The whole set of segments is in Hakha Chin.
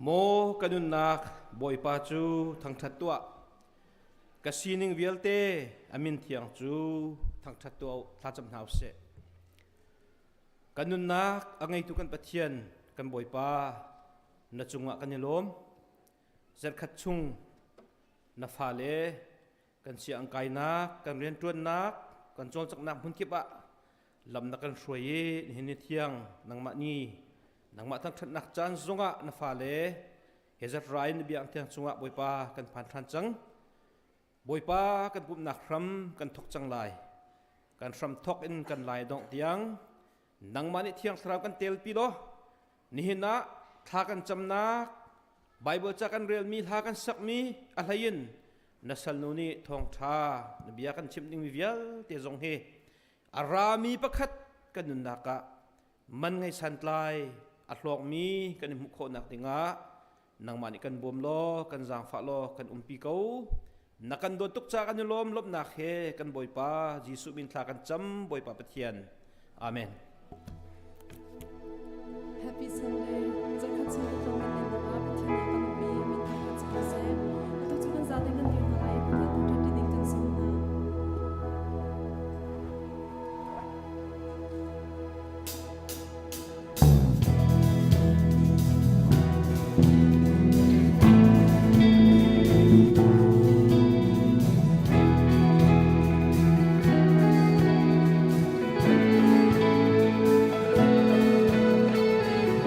Maw ka nunnak Bawipa cu thangṭhat tuah. Ka sining vialte a min thiang cu thangṭhat tuah u, thlacam hna usih. Kan nunnak a ngeitu kan Pathian, kan Bawipa, na cungah kan i lawm. Zarhkhat chung na fale kan siang kainak, kan rianṭuannak, kan cawlcanghnak hmunkip ah lam na kan hruai i nihin ni thiang nangmah ni nangmah thangṭhatnak caan zongah na fale he zatrai na biak thiang chungah Bawipa kan phan ṭhan cang. Bawipa kan pumhnak hram kan thok cang lai. Kan hram thok in kan lai dongh tiang nangmah nih thiang thlarau kan telpi law Nihin ah thla kan camnak, Baibal ca kan relmi, hla kan sakmi a hleiin na salnu nih thawngṭha na bia kan chimh dingmi vialte zong hi a rami pakhat kan nunnak ah man ngei santlai a hlawkmi kan i hmuh khawhnak dingah nangmah nih kan bawm law kan zaangfah law kan umpi ko. Na kan dawt tuk caah kan i lawm lawmhnak he kan Bawipa Jesuh min thla kan cam Bawipa Pathian. Amen. Happy Sunday. Zakhat chung ka tlawng in nan ah Pathian nih kan umpi min thangṭhat si ko seh. Atu cu kan zate kan dir hna lai Pathian thangṭhat ti ding kan sawm hna.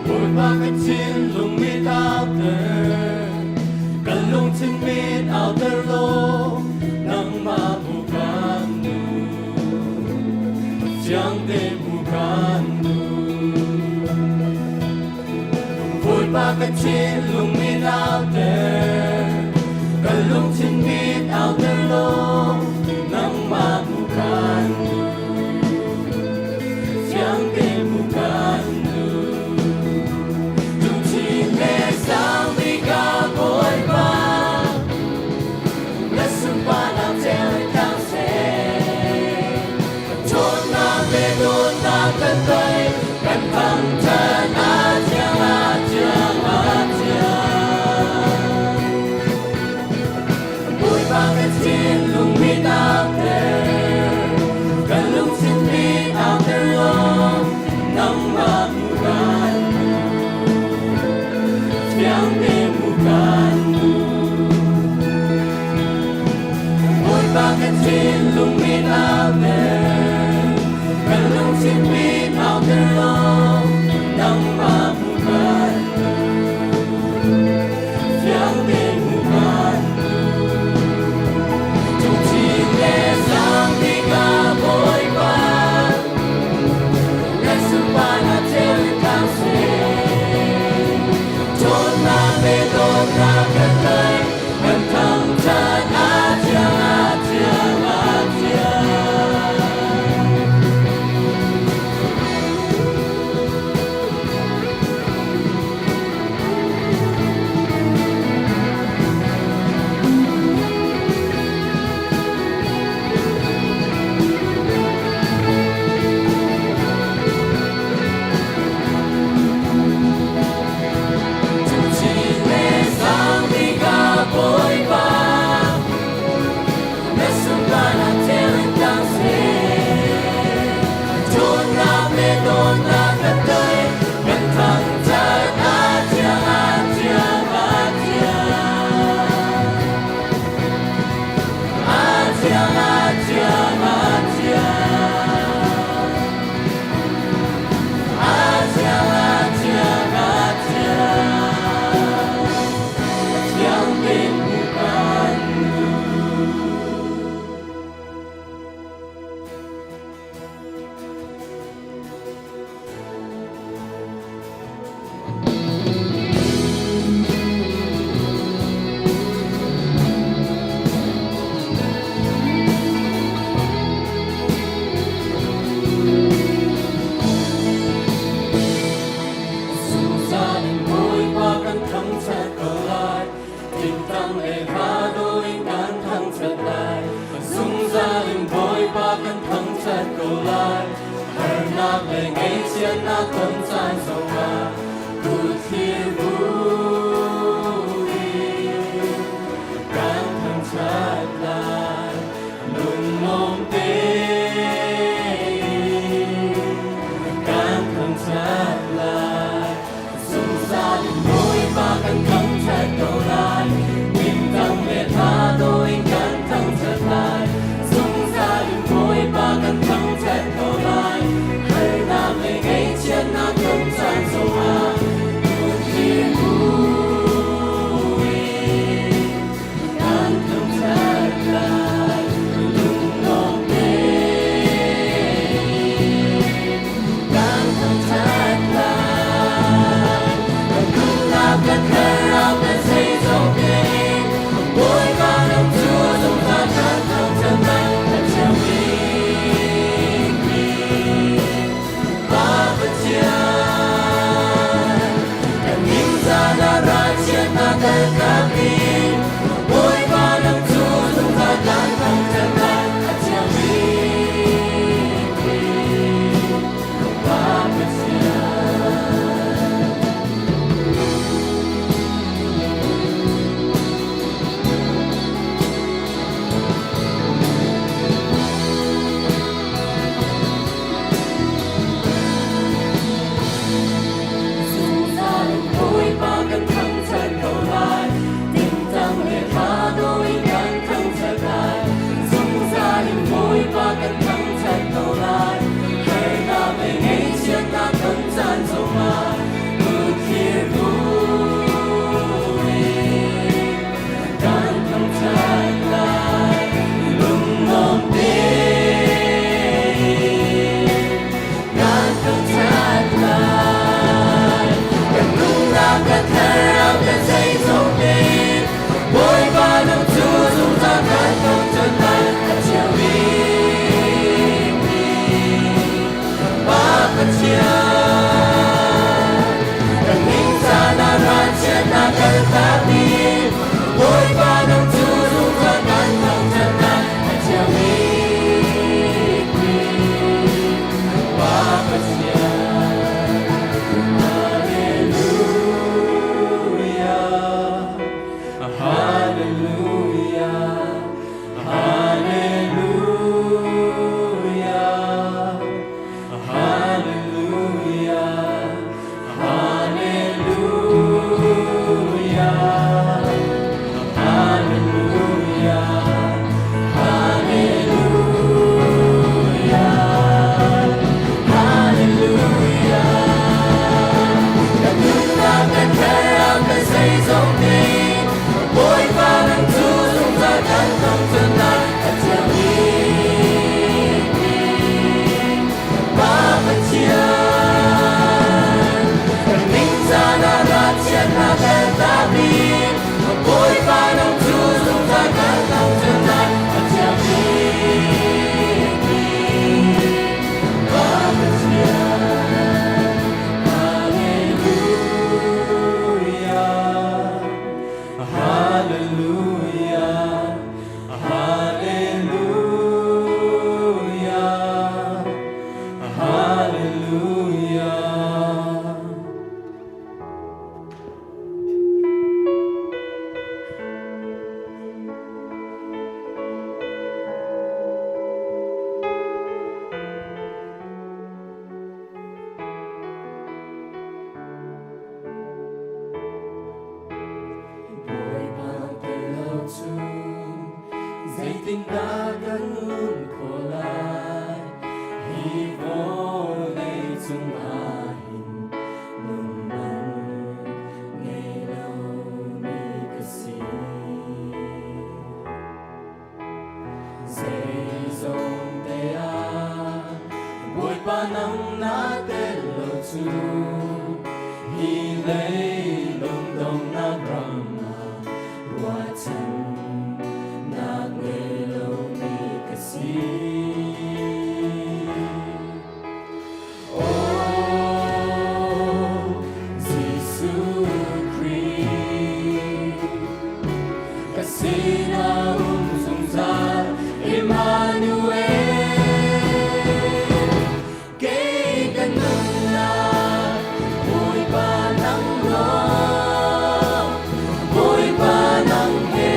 Bawipa ka thinlung mit auter, kan lungthin mit auter law, nangmah bu kan duh. Siang te bu kan duh. Bawipa ka thinlung mit auter, kan lungthin mit auter law, nangmah bu kan duh. Siang te bu kan duh. Lungthin le sang bik ah Bawipa, na sunparnak tel cang seh. Ṭhawnnak le dawtnak kan tei, kan thangṭhat a thiang, a thiang, a thiang. Bawipa kan thinlung mit auter, kan lungthin mit auter law, nangmah hmu kan duh. Thiang te hmu kan duh. Bawipa kan thinlung mit auter, kan lungthin mit auter law, nangmah hmu kan duh. Fiang tein hmu kan duh. Cungchin le sang bik ah Bawipa, na sunparnak ceu in tlang seh. Ṭhawnnak le dawtnak kan tlaih, kan thangṭhat a thiang, a thiang, a thiang. Cungchin le sang bik ah Bawipa, na sunparnak ceu in tlang seh. Ṭhawnnak le dawtnak kan tei, kan thangṭhat a thiang, a thiang, a thiang. A thiang, a thiang, a thiang. A thiang, a thiang, a thiang. Thiang tein hmu kan duh. Zungzal in Bawipa kan thangṭhat ko lai, tingtang le hla dawh in kan thangṭhat lai. Zungzal in Bawipa kan thangṭhat ko lai, harnak le ngaihchiatnak ton caan zongah kut thlir bu. Bawipa nang cu zungzal kan thangṭhat lai, a thiang bikmi Pa Pathian. Hallelujah, Hallelujah, Hallelujah, Hallelujah, Hallelujah, Hallelujah, Hallelujah, Hallelujah. Kan nunnak, kan thlarau, kan zeizong te, Bawipa nang cu zungzal kan thangṭhat lai, a thiang bikmi Pa Pathian. Kan ningzah ah ralchiatnak kaltak in, Bawipa nang cu zungzal kan thangṭhat lai, a thiang bikmi Pa Pathian. Hallelujah, Hallelujah, Hallelujah, Hallelujah. Bawipa tel lo cu zeitindah kan nun khawh lai? Hi vawlei cungah hin nun man ngei lomi ka si. Zeizong te ah Bawipa nang na tel lo cu hi leilung donghnak ram ah ruahchannak ngei lomi ka si. Oh, Jesuh Khrih, ka sinah um zungzal Emmanuel. Kei ka nunnak Bawipa nang lawng, Bawipa nang he.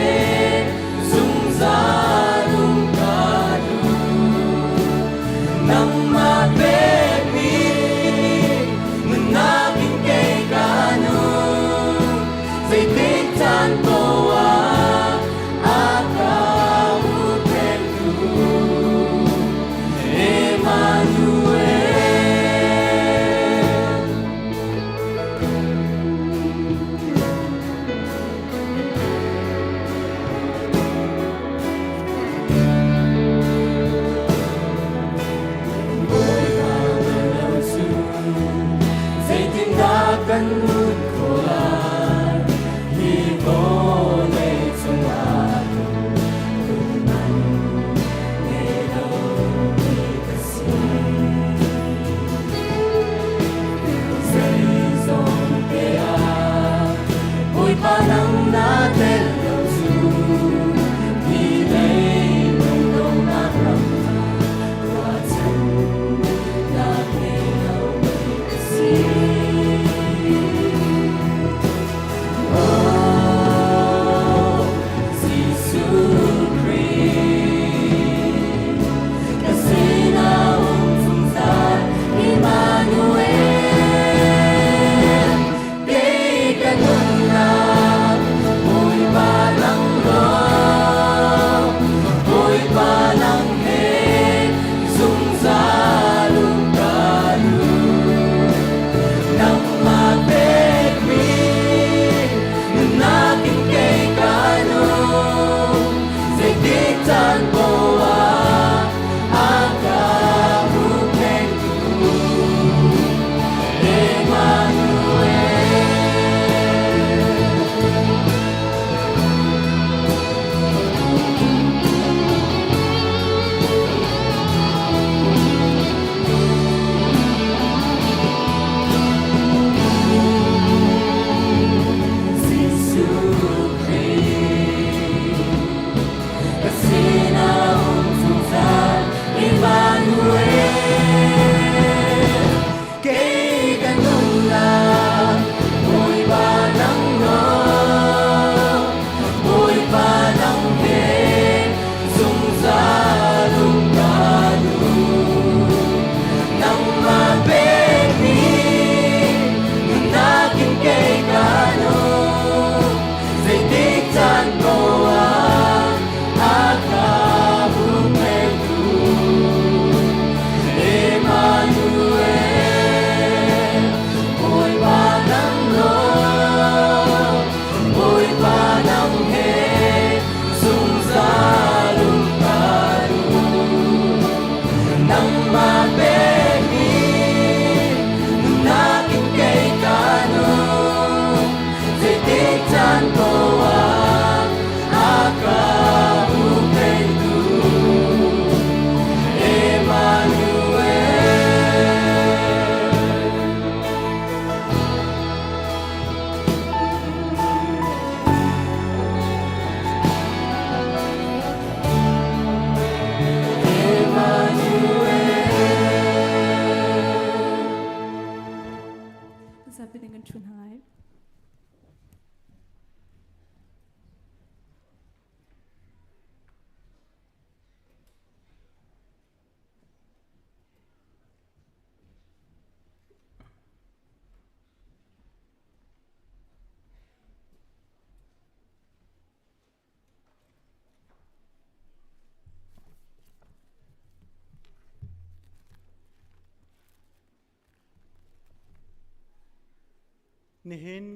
Nihin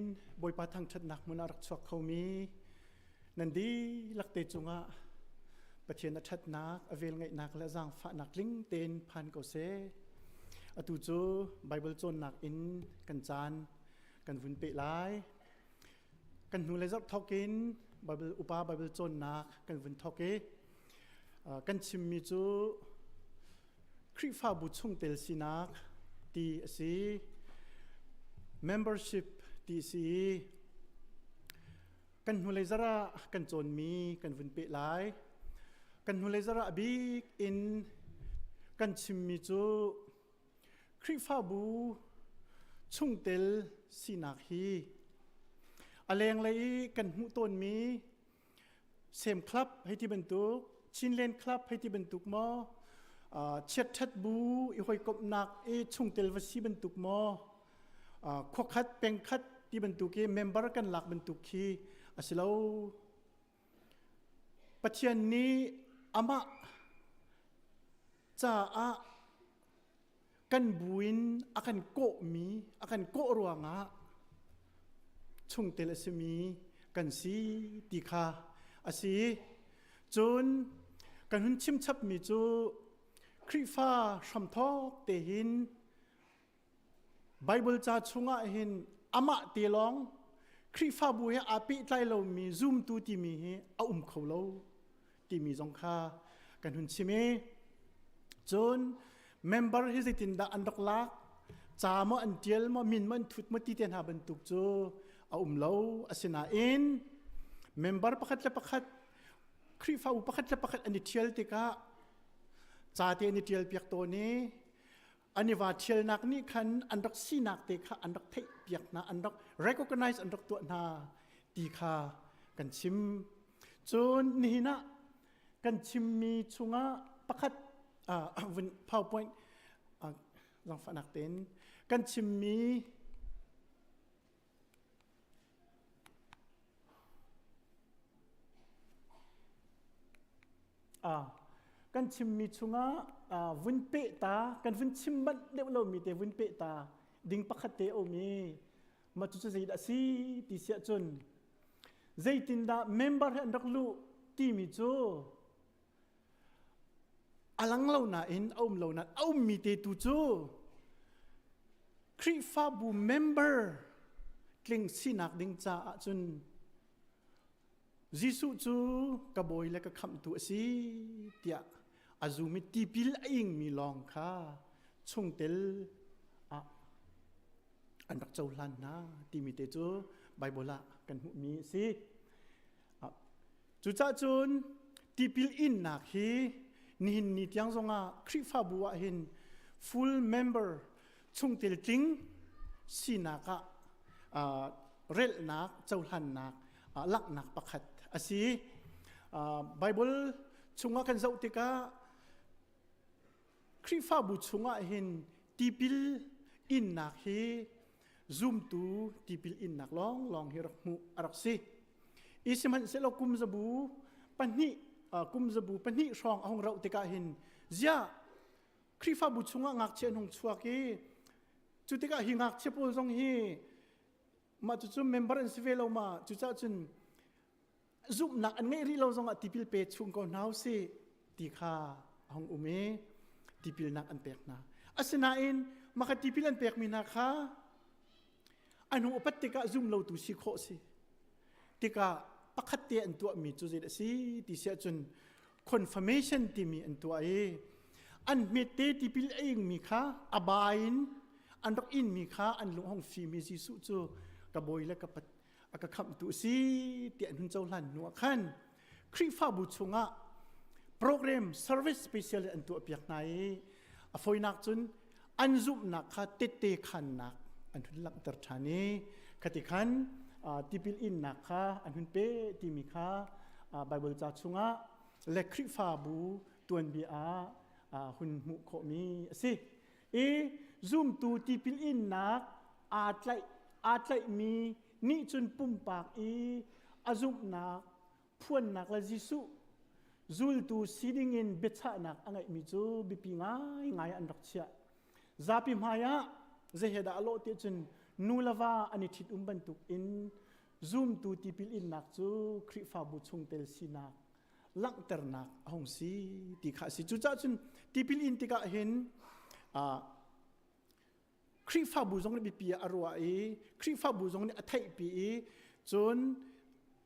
Bawipa thangṭhatnak hmun ah rak chuak khomi nan dihlak te cungah Pathian a ṭhatnak, a velngeihnak le a zaangfahnak tling tein phan ko seh. Atu cu Baibal cawnnak in kan caan kan vun peh lai. Kan hnu le zarh thawk in Baibal upa Baibal cawnnak kan vun thawk i kan chimmi cu Khrihfabu chungtel sinak ti a si. Membership ti a si i kan hnulei zarh ah kan cawnmi kan vun peh lai. Kan hnulei zarh ah a bik in kan chimmi cu Khrihfabu chungtel sinak hi a lenglei i kan hmuh tawnmi Sem Club hei ti bantuk, Chinland Club hei ti bantuk maw, chiatṭhat bu i hawikomhnak i chungtel va si bantuk maw, khuakhat pengkhat ti bantuk i member kan lak bantuk khi a si lo. Pathian nih amah caah kan bu in a kan kawhmi a kan kawh ruangah chungtel a simi kan si ti kha a si. Cun kan hun chimchapmi cu Khrihfa hramthawk te hin Bible ca chungah hin amah te lawng Khrihfabu he aa pehtlai lomi zumtu timi hi a um kho lo timi zong kha kan hun chim i cun member hi zeitindah an rak lak ca maw an tial maw min maw an thut maw ti te hna bantuk cu a um lo asinain member pakhat le pakhat Khrihfabu pakhat le pakhat an i ṭhial tikah ca te an i ṭial piak tawn i an i va ṭhialnak nih khan an rak sinak te kha an rak theih piak hna an rak recognize an rak tuah hna ti kha kan chim cun nihin ah kan chimmi chungah pakhat vun powerpoint zangfahnak tein kan chimmi Kan chimmi chungah vun peh ta kan vun chim manh deuh lomi te vun peh ta ding pakhat te a um i mah cucu zeidah a si ti siah cun zeitindah member he an rak luh timi cu a lang lo nain a um lo nain a ummi te tu cu Khrihfabu member tling sinak ding caah cun Jesuh cu ka bawi le ka khamhtu a si tiah a zum i tipil a ingmi lawng kha chungtel ah an rak cohlan hna timi te cu Baibal ah kan hmuhmi a si. Cucaah cun tipil innak hi nihin ni tiang zongah Khrihfabu ah hin full member chungtel tling sinak ah relhnak cohlannak langhnak pakhat a si. Bible chungah kan zoh tikah Khrihfabu chungah hin tipil innak hi zumtu tipil innak lawnglawng hi rak hmuh a rak si. I sihmanhsehlaw kum zabu pahnih kum zabu pahnih hrawng a hung rauh tikah hin ziah Khrihfabu chungah ngakchia an hung chuak i cu tikah hi ngakchia pawl zong hi mah cucu member an si ve lo ma cucaah cun zumhnak an ngeih rih lo zongah tipil pe chung ko hna usih ti kha a hung um i tipilnak an pek hna. Asinain mah kha tipil an pekmi hna kha an hung upat tikah zum lotu si khawh si. Tikah pakhat te an tuahmi cu zei a si ti si ahcun confirmation timi an tuah i an hmete tipil a ingmi kha a ba in an rak inmi kha an lung hong fimi Jesuh cu ka bawi le ka a ka khamhtu a si tiah an hun cohlan hnu ah khan Khrihfabu chungah program service special an tuahpiak hna i a fawinak cun an zumhnak kha tette khannak an hun langhter ṭhan i khati khan tipil innak kha an hun pe timi kha Bible ca chungah le Khrihfabu tuanbia ah hun hmuh khawhmi a si. I zumtu tipil innak aa tlaih aa tlaihmi nih cun pumpak i a zumhnak phuannak le Jesuh zultu si dingin biachahnak a ngeihmi cu biapi ngaingai an rak chiah. Zapi hmai ah zei he dah a lawh ti cun nu le va an i ṭhit um bantuk in zumtu tipil innak cu Khrihfabu chungtel sinak langhternak a hung si ti kha a si. Cucaah cun tipil in tikah hin Khrihfabu zong nih biapi ah a ruah i Khrihfabu zong nih a theihpi i cun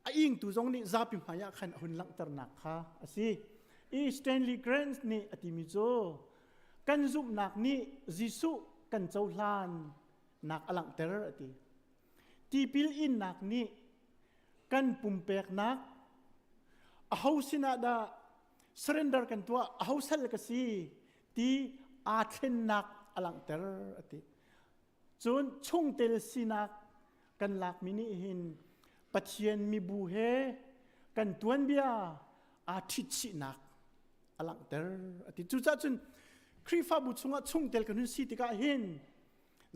a ingtu zong nih zapi hmai ah khan a hun langhternak kha a si. I Stanley Grant nih a timi cu kan zumhnak nih Jesuh kan cohlan nak a langhter a ti. Tipil innak nih kan pumpeknak aho sinah dah surrender kan tuah aho sal ka si ti aa thlennak a langhter a ti. Cun chungtel sinak kan lakmi nih hin Pathian mibu he kan tuanbia aa ṭhitchihnak a langhter a ti. Cucaah cun Khrihfabu chungah chungtel kan hun si tikah hin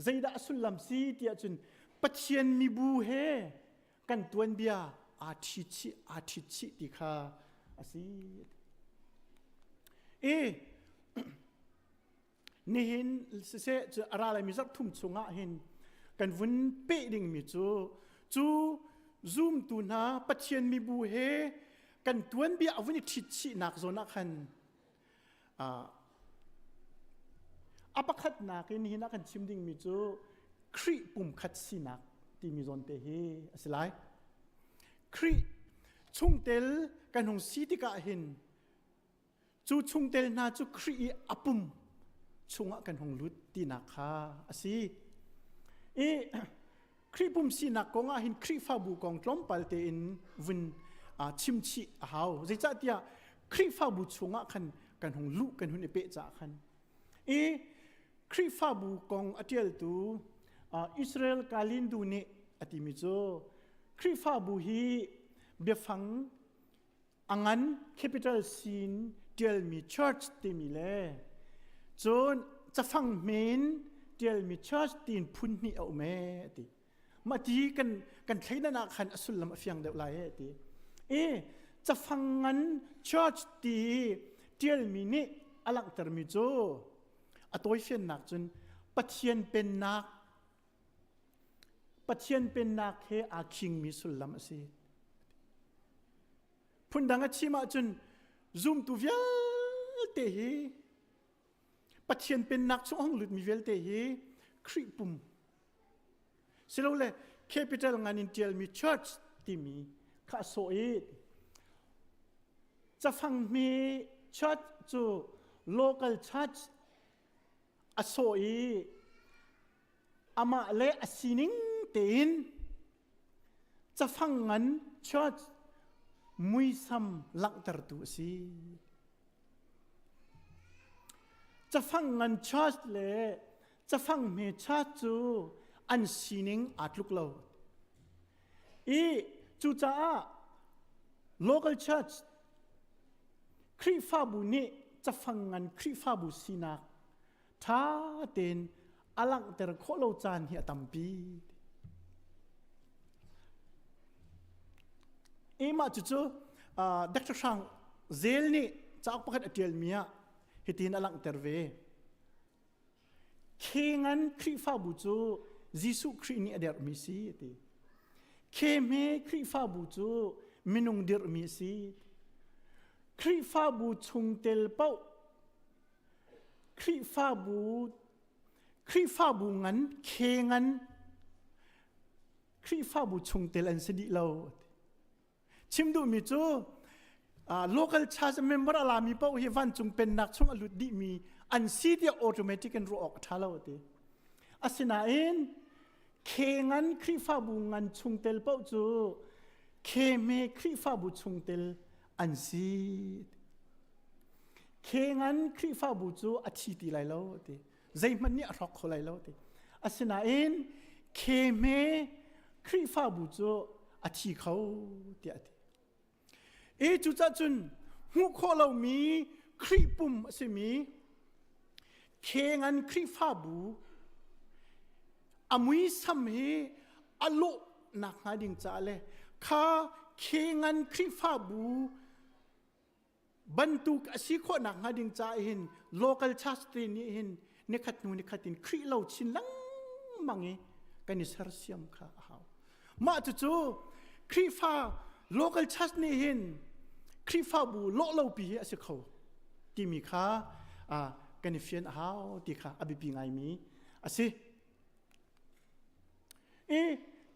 zeidah a sullam si tiah cun Pathian mibu he kan tuanbia aa ṭhichih aa ṭhitchih ti kha a si. I nihin siseh cu a ra laimi zarh thum chungah hin kan vun peh dingmi cu cu zumtu hna Pathian mibu he kan tuanbia a vun i ṭhitchihnak zawn ah khan A pakhatnak in nihin ah kan chim dingmi cu Khrih pumkhat sinak timi zawn te hi a si lai. Khrih chungtel kan hung si tikah hin cu chungtel hna cu Khrih i a pum chungah kan hung lut tinak kha a si. I Khrih pum sinak kong ah hin Khrihfabu kong tlawmpal tein vun chimchih a hau. Zeicahtiah Khrihfabu chungah khan kan hung luh kan hun i peh caah khan. I Khrihfabu kong a ṭialtu Israel Kalindu nih a timi cu Khrihfabu hi biafang a ngan capital sin ṭialmi church timi le cun cafang hme in ṭialmi church tiin phun hnih a um ee a ti. Mah ti kan kan thleidan ah khan a sullam a fiang deuh lai ee a ti. I cafang ngan church ti ṭialmi nih a langhtermi cu a tawifiannak cun Pathian pennak Pathian pennak he aa khingmi sullam a si. Phundang a chim ahcun zumtu vialte hi Pathian pennak chung a hung lutmi vialte hi Khrih pum silole capital ngan in ṭialmi church timi kha a sawh i cafang hme church cu local church a sawh i amah le a sining tein cafang ngan church muisam langhtertu a si. Cafang ngan church le cafang hme church cu an sining aa tluk lo. I cucaah local church Khrihfabu nih cafang ngan Khrihfabu sinak ṭha tein a langhter khawh lo caan hi a tampi. I mah cucu Dr. Hrang Zel nih cauk pakhat a ṭialmi ah hitin a langhter ve. Khengan Khrihfabu cu Jesuh Khrih nih a derhmi si a ti. Khehme Khrihfabu cu minung dirhmi a si. Khrihfabu chungtel paoh Khrihfabu Khrihfabu ngan khengan Khrihfabu chungtel an si dih lo. Chim duhmi cu local church member a lami paoh hi vancung pennak chung a lut dihmi an si tiah automatic in ruah awk a ṭha lo a ti. Asinain khengan Khrihfabu ngan chungtel paoh cu khehme Khrihfabu chungtel an si. Khengan Khrihfabu cu a thi ti lai lo a ti. Zeihmanh nih a hrawk kho lai lo ti. Asinain khehme Khrihfabu cu a thi kho tiah a ti. I cucah cun hmuh khawh lomi Khrih pum a simi khengan Khrihfabu a muisam hi a lawh nakhnga ding caah le kha khengan Khrihfabu bantuk a si khawh nakhnga ding caah hin local church te nih hin nikhat hnu nikhat in Khrih lo chin lengmang i Kan i sersiam kha a hau. Mah cucu Khrihfa local church nih hin Khrihfabu lawh lopi hi a si kho timi kha kan i fian a hau ti kha a biapi ngaimi a si. I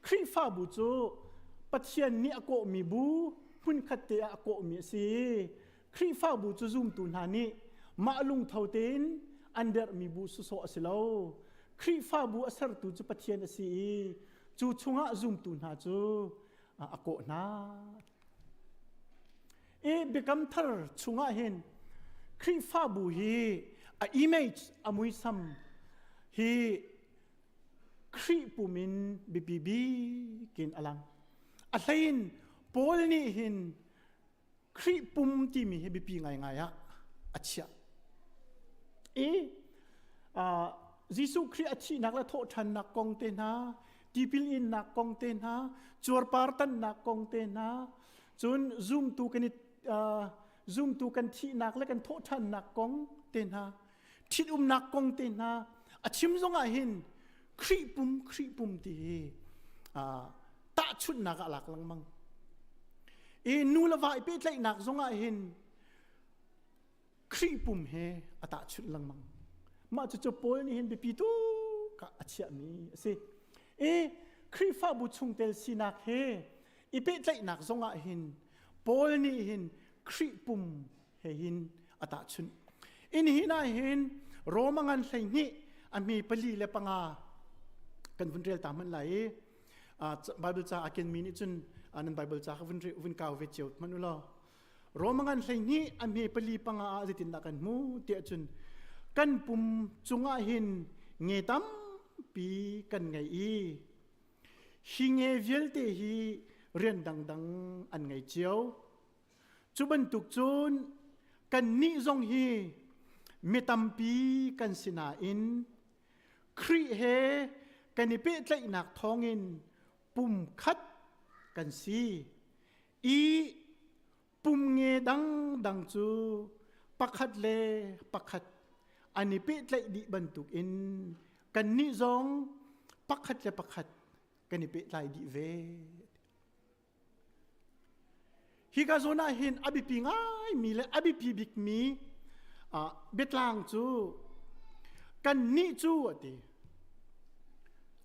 Khrihfabu cu Pathian nih a kawhmi bu hmunkhat te ah a kawhmi a si. Khrihfabu cu zumtu hna nih mah lungtho tein an derhmi bu sawsawh a si lo. Khrihfabu a sertu cu Pathian a si i cu chungah zumtu hna cu a kawh hna. I Biakam Thar chungah hin Khrihfabu hi a image a muisam hi Khrih pum in biapi bik in a lang. A hlein Paul nih hin Khrih pum timi hi biapi ngaingai ah a chiah. I uh, Jesuh Khrih a thihnak le thawhṭhannak kong te hna, tipil innak kong te hna, cuarpar tannak kong te hna, cun zumtu kan i uh, zumtu kan thihnak le kan thawhṭhannak kong te hna, ṭhitumnak kong te hna a chim zongah hin Khrih pum Khrih pum ti hi uh, tahchunhnak ah lak lengmang. I nu le va i pehtlaihnak zongah hin Khrih pum he a tahchunh lengmang. Mah cucu Paul nih hin biapi tuk ah a chiahmi a si. I Khrihfabu chungtel sinak he i pehtlaihnak zongah hin Paul nih hin Khrih pum he hin a tahchunh. In hin ah hin Roma ngan 12 a hme pali le panga kan vun rel ta hmanh lai i Bible ca a kenmi nih cun nan Bible ca kha vun vun kau ve cio hmanh u law Roma ngan 12 a hme pali panga ah zeitindah kan hmu tiah cun kan pum cungah hin nge tampi kan ngei i hi nge vialte hi rian dangdang an ngei cio Cu bantuk cun kannih zong hi mi tampi kan si nain Khrih he kan i pehtlaihnak thawngin pum khat kan si i pum nge dangdang cu pakhat le pakhat an i pehtlaih dih bantukin kannih zong pakhat le pakhat kan i pehtlai dih ve. Hika zawn ah hin a biapi ngaimi le a biapi bikmi biatlang cu kannih cu a ti.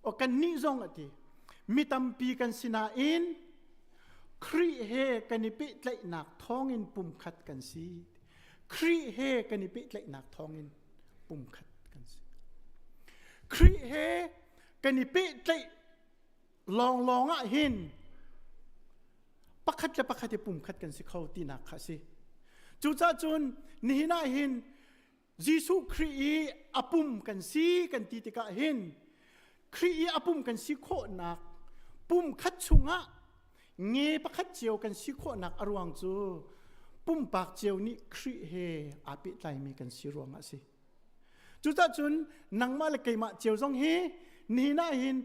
O kannih zong a ti. Mi tampi kan si nain Khrih he kan i pehtlaihnak thawngin pumkhat kan si. Khrih he kan i pehtlaihnak thawngin pumkhat kan si. Khrih he kan i pehtlaih lawnglawng ah hin pakhat le pakhat i pumkhat kan si kho tinak kha a si. Cucaah cun nihin ah hin Jesuh Khrih i a pum kan si kan ti tikah hin Khrih i a pum kan si khawhnak pum khat chungah nge pakhat cio kan si khawhnak a ruang cu pumpak cio nih Khrih he aa pehtlaimi kan si ruangah a si. Cucaah cun nangmah le keimah cio zong hi nihin ah hin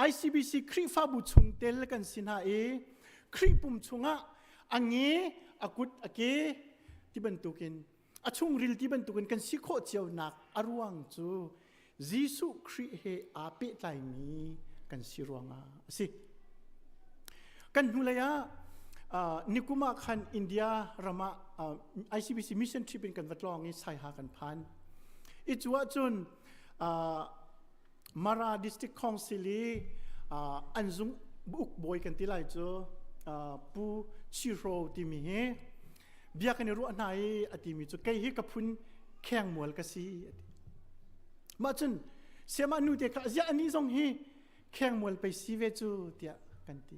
ICBC Khrihfabu chungtel kan si hna i Khrih pum chungah a nge, a kut, a ke ti bantukin a chungril ti bantukin kan si khawh cionak a ruang cu Jesuh Khrih he aa pehtlaimi kan si ruangah a si. Kan hnulei ah nikum ah khan India ram ah ICBC mission trip in kan va tlawng i Saiha kan phan. I cu ahcun Mara District Council i an zung uk bawi kan ti lai cu Pu Chihro timi hi bia kan i ruah hna i a timi cu kei hi ka phun khengmual ka si a ti. Mah cun siamah nu te kha ziah ani zong hi khengmual pei si ve cu tiah kan ti.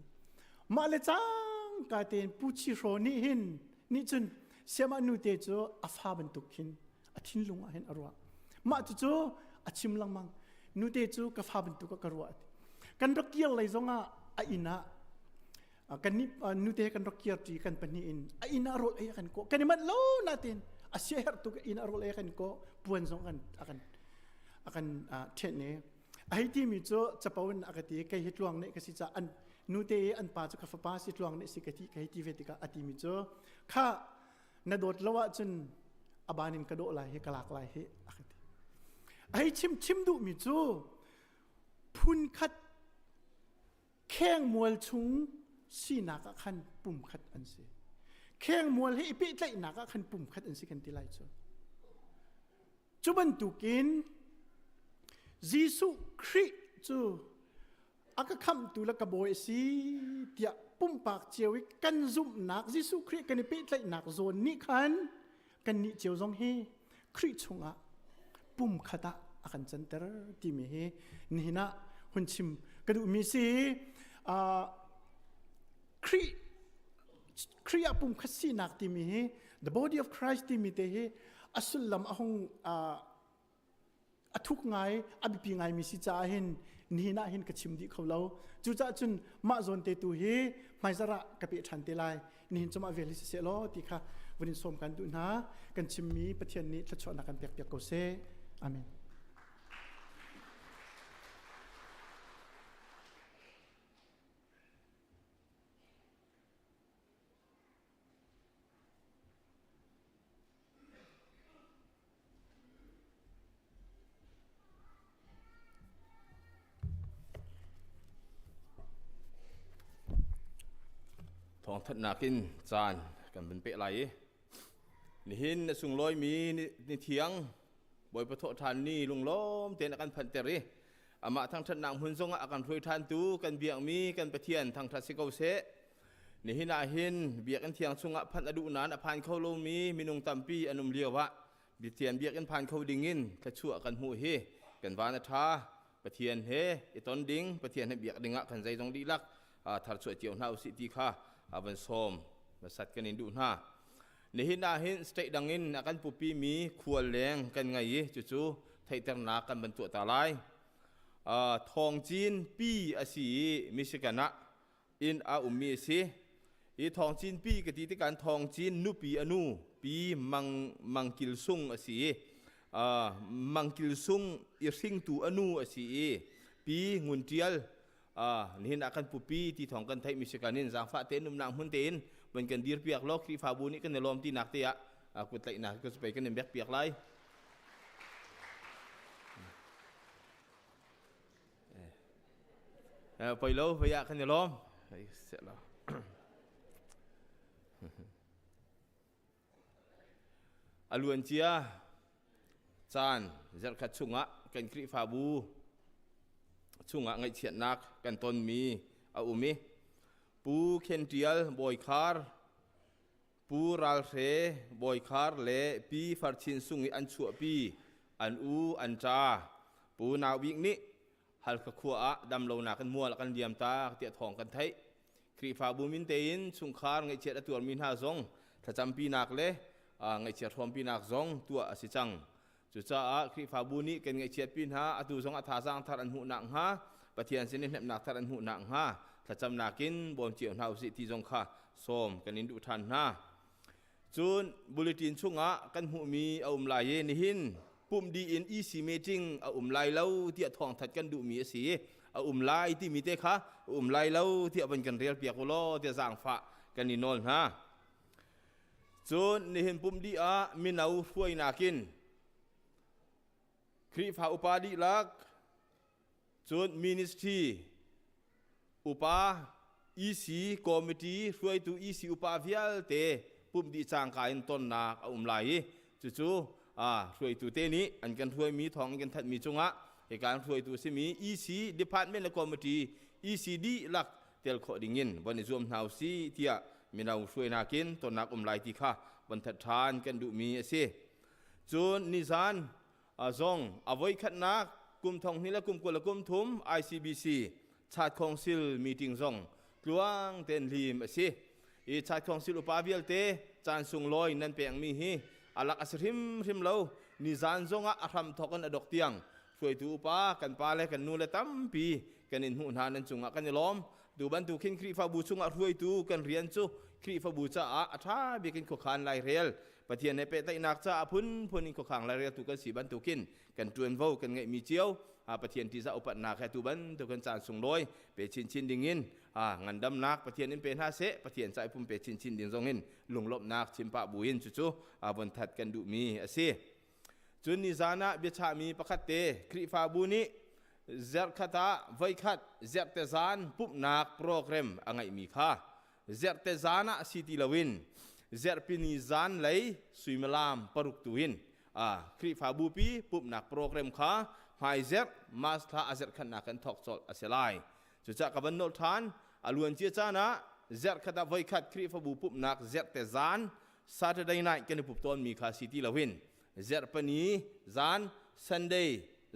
Mah le cangka tein Pu Chi Hro nih hin nih cun siamah nute cu a fa bantuk khin a thinlung ah hin a ruah. Mah cucu a chim lengmang. Nute cu ka fa bantuk ah ka ruah. Kan rak kir lei zongah a inn ah kan nih nute kan rak kir ṭi kan pahnih in a inn ah rawl ei a kan kawh. Kan i manh lo natin a sia herh tuk inn ah rawl ei a kan kawh. Puan zong a kan a kan a kan ṭhenh i A hei timi cu capo in a ka ti kei hi tluang nih ka si caah an nute i an pa cu ka fapa si tluang nih si ka ti ka hei ti ve tikah a timi cu kha na dawt lo ahcun a ban in ka dawh lai hi ka lak lai hi a ka ti. A hei chim chim duhmi cu phun khat. Khengmual chung sinak ah khan pumkhat an si. Khengmual he i pehtlaihnak ah khan pumkhat an si kan ti lai cu. Cu bantukin Jesuh Khrih cu a ka khamhtu le ka bawi a si tiah pumpak cio i kan zumhnak Jesuh Khrih kan i pehtlaihnak zawn nih khan kannih cio zong hi Khrih chungah pumkhat ah a kan canter timi hi nihin ah hun chim ka duhmi si. Khrih Khrih ah pumkhat sinak timi hi, the body of Christ timi te hi, a sullam a hung a thuk ngai, a biapi ngaimi si caah hin nihin ah hin ka chim dih kho lo. Cucaah cun mah zawn te tu hi hmaizarh ah ka peh ṭhan te lai. Nihin cu mah vel hi siseh law ti kha vun in sawm kan duh hna. Kan chimmi Pathian nih thluachuahnak kan pek piak ko seh. Amen. Thawngthanhnak in caan kan vun peh lai i nihin na sunglawimi ni thiang Bawipa thawhṭhan ni lunglawm tein a kan phanhter i amah thangṭhatnak hmun zongah a kan hruai ṭhantu kan biakmi kan Pathian thangṭhat si ko seh. Nihin ah hin biakinn thiang chungah phanh a duh nain a phan kho lomi minung tampi an um lio ah Pathian biakinn phan kho dingin thluachuah kan hmuh hi kan van a ṭha. Pathian he i ton ding, Pathian he biak dingah kan zeizong dihlak tharchuah cio hna usih ti kha van sawm hmasat kan in duh hna. Nihin ah hin state dang in a kan pupi mi khual leng kan ngei i cucu theihternak kan van tuah ta lai. Thawng Cin pi a si i Michigan ah inn a ummi a si. I Thawng Cin pi ka ti tikah Thawng Cin nupi a nu pi Mang Mangkil Sung a si i Mangkil Sung i hringtu a nu a si i pi Ngun Ṭial nihin ah kan pupi ti thawng kan theih mi si kan in zaangfah tein umnak hmun tein van kan dir piak law Khrihfabu nih kan i lawm ti nak te ah kut tlaihnak ka pei kan in bek piak lai. Poi lo hoi ah kan i lawm. A luancia caan zarhkhat chungah kan Khrihfabu chungah ngaihchiatnak kan tonmi a um i Pu Khen Ṭial Bawi Khar, Pu Ral Hre Bawi Khar le Pi Far Chin Sung i an chuahpi an u an ṭa Pu Nau Bik nih Halkha khua ah damlonak in mual a kan liam tak tiah thawng kan theih. Khrihfabu min tein chungkhar ngaihchiat a tuarmi hna zong thlacampinak le ngaihchiat hrawmpinak zong tuah a si cang. Cucaah Khrihfabu nih kan ngaihchiatpi hna atu zong a thazaang thar an hmuh nakhnga, Pathian sin i hnemhnak thar an hmuh nakhnga thlacamnak in bawm cio hna usih ti zong kha sawm kan in duh ṭhan hna. Cun bulletin chungah kan hmuhmi a um lai i nihin pumh dih in EC meeting a um lai lo tiah thawngthat kan duhmi a si i a um lai timi te kha a um lai lo tiah van kan rel piak u law tiah zaangfah kan i nawl hna. Cun nihin pumh dih ah mino hruainak in Khrihfa upa dihlak cun ministry upa EC committee hruaitu EC upa vialte pumh dih cangka in tonnak a um lai i cucu hruaitu te nih an kan hruaimi thawng in kan thanhmi cungah hika an hruaitu a simi EC department le committee EC dihlak tel khawh dingin von i zuam hna usih tiah mino hruainak in tonnak um lai ti kha von that ṭhan kan duhmi a si. Cun nizan zong a voikhatnak kum thong hnih le kum 20 le kum thum ICBC Chat Council meeting zong tluang tein lim a si. I Chat Council upa vialte caan sunglawi nan pekmi hi alak a si hrimhrim lo. Nizan zong ah a hram thawk in a dok tiang hruaitu upa kan pa le kan nu le tampi kan in hmuh hna, nan cungah kan i lawm. Tu bantuk hin Khrihfabu chungah hruaitu kan rian cu Khrihfabu caah a ṭha bik in khuakhan lairel, Pathian he pehtlaihnak caah phunphun in khuakhang laireltu kan si bantukin kan ṭuanvo kan ngeihmi cio Pathian ṭihzah upatnak he tu bantukin caan sunglawi pe chinchin dingin ngandamnak Pathian in pe hna seh, Pathian ca i pumpe chinchin ding zongin lunglawmhnak chimpah buin cucu von that kan duhmi a si. Cun nizan ah biachahmi pakhat te Khrihfabu nih Zarhkhat ah voikhat zerhte zan pumhnak program a ngeihmi kha zerhte zan ah si ti loin zerhpini zan lei suimilam paruk tu in Khrihfabu pi pumhnak program kha hmaizerh March thla a zerhkhatnak kan thawk colh a si lai. Cucaah ka van nolh ṭhan a luancia caan ah zerhkhat ah voikhat Khrihfabu pumhnak zerhte zan Saturday night kan i pup tawnmi kha si ti loin Zerhpani zan Sunday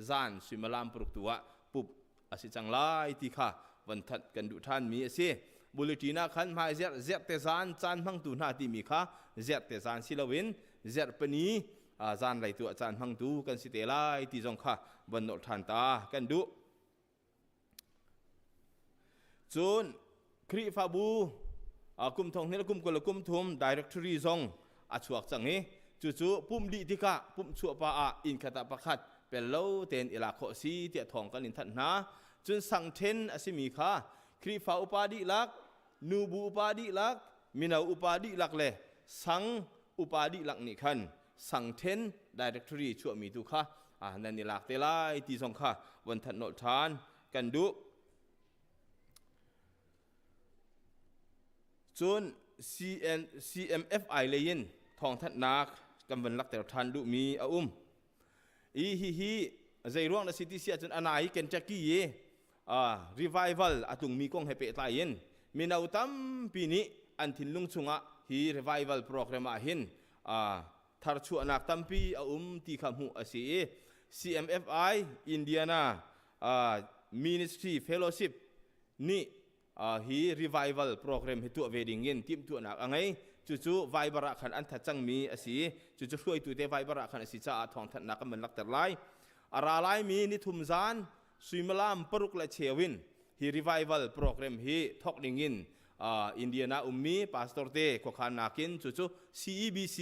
zan suimilam paruk tu ah pup a si cang lai ti kha van thanh kan duh ṭhanmi a si. Bulletin ah khan hmai zerh zerhte zan caan hmangtu hna timi kha zerhte zan si loin zerhpani zan lei tu ah caan hmangtu kan si te lai ti zong kha van nolh ṭhan ta kan duh. Cun Khrihfabu kum thong hnih le kum 20 le kum thum directory zong a chuak cang i cucu pumh dih tikah pumh chuah pa ah inn khat ah pakhat pel lo tein i lak khawh a si tiah thawng kan in thanh hna. Cun sangṭhen a simi kha Khrihfa upa dihlak, nubu upa dihlak, mino upa dihlak le sang upa dihlak nih khan sangṭhen directory chuahmi tu kha nan i lak te lai ti zong kha von thanh nolh ṭhan kan duh. Cun CN, CMFI lei in thawngthanhnak kan van lakter ṭhan duhmi a um. I hihi zeiruang na si ti si ahcun anai Kentucky i revival a tlungmi kong he pehtlai in mino tampi nih an thinlung chungah hi revival program ah hin tharchuahnak tampi a um ti kha hmuh a si i CMFI Indiana Ministry Fellowship nih hi revival program hi tuah ve ding in timhtuahnak a ngei. Cucu Viber ah khan an that cangmi a si. Cucu hruaitu te Viber ah khan a si caah thawngthanhnak kan van lakter lai. A ra laimi nithum zan suimilam paruk le cheu in hi revival program hi thawk ding in Indiana ummi pastor te khuakhan nakin cucu CEBC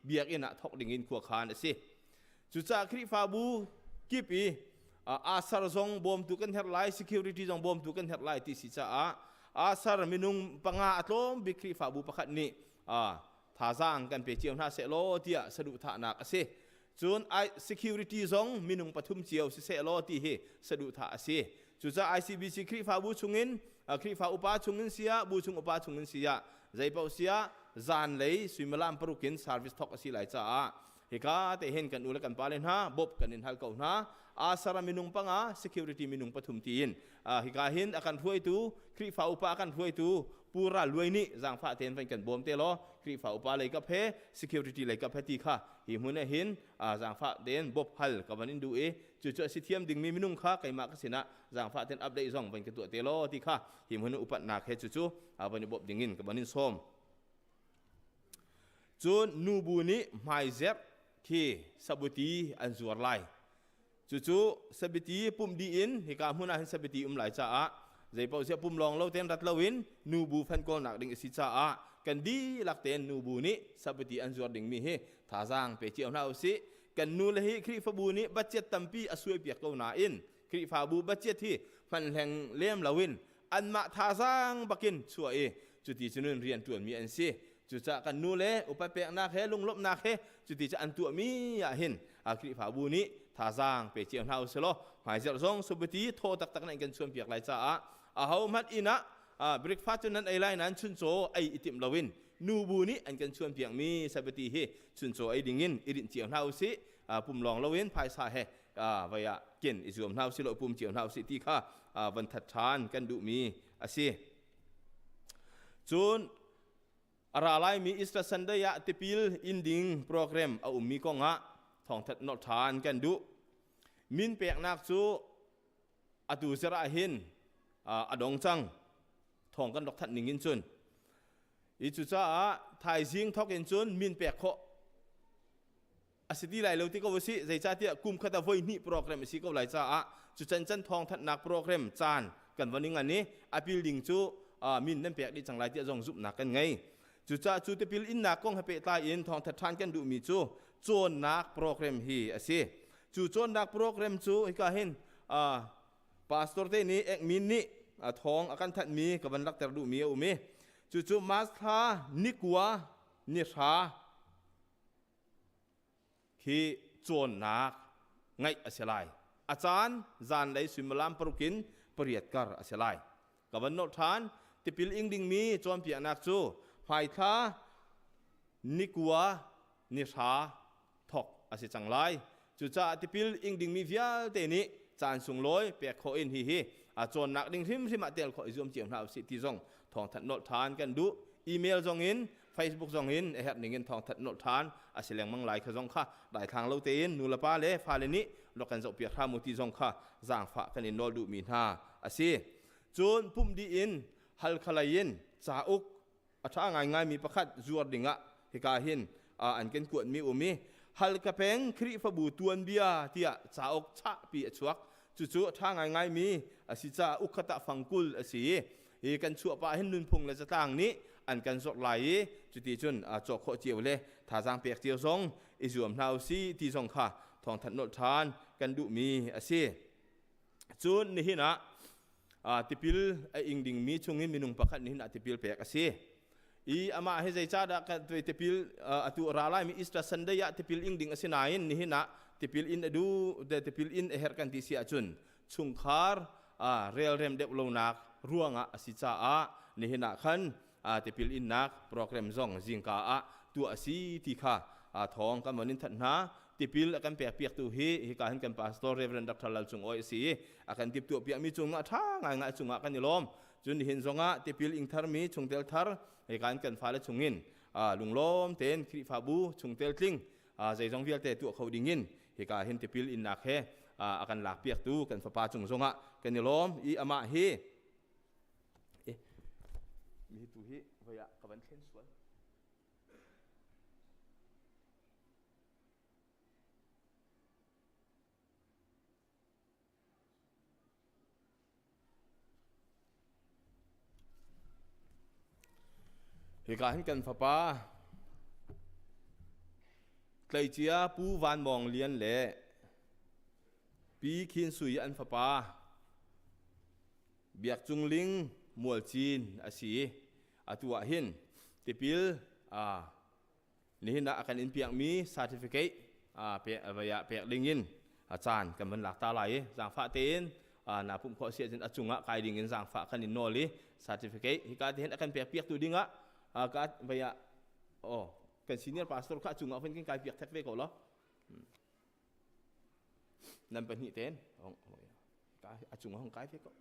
biakinn ah thawk ding in khuakhan a si. Cucaah Khrihfabu kip i asar zong bawmtu kan herh lai, security zong bawmtu kan herh lai ti si caah asar minung panga a tlawm bik Khrihfabu pakhat nih thazaang kan pe cio hna seh law tiah saduhthahnak a si. Cun security zong minung pathum cio siseh law ti hi saduhthah a si. Cucaah ICBC Khrihfabu chungin Khrihfa upa chungin siah bu chung upa chungin siah zeipaoh siah zanlei suimilam paruk in service thawk a si lai caah hika te hin kan u le kan pa le hna bop kan in hal ko hna. Asara minung panga, security minung pathum tiin hika hin a kan hruaitu Khrihfa upa a kan hruaitu Pu Ral Luai nih zaangfah tein van kan bawm te law Khrihfa upa lei kap he security lei kap he ti kha hi hmun ah hin zaangfah tein bop hal ka van in duh i cucu a si thiam dingmi minung kha keimah ka sinah zaangfah tein update zong van ka tuah te law ti kha hi hmun upatnak he cucu van i bawp dingin ka van in sawm. Cun nubu nih hmaizerh khi sabuti an zuar lai. Cucu sabiti pumh dih in hika hmun ah hin sabiti um lai caah zeipaoh siah pum lawng lo tein rat loin nubu fan kawlnak ding a si caah kan dihlak tein nubu nih sabiti an zuar dingmi hi thazaang pe cio hna usih. Kan nu le hi Khrihfabu nih budget tampi a suaipiak ko nain Khrihfabu budget hi hman hleng lem loin anmah thazaang bakin chuah i cuti cunun rian ṭuanmi an si. Cucaah kan nu le upat peknak he lunglawmhnak he cuti cu an tuahmi ah hin a Khrihfabu nih thazaang pe cio hna usih law hmaizarh zong subati thaw taktak nan kan chuanpiak lai caah aho hmanh inn ah breakfast cu nan ei lai nain chuncaw ei i timh loin nubu nih an kan chuanpiakmi sabati hi chuncaw ei dingin i rinh cio hna usih. Pum lawng loin phaisa he vai ah ken i zuam hna usih law pum cio hna usih ti kha van that ṭhan kan duhmi a si. Cun a ra laimi Easter Sunday ah tipil in ding program a ummi kongah thawngthat nolh ṭhan kan duh. Min peknak cu atu zarh ah hin a dong cang. Thawng kan rak thanh ning in cun. I cucaah thaizing thawk in cun min pek khawh a si ti lai lo ti ko a si. Zeicahtiah kum khat ah voi hnih program a si ko lai caah cu can can thawng thanhnak program caan kan van i ngan i apil ding cu min nan pek dih cang lai tiah zong zumhnak kan ngei. Cucaah cu tipil innak kong he pehtlai in thawngthat ṭhan kan duhmi cu cawnnak program hi a si. Cu cawnnak program cu hika hin pastor te nih ekmin nih thawng a kan thanhmi ka van lakter duhmi a um i cucu March thla ni 9 ni 10 khi cawnnak ngaih a si lai. A caan zanlei suimilam paruk in pariat kar a si lai. Ka van nolh ṭhan. Tipil ing dingmi cawnpiaknak cu hmaithla nikua nihra thawk a si cang lai. Cucaah tipil ing dingmi vialte nih caan sunglawi pek khawh in hihi a cawnnak ding hrimhrim ah tel khawh i zuam cio hna usih ti zong thawngthanh nolh ṭhan kan duh. Email zong in Facebook zong in a herh ning in thawngthanh nolh ṭhan a si lengmang lai kha zong kha daithlang lo tein nulepa le fale nih rak kan zohpiak hram u ti zong kha zaangfah kan in nawl duhmi hna a si. Cun pumh dih in Halkha lei in cauk a ṭha ngaingaimi pakhat zuar dingah hika hin an kan kuatmi um i Halkha peng Khrihfabu tuanbia tiah cauk chahpi a chuak. Cucu a ṭha ngaingaimi a si caah ukkhat ah fangkul a si i hi kan chuah pah hin nunphung le zatlang nih an kan zawrh lai i cuti cun cawk khawh cio le thazaang pek cio zong i zuam hna usih ti zong kha thawngthanh nolh ṭhan kan duhmi a si. Cun nihin ah tipil a ing dingmi chungin minung pakhat nihin ah tipil pek a si. I amah hi zeicahdah kan tipil atu a ra laimi Easter Sunday ah tipil ing ding a si nain nihin ah tipil in a duh tipil in a herh kan ti si ahcun chungkhar relrem deuh lonak ruangah a si caah nihin ah khan tipil innak program zong zingka ah tuah a si ti kha thawng kan von in thanh hna. Tipil a kan pek piaktu hi hika hin kan pastor Reverend Dr. Lal Cung Awi a si i a kan tip tuah piakmi cungah ṭha ngaingai cungah kan i lawm. Cun nihin zongah tipil ing tharmi chungtel thar hika in kan fale chungin lunglawm tein Khrihfabu chungtel tling zeizong vialte tuah kho dingin hika hin tipil innak he a kan lak piaktu kan fapa cung zongah kan i lawm i amah hi mi tu hi voi ah ka van thlen sual. Hika hin kan fapa tleicia Pu Van Mawng Lian le Pi Khin Sui an fapa Biak Cung Ling Mualcin a si. Atu ah hin tipil nihin ah a kan in piakmi certificate vai ah pek ding in caan kan van lak ta lai i zaangfah tein na pumh khawh si ahcun a cungah kai ding in zaangfah kan in nawl i certificate hika te hin a kan pek piaktu ding ah ka vai ah oh kan senior pastor kha a cungah van kan kai piak thek ve ko lo. Nan pahnih ten a cungah hong kai ve ko.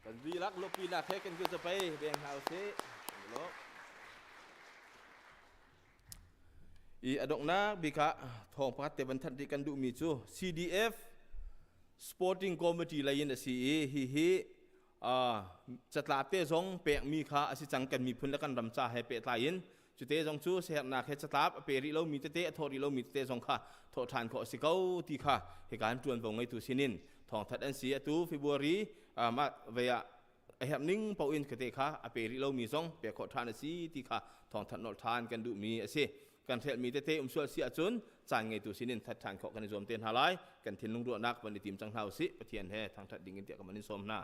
Kan dihlak lupinak he kan kut zapei beng hna usih. I a donghnak bik ah thawng pakhat te van thanh rih kan duhmi cu CDF Sporting Committee lei in a si i hihi catlap te zong pekmi kha a si cang. Kan miphun le kan ram ca he pehtlai in cute zong cu siaherhnak he catlap a pe rih lomi tete, a thawh rih lomi tete zong kha thawh ṭhan khawh a si ko ti kha hika in ṭuanvo ngeitu sinin thawngthat an si. Atu February mah vei ah a herh ning paoh in kate kha a pe rih lomi zong pek khawh ṭhan a si ti kha thawngthat nolh ṭhan kan duhmi a si. Kan hrelhmi tete um sual si ahcun caan ngeitu sinin that ṭhan khawh kan i zuam te hna lai. Kan thinlung ruahnak van i tim cang hna usih. Pathian he thangṭhat ding in tiah ka van in sawm hna.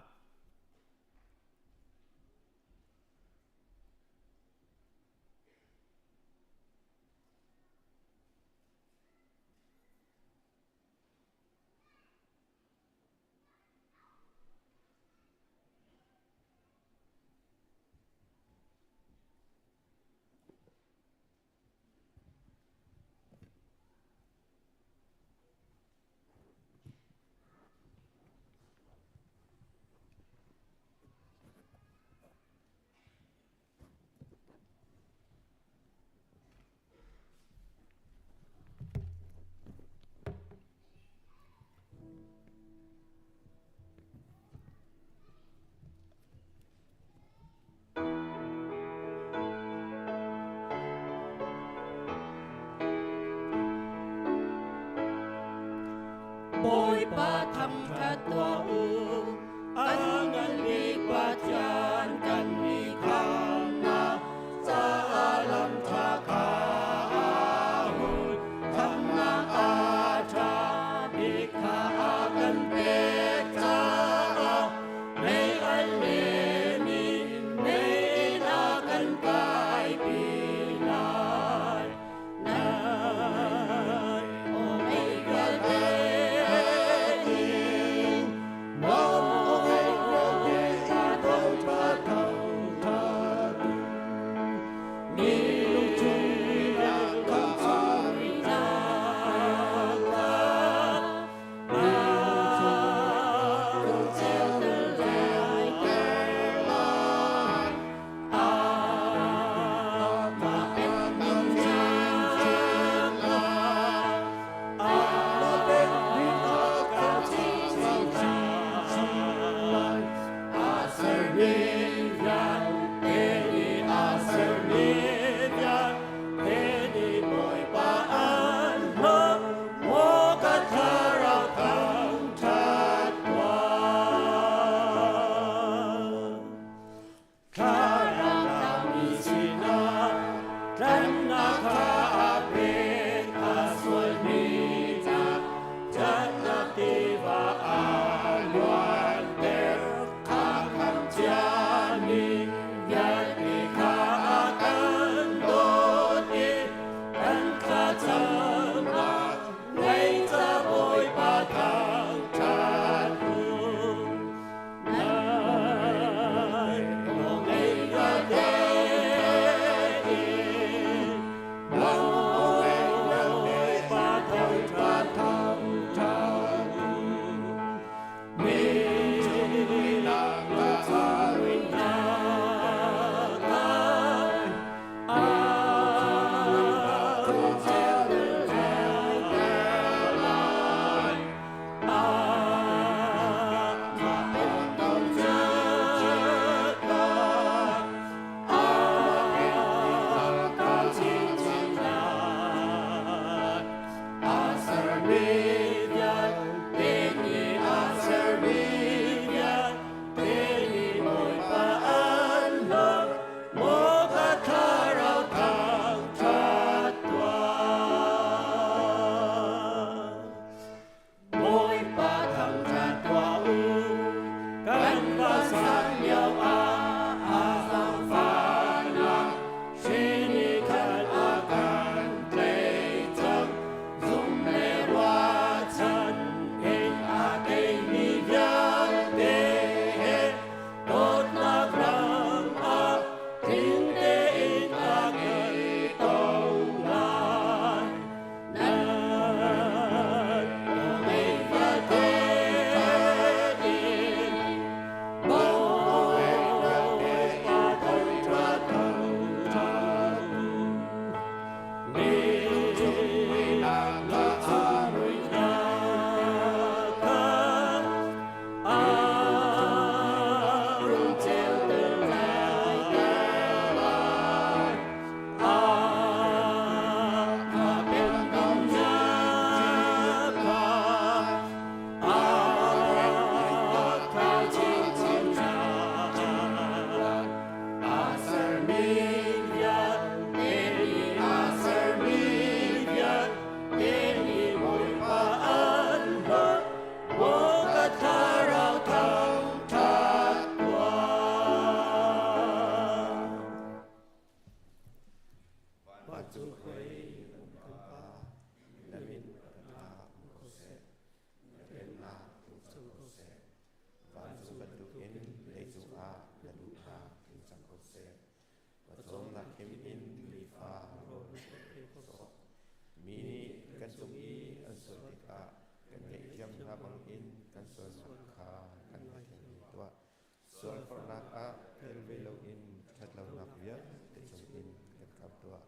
Sualforhnak ah tel ve loin ṭhatlonak vialte chungin kan khamh tuah.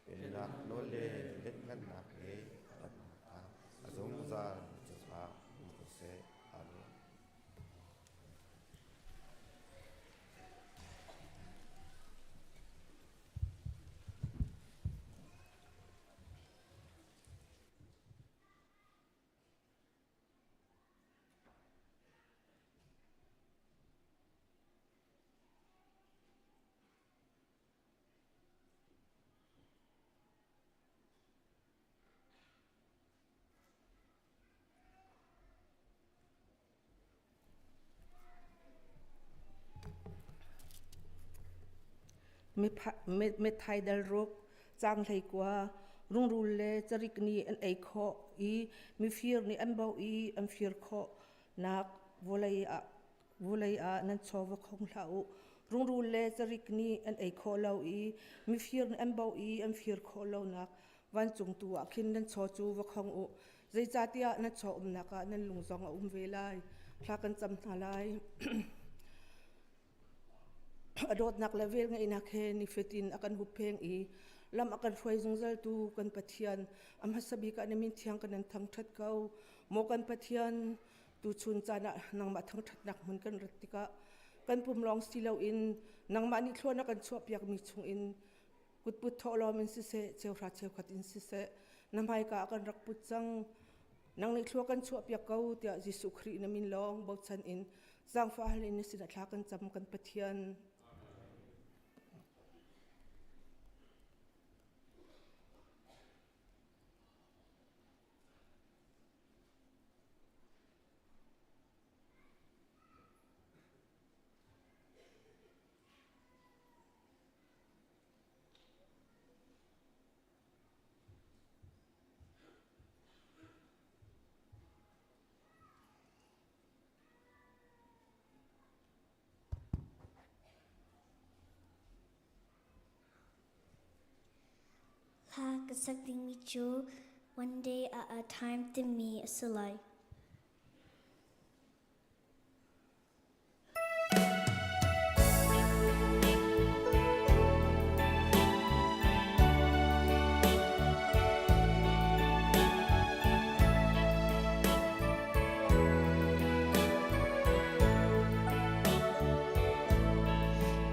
Pennak nawl le lianhngannak le upatnak kha a zungzal cungah um ko seh. Amen. Methai dal ruk, caang 19, rungrul le carik nih an ei khawh i mifir nih an baoh i an fir khawh nak vawlei ah nan chaw va khong hlah u. Rungrul le carik nih an ei khawh lo i mifir nih an baoh i an fir khawh lonak vancung tu ah khin nan chaw cu va khong u. Zeicahtiah nan chaw umnak ah nan lung zong a um ve lai. Thla kan cam hna lai. A dawtnak le velngeihnak he nifatin a kan huppheng i lam a kan hruai zungzaltu kan Pathian, a hmasa bik ah na min thiang kan in thangṭhat ko. Maw kan Pathian, tuchun caan ah nangmah thangṭhatnak hmun kan rat tikah kan pum lawng si loin nangmah nih thluan a kan chuahpiakmi chungin kutput thawhlawm in siseh, cheuhra cheukhat in siseh, na hmaika ah kan rak put cang. Nang nih thlua kan chuahpiak ko tiah Jesuh Khrih na min lawng bochan in zaangfah hal in na sinah thla kan cam kan Pathian. Hla ka sak dingmi cu One Day at a Time timi a si lai.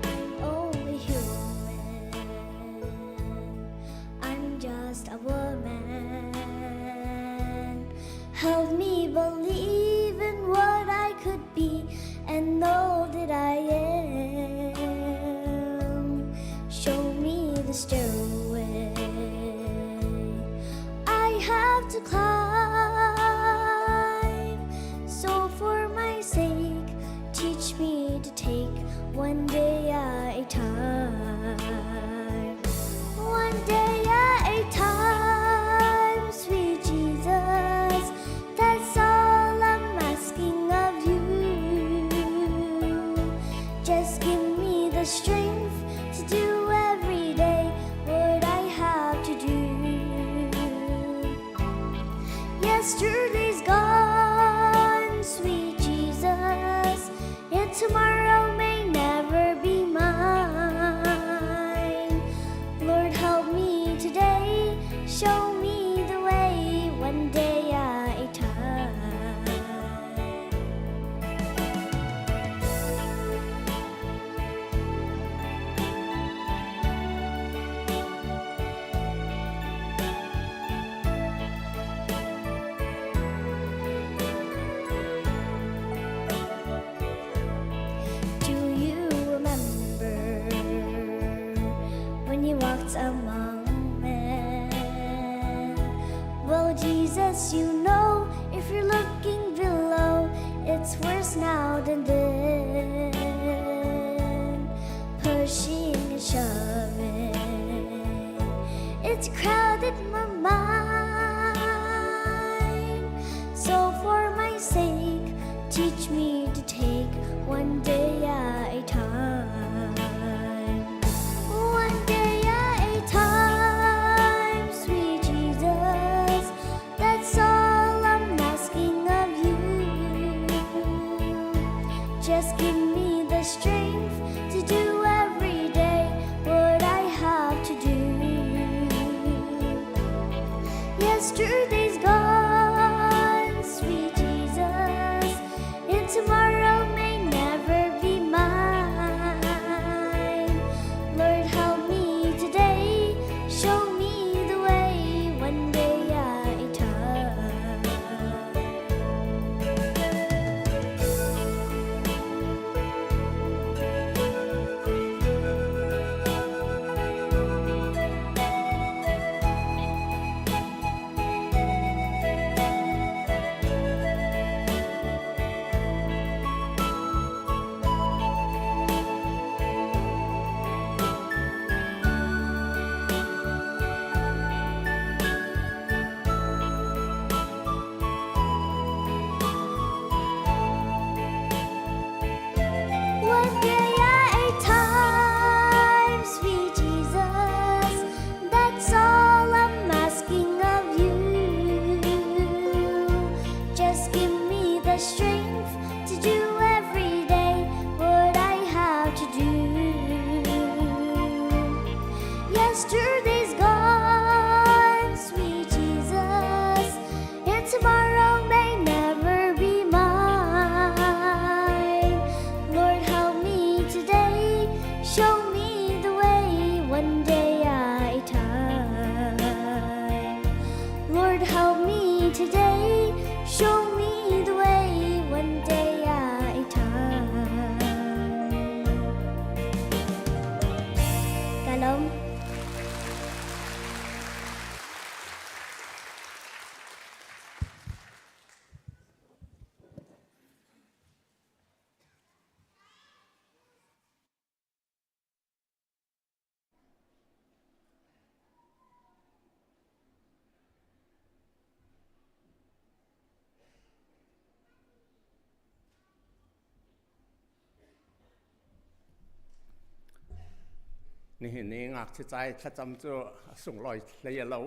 I'm only human. I'm just a woman. Help me believe in what I could be and know that I am. Show me the stairway I have to climb. So for my sake, teach me to take one day at a time. One day at a time, sweet Jesus. That's all I'm asking of you. Just give me the strength to do every day what I have to do. Yesterday's gone, sweet Jesus, and tomorrow may never be mine. Lord, help me today, show me the way, one day at a time. Do you remember when you walked among men? Well, Jesus, you know if you're looking below, it's worse now than then. Pushing and shoving, it's crowded my mind. So, for my sake, teach me to take one day at a time. One day at a time, sweet Jesus. That's all I'm asking of you. strength to do every day what I have to do. Yesterday's gone, sweet Jesus, and tomorrow may never be mine. Lord, help me today, show me the way one day at a time. One day at a time, sweet Jesus, that's all I'm asking of you. Just give me the strength to do every day what I have to do. Yesterday's gone, sweet Jesus, and tomorrow may never be mine. Lord, help me today, show me the way one day at a time. Lord, help me today, show me the way one day at a time. Kaa lawm. Nihin ni ngakchia cai thlacam cu a sunglawi hlei a lo.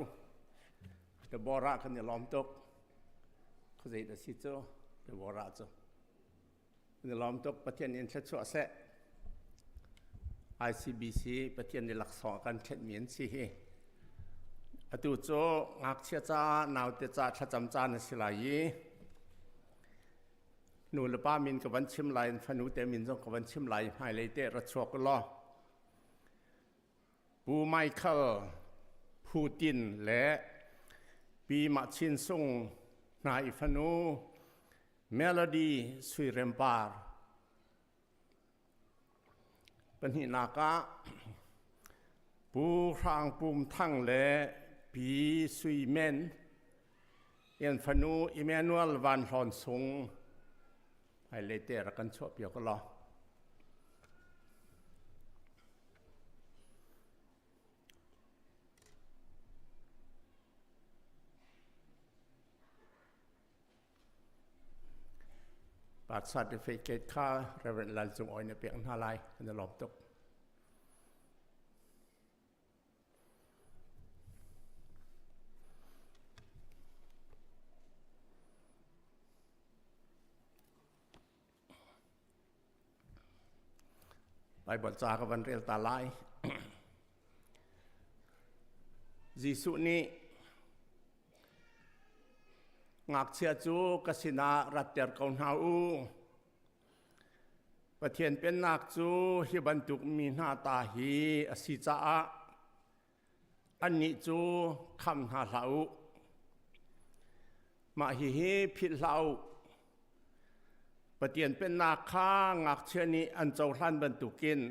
Deborah kan i lawm tuk. Khuazei dah si cu Deborah cu. Kan i lawm tuk. Pathian in thluachuah seh. ICBC Pathian nih laksawng a kan ṭhenhmi an si hi. Atu cu ngakchia ca naute ca thlacam caan a si lai i nu le pa min ka van chim lai in fanu te min zong ka van chim lai hmailei te ra chuak u law Pu Michael Putin le Pi Mah Chin Sung hna i fanu Melody Sui Rem Par Pahnihnak ah Pu Hrang Pum Thang le Pi Sui Men in fanu Emmanuel Van Hlawn Sung hmailei te rak kan chuahpiak u law. Birth certificate kha Reverend Lal Cung Awi na pek hna lai kan i lawm tuk. Baibal ca ka van rel ta lai. Jesuh nih ngakchia cu ka sinah ratter ko hna u. Pathian pennak cu hi bantuk mi hna ta hi a si caah annih cu kham hna hlah u. Mah hihi philh hlah u. Pathian pennak kha ngakchia nih an cohlan bantukin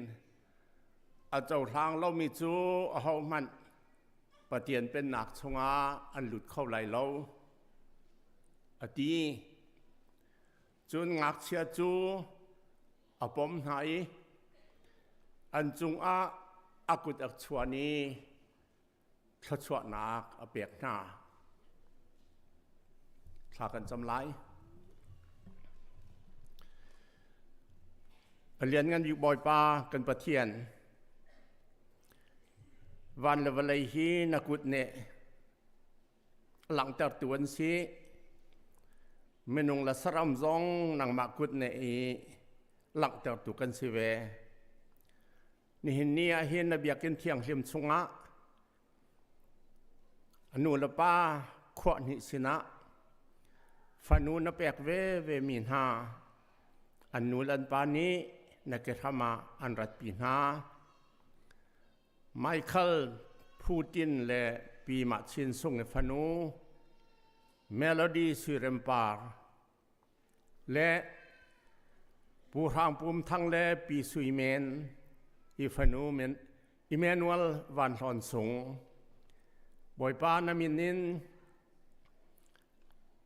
a cohlang lomi cu ahohmanh Pathian pennak chungah an lut kho lai lo, a ti. Cun ngakchia cu a pom hna i an cungah a kut a chuan i thluachuahnak a pek hna. Thla kan cam lai. A lianngan bik Bawipa kan Pathian, van le vawlei hi na kut nih langhtertu an si. Minung le saram zong nangmah kut nih i langhtertu kan si ve. Nihin ni ah hin na biakinn thianghlim chungah a nu le pa khuah hnih sinah fanu na pek ve ve mi hna an nu le an pa nih na kehram ah an ratpi hna. Michael Putin le Pi Mah Chin Sung i fanu Melody Suirempar le Pu Hrang Pum Thang le Pi Sui Men i fanu Emmanuel Van Hlawn Sung Bawipa na min in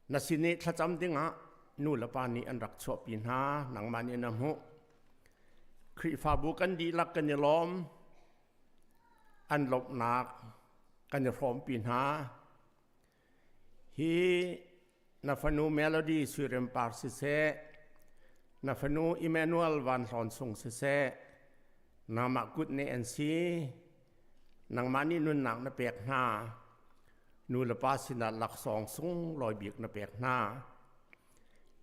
na sin i thlacam dingah nu le pa nih an rak chuahpi hna nangmah nih na hmuh Khrihfabu kan dihlak kan i lawm an lawmhnak kan i hrawmpi hna Hi na fanu Melody Suirem Par siseh, na fanu Emmanuel Van Hlawn Sung siseh, nangmah kut nih an si, nangmah nih nunnak na pek hna, nu le pa sinah laksawng sunglawi bik na pek hna.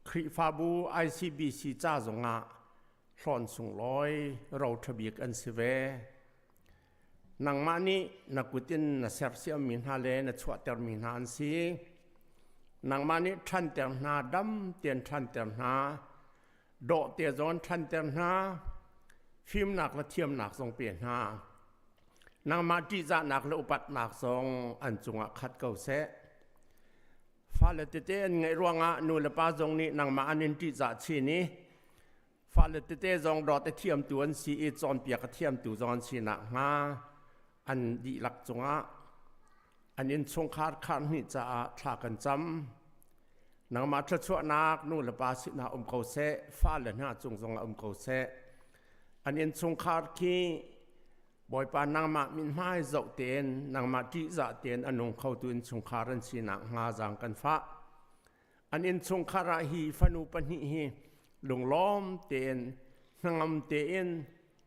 Khrihfabu ICBC ca zongah hlawn sunglawi ro ṭha bik an si ve. Nangmah nih na kut in na sersiammi hna le na chuahtermi hna an si. Nangmah nih ṭhanter hna, dam tein ṭhanter hna, dawh te zawn ṭhanter hna, fimnak le thiamnak zong pe hna. Nangmah ṭihzahnak le upatnak zong an cungah khat ko seh. Fale tete an ngeih ruangah nu le pa zong nih nangmah an in ṭihzah chin i Fale tete zong dawt a thiamtu an si i cawnpiak a thiamtu zong an si nakhnga an dihlak cungah an innchungkhar khar hnih caah thla kan cam. Nangmah thluachuahnak nu le pa sinah um ko seh, fale hna cung zongah um ko seh. An innchungkhar khi Bawipa nangmah mithmai zoh tein nangmah ṭihzah tein a nung khotu innchungkhar an si nakhnga zaang kan fah. An innchungkhar ah hi fanu pahnih hi lunglawm tein hnangam tein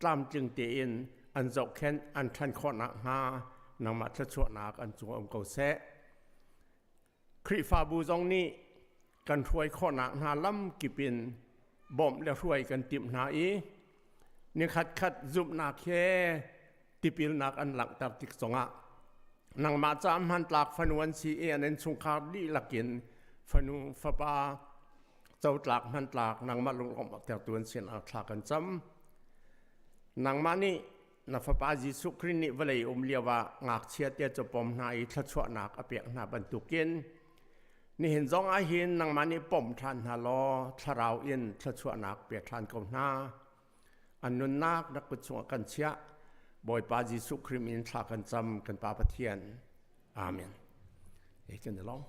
tlamtling tein an zohkhenh an ṭhan khawh nakhnga nangmah thluachuahnak an cung um ko seh. Khrihfabu zong nih kan hruai khawhnak hna lam kip in bawmh le hruai kan timh hna i nikhat khat zumhnak he tipilnak an langhter tik zongah nangmah ca hmantlak fanu an si i an innchungkhar dihlak in fanu fapa cotlak hmantlak nangmah lunglawmh tertu an sin ah thla kan cam nangmah nih na fapa Jesuh Khrih nih vawlei um lio ah ngakchia te cu pom hna i thluachuahnak a pek hna bantukin nihin zong ah hin nangmah nih pom ṭhan hna law thlarau in thluachuahnak pe ṭhan ko hna An nunnak rak kut chungah kan chiah. Bawipa Jesuh Khrih min thla kan cam kan Pa Pathian. Amen. E kan i lawm.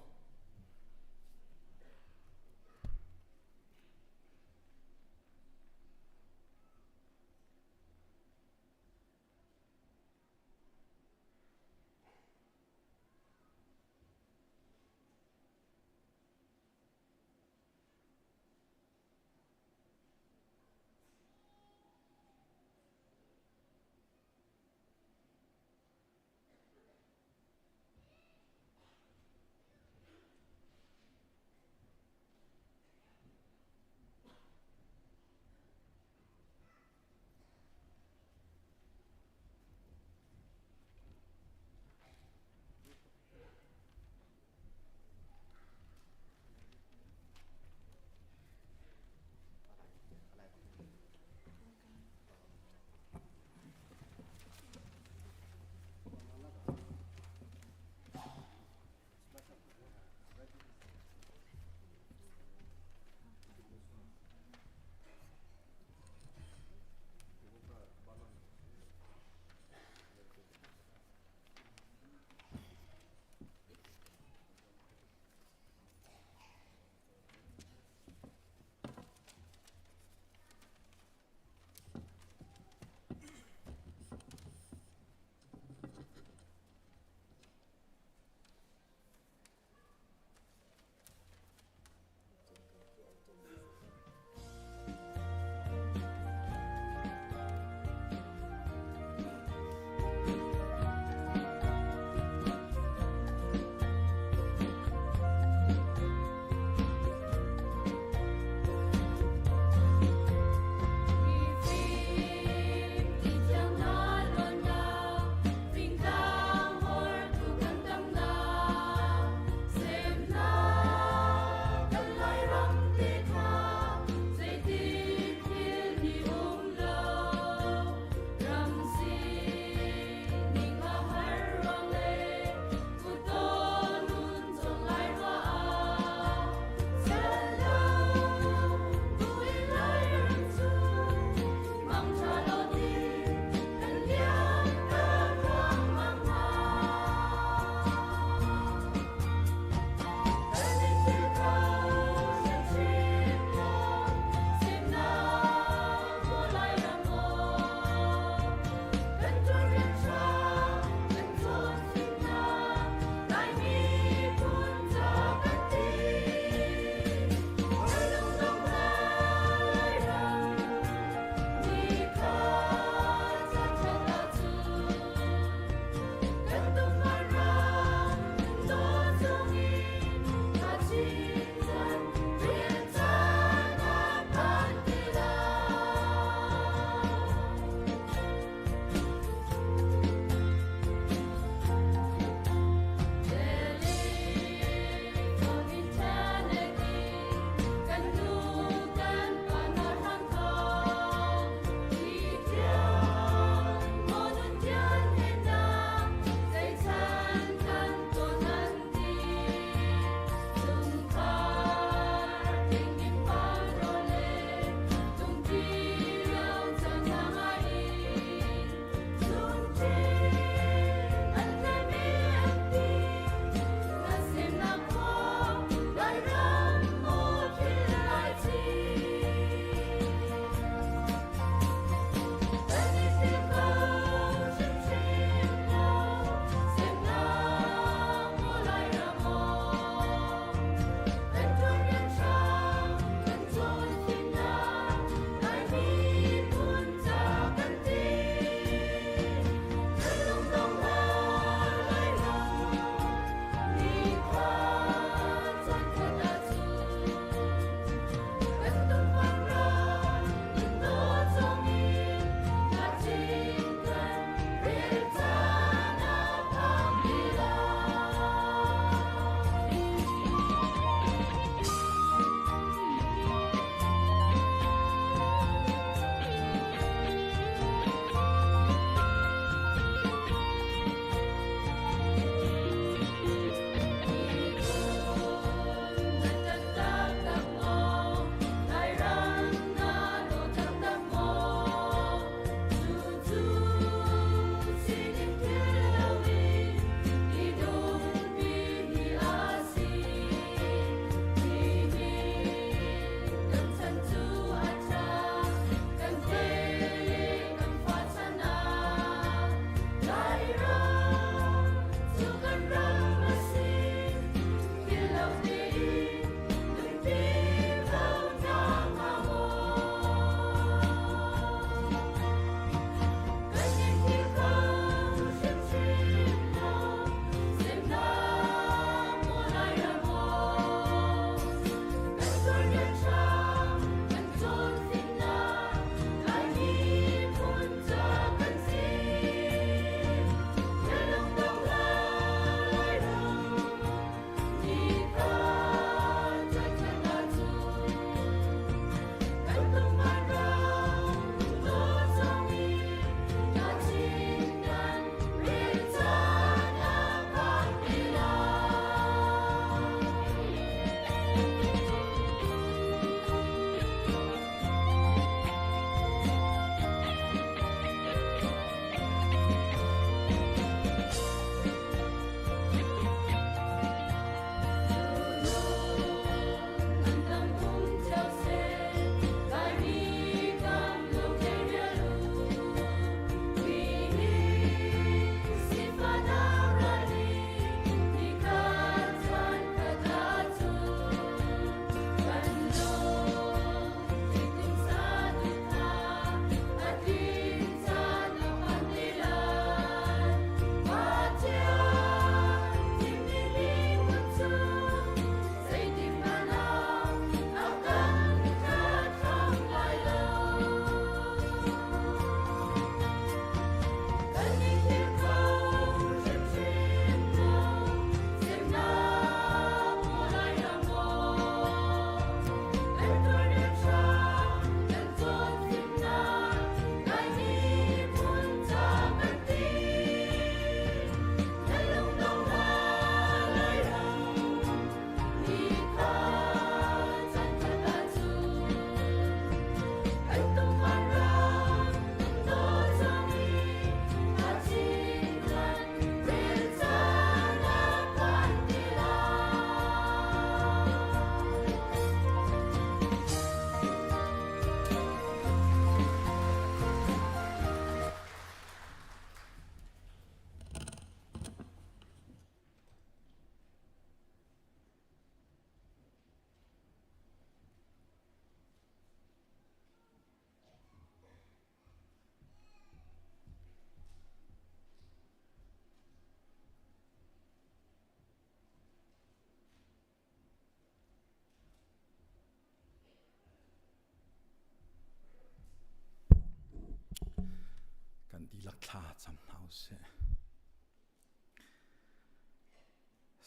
Thla cam hna usih.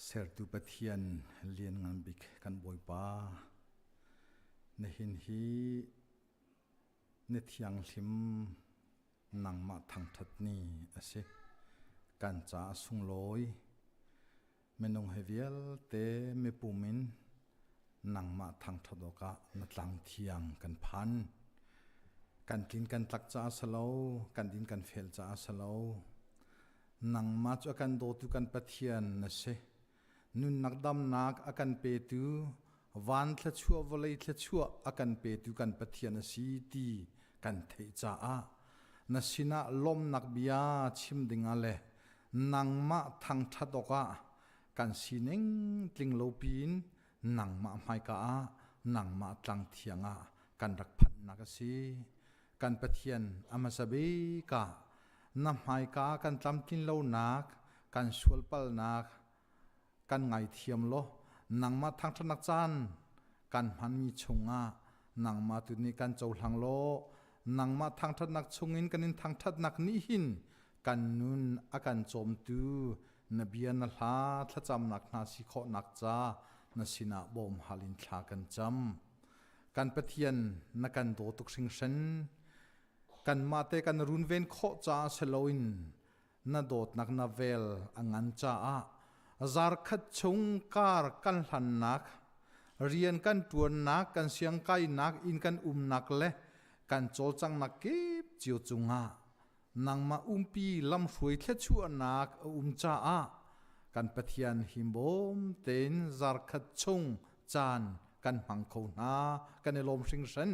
Sertu Pathian lianngan bik kan Bawipa, nihin hi ni thianghlim nangmah thangṭhat ni a si. Kan caah sunglawi minung he vialte mipum in nangmah thangṭhat awkah na tlang thiang kan phan. Kan tlin kan tlak caah si lo, kan din kan fel caah si lo. Nangmah cu a kan dawtu kan Pathian na si. Nunnak damnak a kan petu, van thluachuah vawlei thluachuah a kan petu kan Pathian a si ti kan theih caah na sinah lawmnak bia chim dingah le nangmah thangṭhat awkah kan sining tling lo piin nangmah hmaika ah nangmah tlang thiang ah kan rak phanhnak a si. Kan Pathian a hmasa bik ah na hmaika kan tlamtlin lonak, kan sualpalnak kan ngaithiam law nangmah thangṭhatnak caan kan hmanmi chungah nangmah tu nih kan cohlang law nangmah thangṭhatnak chungin kan in thangṭhatnak nih hin kan nun a kan cawmtu na bia na hla thlacamnak hna si khawhnak ca na sinah bawm hal in thla kan cam. Kan Pathian na kan daw tuk hringhran. Kanmah te kan runven khawh caah si loin na dawtnak na vel a ngan caah zarkhat chung kar kan hlannak rian kan ṭuannak kan siangkainak inn kan umnak le kan cawlcanghnak kip cio cungah nangmah umpi lamhruai thluachuahnak a um caah kan Pathian himbawm tein zarkhat chung caan kan hmang kho hna kan i lawm hringhran.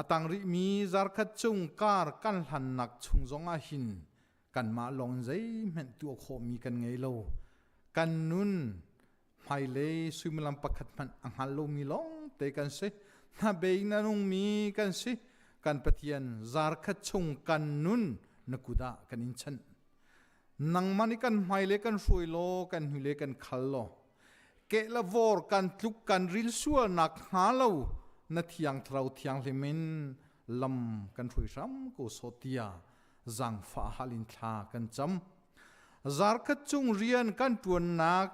A tang rihmi zarkhat chung kar kan hlannak chung zongah hin kanmah lawng in zeihmanh tuah khawhmi kan ngei lo. Kan nun hmailei suimilam pakhat hmanh a hngal lomi lawng te kan si. Hnabei na nungmi kan si. Kan Pathian zarkhat chung kan nun na kut ah kan in chanh. Nangmah nih kan hmailei kan hruai law kan hnulei kan khal law Keh le vor kan tluk kan ril sualnak hnga lo na thiang thlarau thianghlim in lam kan hrui hram ko sawh tiah zaangfah hal in thla kan cam. Zarkhat chung rian kan ṭuannak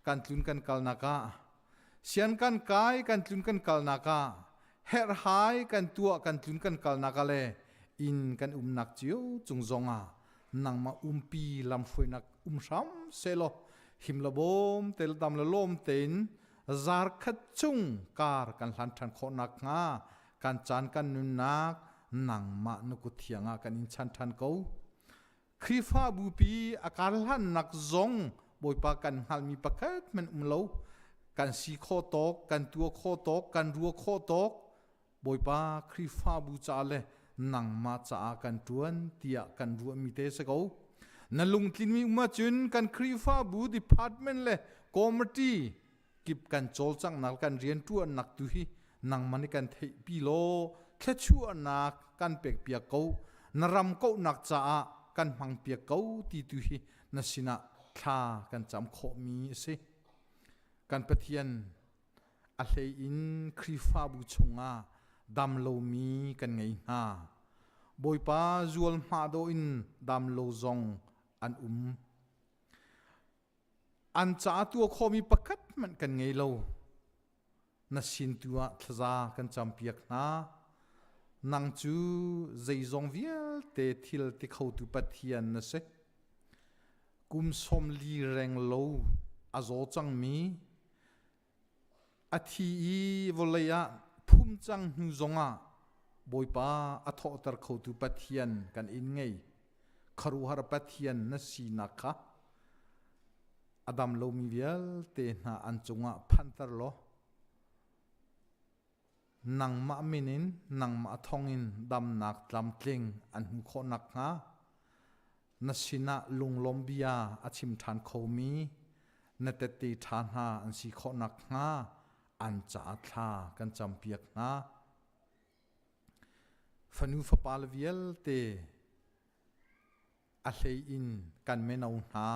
kan tlun kan kalnak ah sian kan kai kan tlun kan kalnak ah herhhai kan tuah kan tlun kan kalnak ah le inn kan umnak cio cung zongah nangmah umpi lamhruainak um hram sehlaw him le bawm te le dam le lawm tein zarkhat chung kar kan hlan ṭhan khawh nakhnga kan caan kan nunnak nangmah na kut thiang ah kan in chan ṭhan ko. Khrihfabu pi a kar hlannak zong Bawipa kan hngalhmi pakhat hmanh um lo. Kan si khawh tawk, kan tuah khawh tawk, kan ruah khawh tawk Bawipa Khrihfabu ca le nangmah caah kan ṭuan tiah kan ruahmi te si ko. Na lungtlinmi um ahcun kan Khrihfabu department le committee kip kan cawlcanghnak kan rianṭuannak tu hi nangmah nih kan theihpi law thluachuahnak kan pekpiak ko. Na ram kauhnak caah kan hmangpiak ko ti tu hi na sinah thla kan cam khawhmi a si. Kan Pathian A hlei in Khrihfabu chungah dam lomi kan ngei hna. Bawipa zual hma dawh in dam lo zong an um. An caah tuah khawhmi pakhat hmanh kan ngei lo. Na sin tu ah thlaza kan campiak hna. Nang cu zeizong vialte thil ti khotu Pathian na si. Kum 40 reng lo a zaw cangmi A thi i vawlei ah phum cang hnu zongah Bawipa a thawhter khotu Pathian kan in ngei. Khuaruahhar Pathian na sinak kha a dam lomi vialte hna an cungah phanter law nangmah min in nangmah thawngin damnak tlamtling an hmuh khawh nakhnga na sinah lunglawm bia a chim ṭhan khomi na tette ṭha hna an si khawh nakhnga an caah thla kan campiak hna. Fanu fapa le vialte a hlei in kan mino hna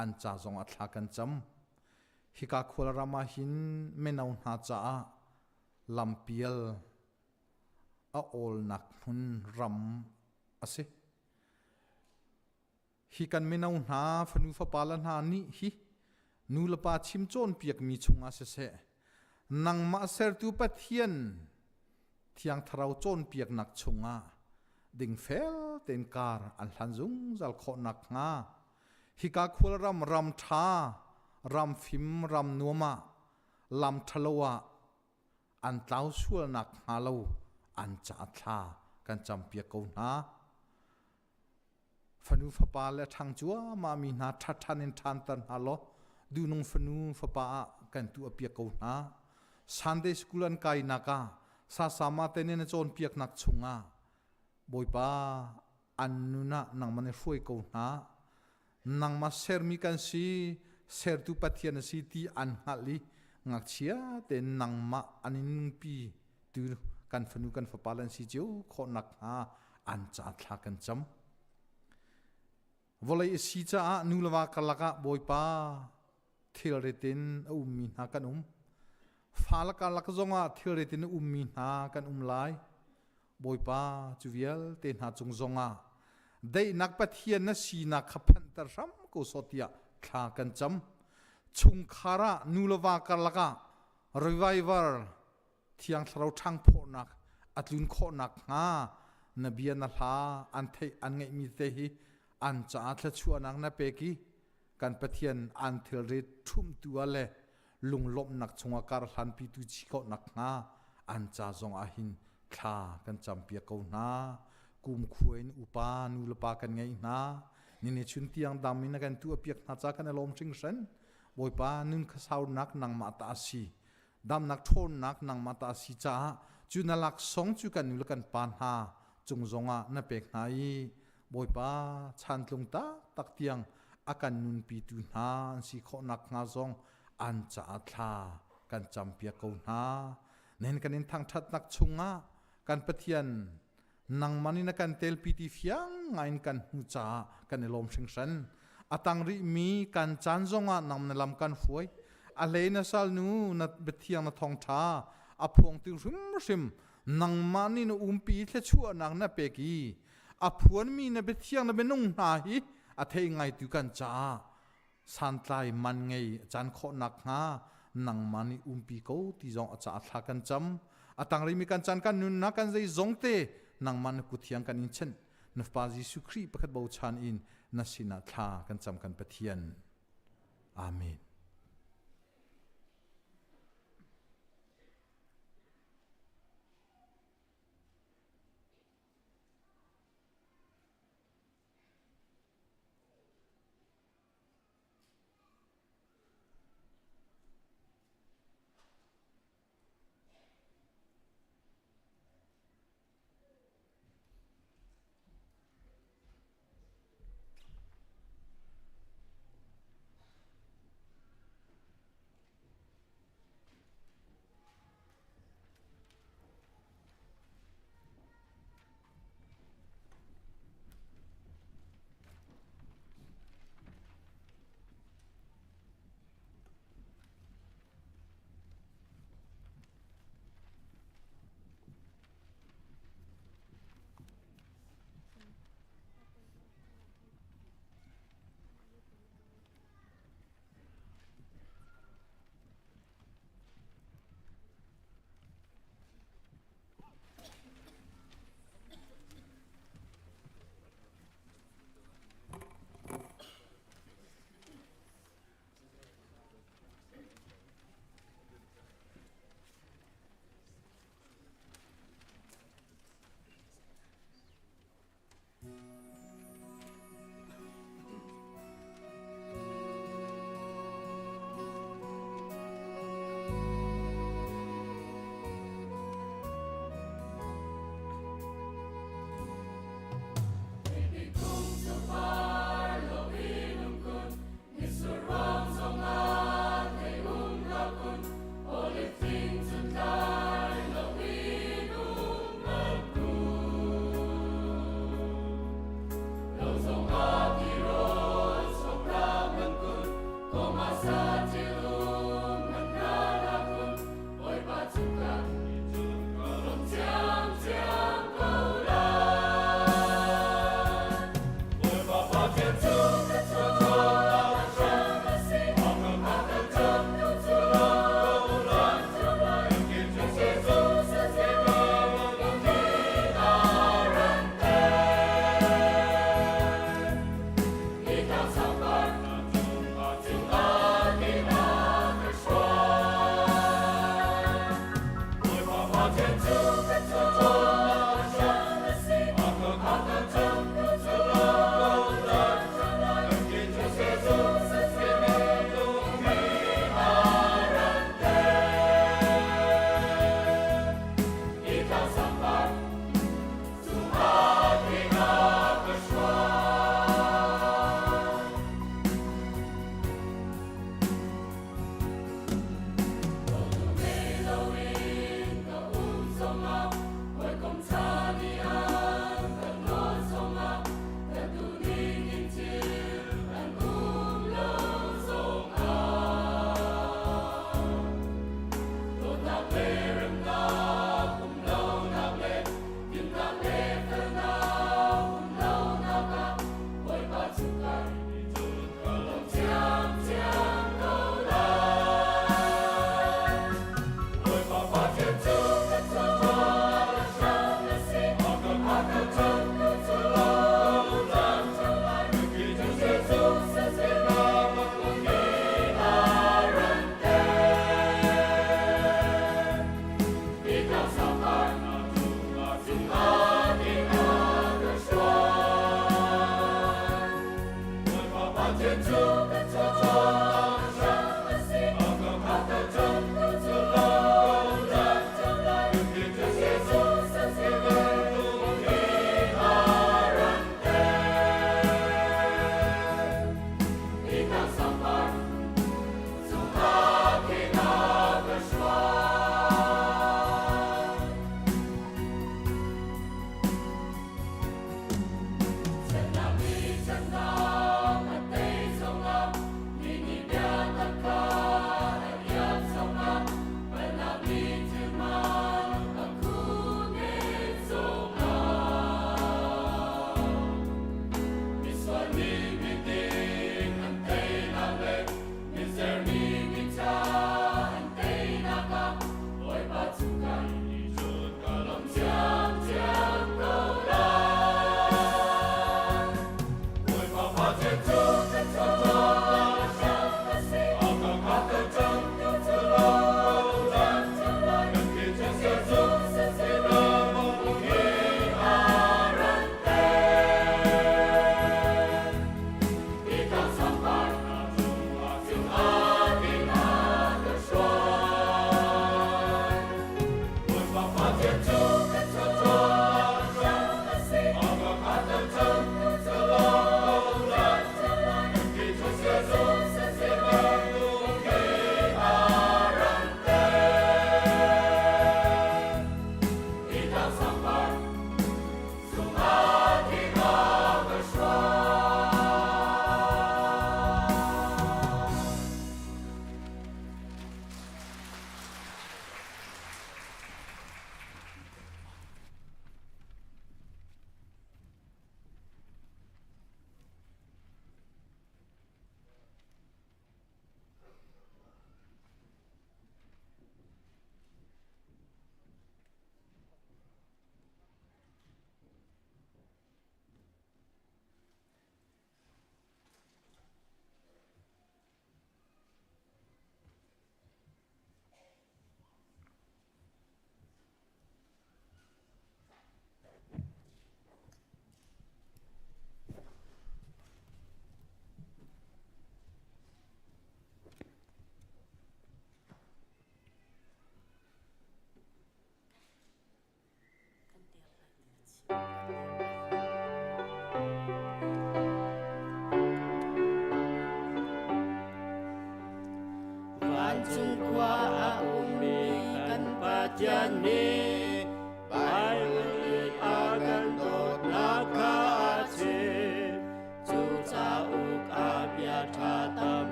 an ca zong ah thla kan cam. Hika khualram ah hin mino hna caah lampial a awlnak hmun ram a si. Hi kan mino hna fanu fapa le hna nih hi nu le pa chim cawnpiakmi chungah siseh, nangmah sertu Pathian Thiang Thlarau cawnpiaknak chungah dingfel tein kar an hlan zungzal khawh nakhnga hika khualram ram ṭha, ram fim, ram nuam ah lam ṭhalo ah an tlau sual nakhnga lo an ca thla kan campiak ko hna. Fanu fapa le ṭhang cuahmah mi hna ṭhaṭhan in ṭhanter hna law duhnung fanu fapa ah kan tuah piak ko hna. Sunday school an kainak ah sasama te nih na cawnpiaknak chungah Bawipa an nun ah nangmah nih hruai ko hna. Nangmah sermi kan si, sertu Pathian a si ti an hngalh i ngakchia tein nangmah an in nunpi tu kan fanu kan fapa lan si cio khawh nakhnga an ca thla kan cam. Vawlei a si caah nu le va karlak ah Bawipa thilrit in a ummi hna kan um. Fa le karlak zongah thilrit in a ummi hna kan um lai. Bawipa cu vialte hna cung zongah daihnak Pathian na sinak kha phanhter hram ko sawh tiah thla kan cam. Chungkhar ah nu le va karlak ah revival Thiang Thlarau ṭhangphawhnak a tlun khawh nakhnga na bia na hla an theih an ngeihmi te hi an caah thluachuahnak na pek i kan Pathian an thilrit ṭhumhtu ah le lunglawmhnak chungah kar hlanpitu chi khawh nakhnga an ca zong ah hin thla kan campiak ko hna. Kumkhua in upa nu le pa kan ngeih hna. Nini chun tiang dam in na kan tuahpiak hna ca kan i lawm hringhran. Bawipa nun khasaunak nangmah ta a si. Damnak ṭhawnnak nangmah ta a si caah cu na laksawng cu kan nu le kan pa hna cung zongah na pek hna i Bawipa chantlung taktak tiang a kan nunpitu hna an si khawh nakhnga zong an caah thla kan campiak ko hna. Nihin kan in thangṭhatnak chungah kan Pathian nangmah nih na kan telpi ti fiang ngaiin kan hmu caah kan i lawm hringhran. A tang rihmi kan caan zongah nang na lam kan hruai. A hlei na salnu na biathiang na thawngṭha a phuang ti hrimhrim nangmah nih na umpi thluachuahnak na pek i a phuanmi na biathiang na minung hna hi a thei ngaitu kan caah santlai man ngei caan khawh nakhnga nangmah nih umpi ko ti zong a caah thla kan cam. A tang rihmi kan caan kan nunnak kan zei zong te nangmah na kut thiang kan in chanh. Na Fapa Jesuh Khrih pakhat bochan in na sinah thla kan cam kan Pathian. Amen.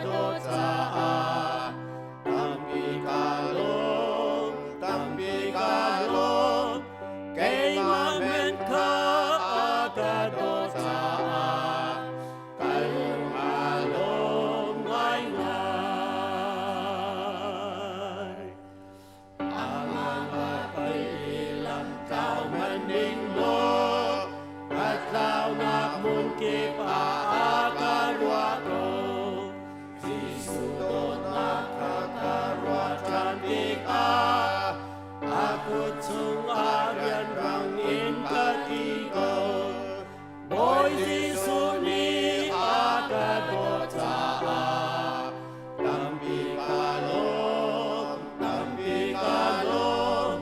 dawt caah tampi ka lawm, tampi ka lawm. Keimah men kha a ka dawt caah ka lung aa lawm ngaingai. Bawi Jesuh nih a ka dawt caah tampi ka lawm, tampi ka lawm.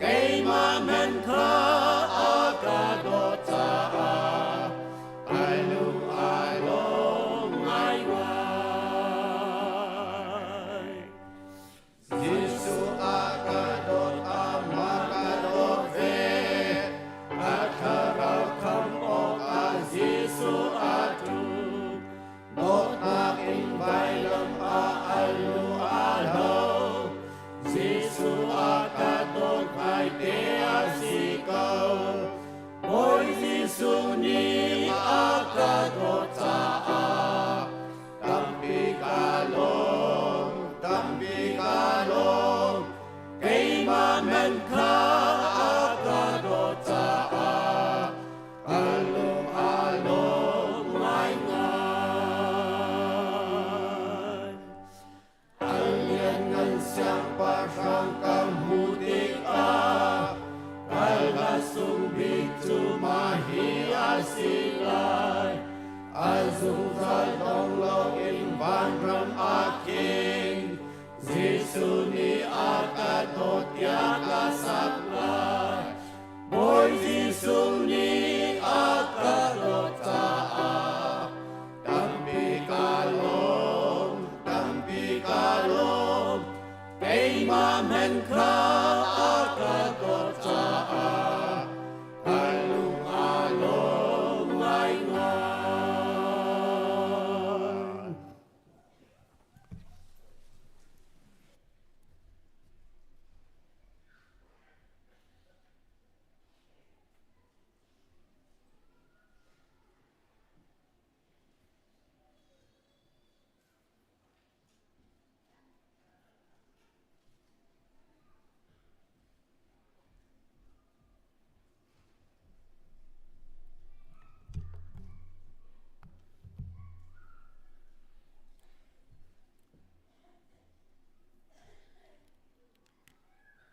Keimah men kha a ka dawt caah kai lung ai lawm ngaingai. Jesuh a ka dawt, amah ka dawt ve. A thlarau khamh awkah Jesuh a ṭum. Dawtnak in vailam ah a lu a hlo. Jesuh a ka dawt ngaite a si ko. Bawi Jesuh nih a ka dawt caah Tampi ka lawm, tampi ka lawm, keimah men kha a ka dawt caah ka lung aa lawm ngaingai. A lianngan siangpahrang ka hmuh tikah ka hla sung bik cu mah hi a si lai. A zungzal dong loin vanram ah khin Jesuh nih a ka dawt tiah ka sak lai. Bawi Jesuh nih a ka dawt caah tampi ka lawm, tampi ka lawm. Keimah men kha a ka dawt caah ka lung aa lawm ngaingai.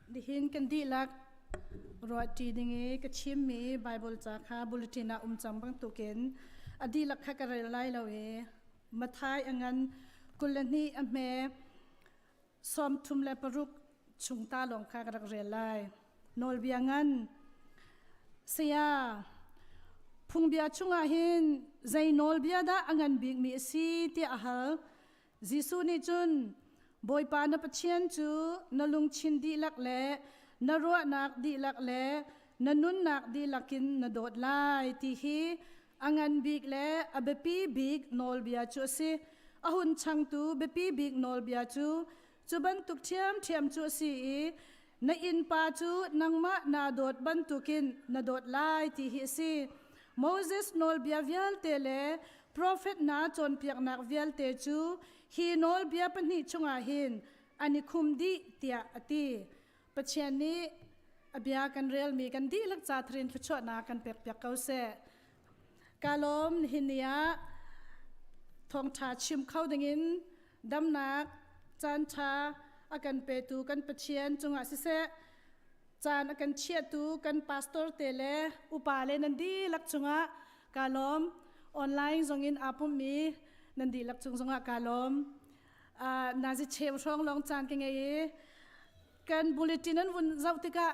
Nihin kan dihlak ruahṭi ding i ka chimmi Baibal ca kha bulletin ah um cang bantukin a dihlak kha ka rel lai lo i Matthai a ngan 22 a hme 36 chung ta lawng kha ka rak rel lai. Nawlbia ngan Saya phungbia chungah hin zei nawlbia dah a ngan bikmi a si tiah a hal. Jesuh nih cun Bawipa na Pathian cu na lungthin dihlak le na ruahnak dihlak le na nunnak dihlak in na dawt lai ti hi a ngan bik le a biapi bik nawlbia cu a si. A hun changtu biapi bik nawlbia cu cu bantuk ṭhiamṭhiam cu a si i na innpa cu nangmah naa dawt bantukin na dawt lai ti hi a si. Moses nawlbia vialte le profet hna cawnpiaknak vialte cu hi nawlbia pahnih chungah hin an i khum dih tiah a ti. Pathian nih a bia kan relmi kan dihlak ca thrin thluachuahnak kan pekpiak ko seh. Ka lawm nihin ni ah thawngṭha chim kho dingin damnak caanṭha a kan petu kan Pathian cungah siseh caan a kan chiahtu kan pastor te le upa le nan dihlak cungah kaa lawm. Online zongin aa pummi nan dihlak cung zongah kaa lawm. Uh, nazi cheu hrawng lawng caan ka ngei i kan bulletin an vun zoh tikah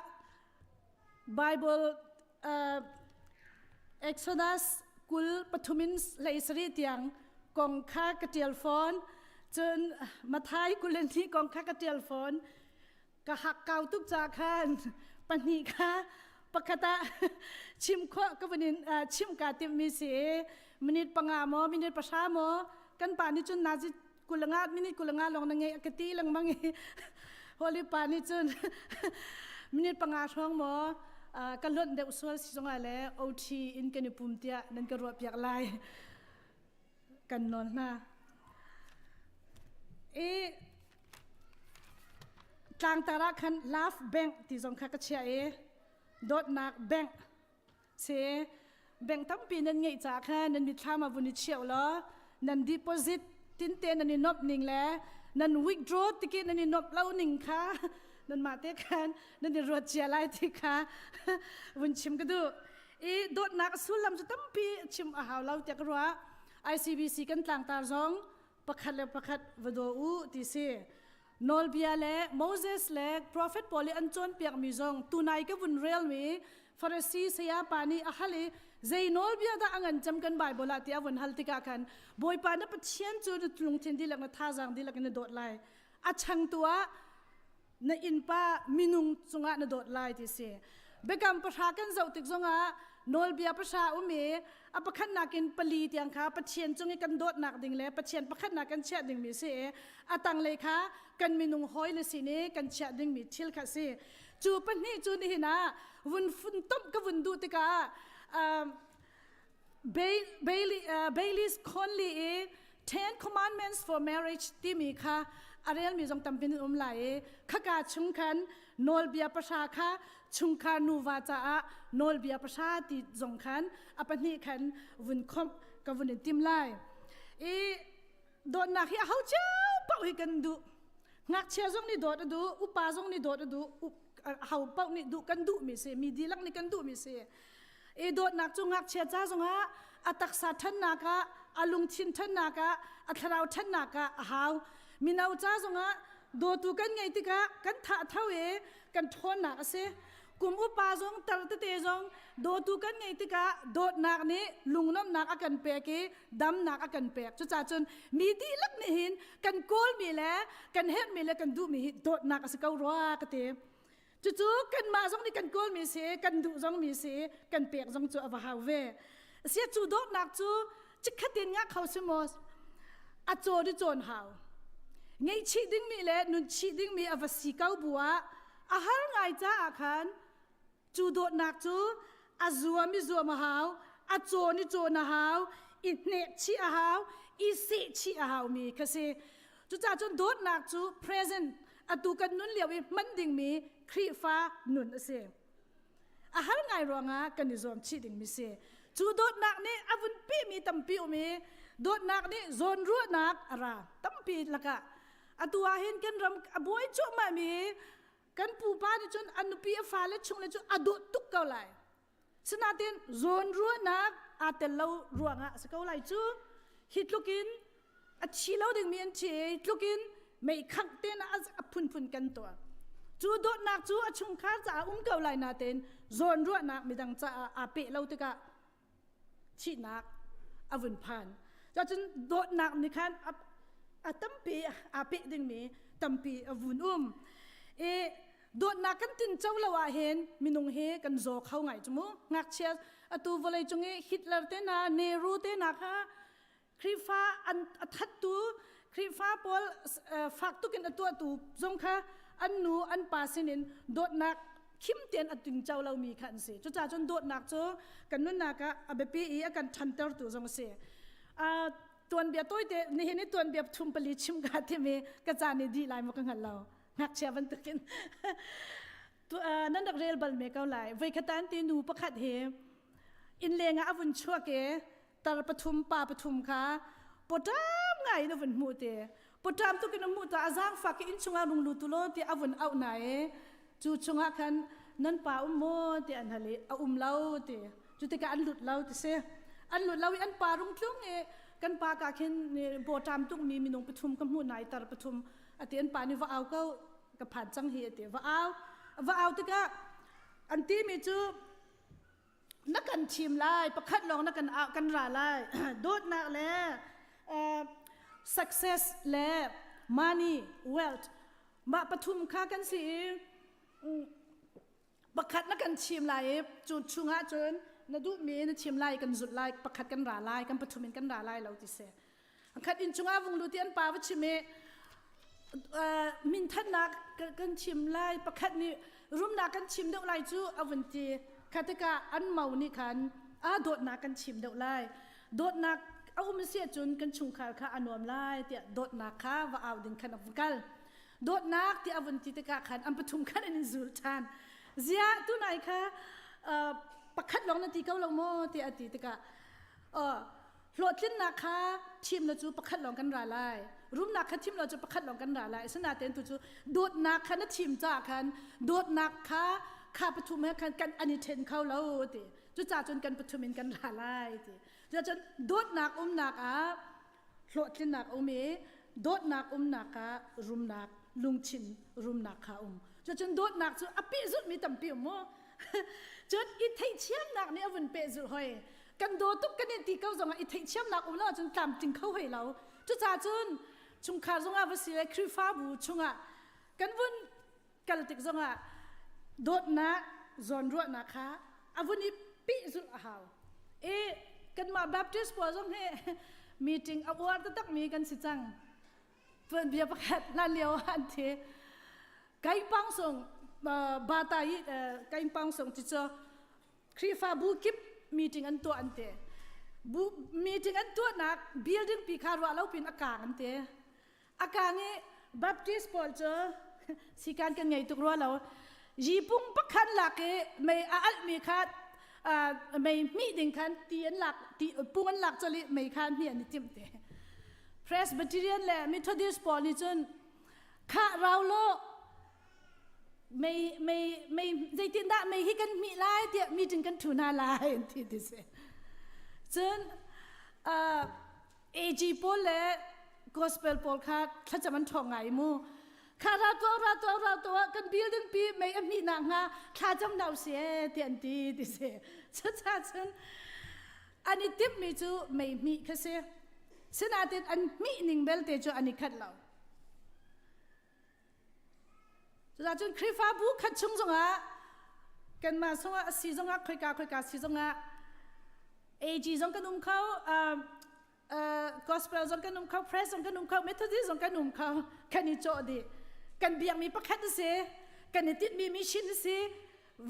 Bible uh, Exodus kul pathumin hlei sarih tiang kong kha ka ṭial fawn cun Mathai 22 kong kha ka ṭial fawn ka hak kau tuk ca khan pahnih kha pakhat ah chim khawh ka vun in chim ka timhmi si i minute panga maw minute pahra maw kan pa nih cun nazi. Kulanga minute kulanga long na ngei ka ti lengmang i Holy pa nih cun minute panga hrawng maw ka lonh deuh sual si zongah le OT in kan i pum tiah nan ka ruah piak lai kan nawl hna. I tlangtar ah khan love bank ti zong kha ka chiah i dawtnak bank si bank tampi nan ngeih caah khan nan mitthlam ah vun i chiah law nan deposit tinte nan i nomh ning le nan withdraw tiki nan i nomh lo ning kha nanmah te khan nan i ruat cia lai ti kha vun chim ka duh. I dawtnak sullam cu tampi chim a hau lo tiah ka ruah. ICBC kan tlangtar zong pakhat le pakhat va daw u ti si. Nawlbia le Moses le prophet pawl i an cawnpiakmi zong tunai ka vun relmi Farasi saya pa nih a hal i zei nawlbia dah a ngan cem kan Bible ah tiah a vun hal tikah khan Bawipa na Pathian cu na lungthin dihlak na thazaang dihlak in na dawt lai. A changtu ah na innpa minung cungah na dawt lai ti si. Biakam pahra kan zoh tik zongah nawlbia pahra um i a pakhatnak in pali tiang kha Pathian cung i kan dawtnak ding le Pathian pakhatnak kan chiah dingmi si i a tanglei kha kan minung hawi le sin i kan chiah dingmi thil kha si. Cu pahnih cu nihin ah vun funtomh ka vun duh tikah Bailey, Bailey's Conley i Ten Commandments for Marriage timi kha a relmi zong tampi nan um lai i khaka chung khan nawlbia pahra kha chungkhar nuva caah nawlbia pahra ti zong khan a pahnih khan vun khomh ka vun in tim lai. I dawtnak hi a ho cio paoh hi kan duh. Ngakchia zong nih dawt a duh, upa zong nih dawt a duh, ho paoh nih duh kan duhmi si, mi dihlak nih kan duhmi si. I dawtnak cu ngakchia ca zongah a taksa ṭhannak ah, a lungthin ṭhannak ah, a thlarau ṭhannak ah a hau. Mino ca zongah dawtu kan ngeih tikah kan tha tho i kan ṭhawnnak a si. Kum upa zong tar tete zong dawtu kan ngeih tikah dawtnak nih lungnuamhnak a kan pek i damnak a kan pek. Cucaah cun mi dihlak nih hin kan kawlmi le kan herhmi le kan duhmi hi dawtnak a si ko rua ka ti. Cucu kanmah zong nih kan kawlmi si, kan duh zong mi si, kan pek zong cu a va hau ve. Sia cu dawtnak cu chikkhat in ngah kho si maw? A cawn i cawn hau. Ngeihchih dingmi le nunchih dingmi a va si ko bu ah a har ngai caah khan cu dawtnak cu a zuam i zuam a hau, a cawn i cawn a hau, i hnekchih a hau, i sehchih a haumi kha si. Cucaah cun dawtnak cu present atu kan nun lio i hman dingmi Khrihfa nun a si. A har ngai ruangah kan i zuam chih dingmi si. Cu dawtnak nih a vun pehmi tampi um i dawtnak nih zawnruahnak a ra tampi lakah atu ah hin kan ram a buai cuahmah mi kan pupa nih cun an nupi a fale chung le cu a dawt tuk ko lai. Sinain zawnruahnak aa tel lo ruangah a si ko lai cu. Hi tluk in a thi lo dingmi an thi i tluk in mei khangh ten a phunphun kan tuah. Cu dawtnak cu a chungkhar caah um ko lai natein zawnruahnak midang caah aa peh lo tikah thihnak a vun phan. Cun dawtnak nih khan a tampi aa peh dingmi tampi a vun um. I dawtnak kan tinco lo ah hin minung hi kan zaw kho ngai cu mu. Ngakchia atu vawlei cung i Hitler te hna, Nehru te hna kha Khrihfa an a thattu Khrihfa pawl fak tuk in a tuahtu zong kha an nu an pa sinin dawtnak khim tein a tingco lomi kha an si. Cucaah cun dawtnak cu kan nunnak ah a biapi i a kan ṭhantertu zong a si. Tuanbia tawite nihin i tuanbia thum pali chim ka tim i ka caan i dih lai maw ka hngal lo. Ngakchia bantukin nan rak rel bal me ko lai. Voikhat an ti nu pakhat hi inn leng ah a vun chuak i tar pathum pa pathum kha pawṭam ngai in a vun hmuh te pawṭam tuk in a hmuh ta a zaangfak i inn chungah rung lut u law tiah a vun auh na i cu chungah khan nan pa um maw tiah an hal i a um lo ti cu tikah an lut lo ti si an lut lo i an pa rung tlung i kan pa ka khin pawṭam tuk mi minung pathum ka hmuh na i tar pathum ati an pa nih va au ko ka phan cang hi ati va au va au tikah an ti mi cu na kan thim lai pakhat lawng na kan kan ra lai dawtnak le success le money wealth mah pathum kha kan si i pakhat na kan thim lai i cu chungah cun na duhmi na thim lai kan zulh lai pakhat kan ra lai kan pathum in kan ra lai lo ti si. Khat inn chungah vung lut i an pa va chim i minthannak kan chim lai pakhat nih rumnak kan chim deuh lai cu a vun ti. Kha tikah an mo nih khan a dawtnak kan chim deuh lai. Dawtnak a um si ahcun kan chungkhar kha a nuam lai tiah dawtnak kha va au ding khan a va kal. Dawtnak ti a vun ti tikah khan an pathum khan an in zul ṭhan. Ziah tunai kha pakhat lawng na ti ko lo maw tiah a ti tikah hlawhtlinnak kha thim lo cu pakhat lawng kan ra lai rumnak kha thim lo cu pakhat lawng kan ra lai asinain tu cu dawtnak kha na thim caah khan dawtnak kha kha pathum he khan kan an i ṭhen kho lo ti cucaah cun kan pathum in kan ra lai ti cucun dawtnak umnak ah hlawhtlinnak um i dawtnak umnak ah rumnak lungthin rumnak kha um cucun dawtnak cu a pehzulhmi tampi um mu cun i theihthiamnak nih a vun pehzulh hoi kan daw tuk kan in ti ko zongah i theihthiamnak um lo ahcun tlamtling kho hoi lo cucaah cun chungkhar zongah va si le Khrihfabu chungah kan vun kal tik zongah dawtnak zawnruahnak kha a vun i pehzulh a hau i kanmah Baptist pawl zong hi meeting a uar taktak mi kan si cang tuanbia pakhat hlan lio ah an thi kaipang sung bata i kaipang sung ti cu Khrihfabu kip meeting an tuah an ti bu meeting an tuahnak building pi kha ruah lo pin a kang an ti a kang i Baptist pawl cu sikan kan ngei tuk rua lo yipung pakhat lak i mei a alhmi kha mei hmih ding khan ti an lak ti pung an lak coli mei kha hmih an i timh te Presbyterian le Methodist pawl nih cun khah rau lo mei mei mei zeitin dah mei hi kan hmih lai tiah meeting kan thu hna lai an ti ti si cun AG pawl le gospel pawl kha thlacam an ṭhawng ngai mu. Kha ra tuah ra tuah ra tuah kan building pi mei a hmih nak hnga thlacam na si e ti an ti ti si. Cucaah cun an i timhmi cu mei hmih kha si. Sinain an hmih ning belte cu an i khat lo. Cucaah cun Khrihfabu khat chung zongah kanmah zongah a si zongah khoika khoika si zongah AG zong kan um kho gospel zong kan um kho press zong kan um kho Methodist zong kan um kho kan i cawh dih kan biakmi pakhat a si kan i tinhmi mission a si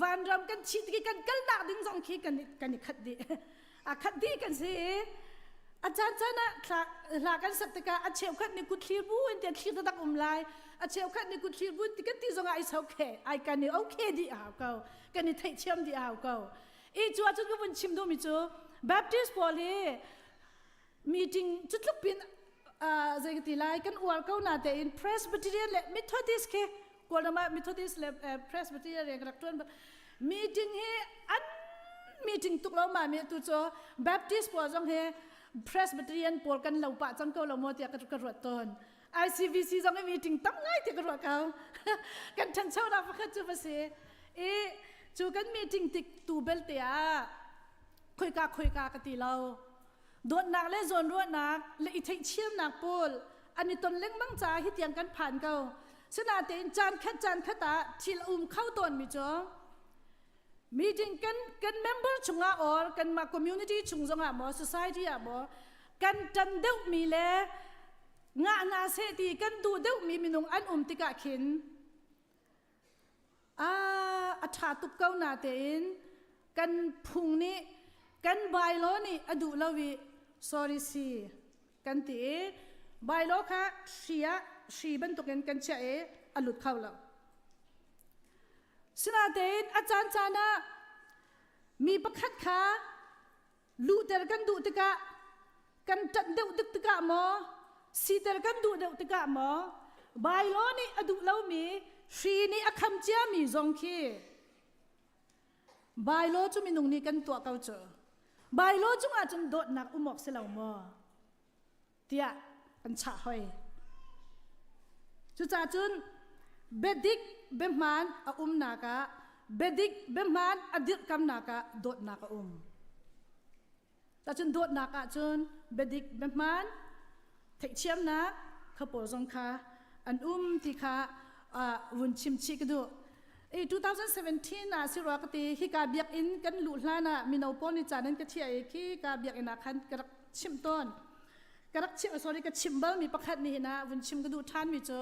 vanram kan chit ki kan kalnak ding zong khi kan kan i khat dih a khat dih kan si i a caan caan ah thla hla kan sak tikah a cheukhat nih kut thlir bu in tiah thlir tak um lai a cheukhat nih kut thlir bu in ti kan ti zongah is okay ai kan i okay dih a hau ko kan i theihthiam dih a hau ko i cu ahcun ka vun chim duhmi cu Baptist pawl hi meeting cu tluk pin zei ka ti lai kan uar ko na tein Presbyterian le Methodist khi Kawlram ah Methodist le Presbyterian rian ka rak ṭuan meeting hi an meeting tuk lo ma mi tu cu Baptist pawl zong hi Presbyterian pawl kan lo pah cang ko lo maw tiah ka ruat tawn ICBC zong hi meeting tam ngai tiah ka ruah ko kan ṭhanchonak pakhat cu va si i cu kan meeting tik tu belte ah khoika khoika ka ti lo dawtnak le zawnruahnak le i theihchiamnak pawl an i ton lengmang caah hi tiang kan phan ko sinatein caan khat caan khat ah thil a um kho tawnmi cu meeting kan kan member chungah or kanmah community chung zongah maw society ah maw kan tan deuhmi le ngah hna seh ti kan duh deuhmi minung an um tikah khin a ṭha tuk ko na tein kan phung nih kan bylaw nih a duh lo i sorry si kan ti i bylaw kha hri ah hri bantukin kan chiah i a lut kho lo. Sinatein a caan caan ah mi pakhat kha luhter kan duh tikah kan ṭanh deuh tuk tikah maw siter kan duh deuh tikah maw bylaw nih a duh lomi hri nih a kham ciami zong khi bylaw cu minung nih kan tuah ko cu bylaw cungah cun dawtnak um awk si lo maw tiah an chah hoi. Cucaah cun biadik biahmaan a umnak ah biadik biahmaan a dirhkamnak ah dawtnak a um. Cun dawtnak ah cun biadik biahmaan theihthiamnak kha pawl zong kha an um ti kha vun chim chih ka duh. I 2017 ah si rua ka ti hika biakinn kan luh hlan ah mino pawl nih caan an ka thiah i khi ka biakinn ah khan ka rak chimh tawn. Ka rak chim sorry ka chim bal mi pakhat nih hin ah vun chim ka duh ṭhan mi cu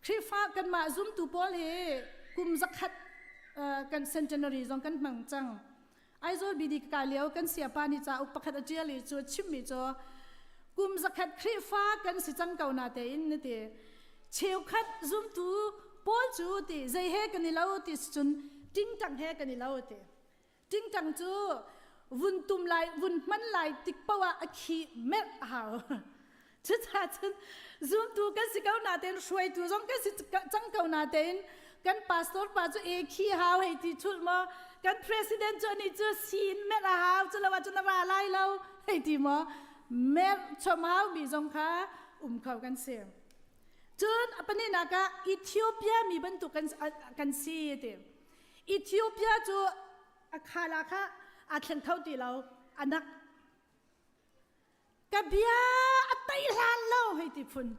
Khrihfa kanmah zumtu pawl hi kum zakhat kan centenary zong kan hmang cang. Aizawl BD ka kai lio kan siapa nih cauk pakhat a ṭial i cu a chimmi cu kum zakhat Khrihfa kan si cang ko na tein na ti. Cheukhat zumtu pawl cu ti zei he kan i lo ti cun tingtang he kan i lo ti. Tingtang cu vun tum lai vun hman lai tik paoh ah a khi merh a hau. Cucaah cun zumtu kan si ko natein hruaitu zong kan si cang ko natein kan pastor pa cu e khi hau hei ti chulh maw kan president cu anih cu sin merh a hau cu lo ahcun a ra lai lo hei ti maw merh chom hau mi zong kha um kho kan si. Cun a pahnihnak ah Ethiopia mi bantuk kan, kan si ti. Ethiopia cu a khala kha aa thleng kho ti lo anak ka bia a tei hlan lo hei ti phun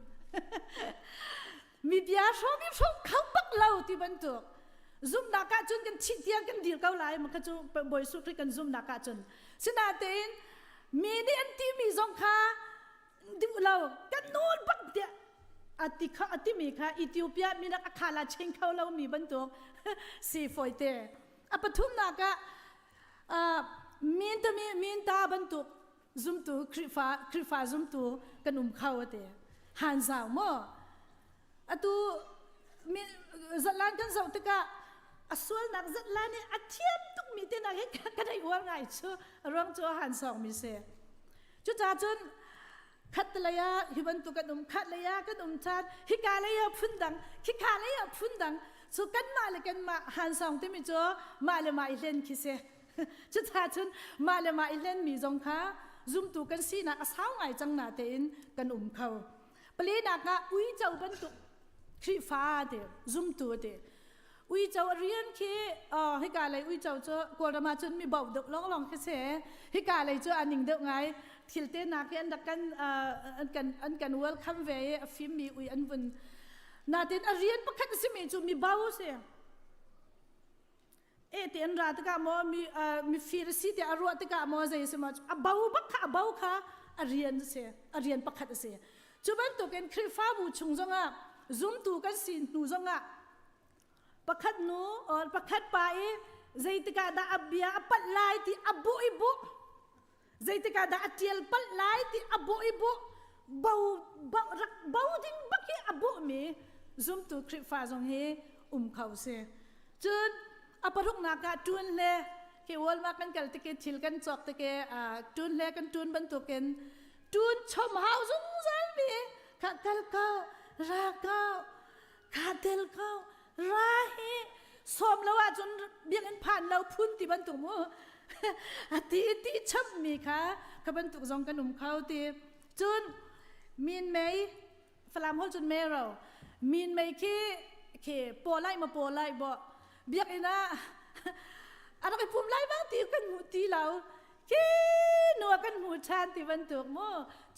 mi bia hrawm i hrawm kho bak lo ti bantuk zumhnak ah cun kan thih tiang kan dir ko lai ma kha cu Bawi Jesuh Khrih kan zumhnak ah cun sinatein mi nih an ti mi zong kha duh lo kan nawl bak tiah ati kha ati mi kha Ethiopia minak a khala cheng kho lo mi bantuk si foi te a pathumnak ah min ta mi min ta bantuk zumtu Khrihfa Khrihfa zumtu kan um kho ate han zau mo atu mi zatlan kan zoh tikah a sualnak zatlan i a thiam tuk mi te nak hi kan ei uar ngai chu ruang cu han sawng mi si cucaah cun khat lei ah hi bantuk kan um khat lei ah kan um than hika lei ah phun dang khika lei ah phun dang cu kanmah le kanmah han sawng timi cu mah le mah i hlen khi si cucaah cun mah le mah i hlen mi zong kha zumtu kan sinak a sau ngai cang na tein kan um kho palinak ah uico bantuk Khrihfa te zumtu te uico a rian khi hika lei uico cu Kawlram ah cun mi bauh deuh longlong khi si hika lei cu a ning deuh ngai thil te nak hi an rak kan an kan an kan welcome ve i a fim mi ui an vun natin a rian pakhat a simi cu mi bau si e te an ra tikah maw mi mi fir si tiah a ruah tikah maw zei si maw a bo bak kha a bo kha a rian a si a rian pakhat a si cu bantukin Khrihfabu chung zongah zumtu kan si hnu zongah pakhat nu or pakhat pa i zeitikah dah a bia a palh lai ti a bu i bu zeitikah dah a tial palh lai ti a bu i bu bo bo rak bo ding bak hi a bu mi zumtu Khrihfa zong hi um kho si cun a paruknak ah ṭun le khi Walmart kan kal tike thil kan cawk tike ṭun le kan ṭun bantukin ṭun chom hau zungzal mi kha kal ko ra ko kha tel ko ra hi sawm lo ahcun biakinn phan lo phun ti bantuk mu ti ti chap mi kha kha bantuk zong kan um kho ti cun min mei falam hol cun mero min mei khi khi paw lai ma paw lai bo biakinn ah a rak i pum lai bang ti kan hmu ti lo khi nu kan hmu ṭhan ti bantuk mu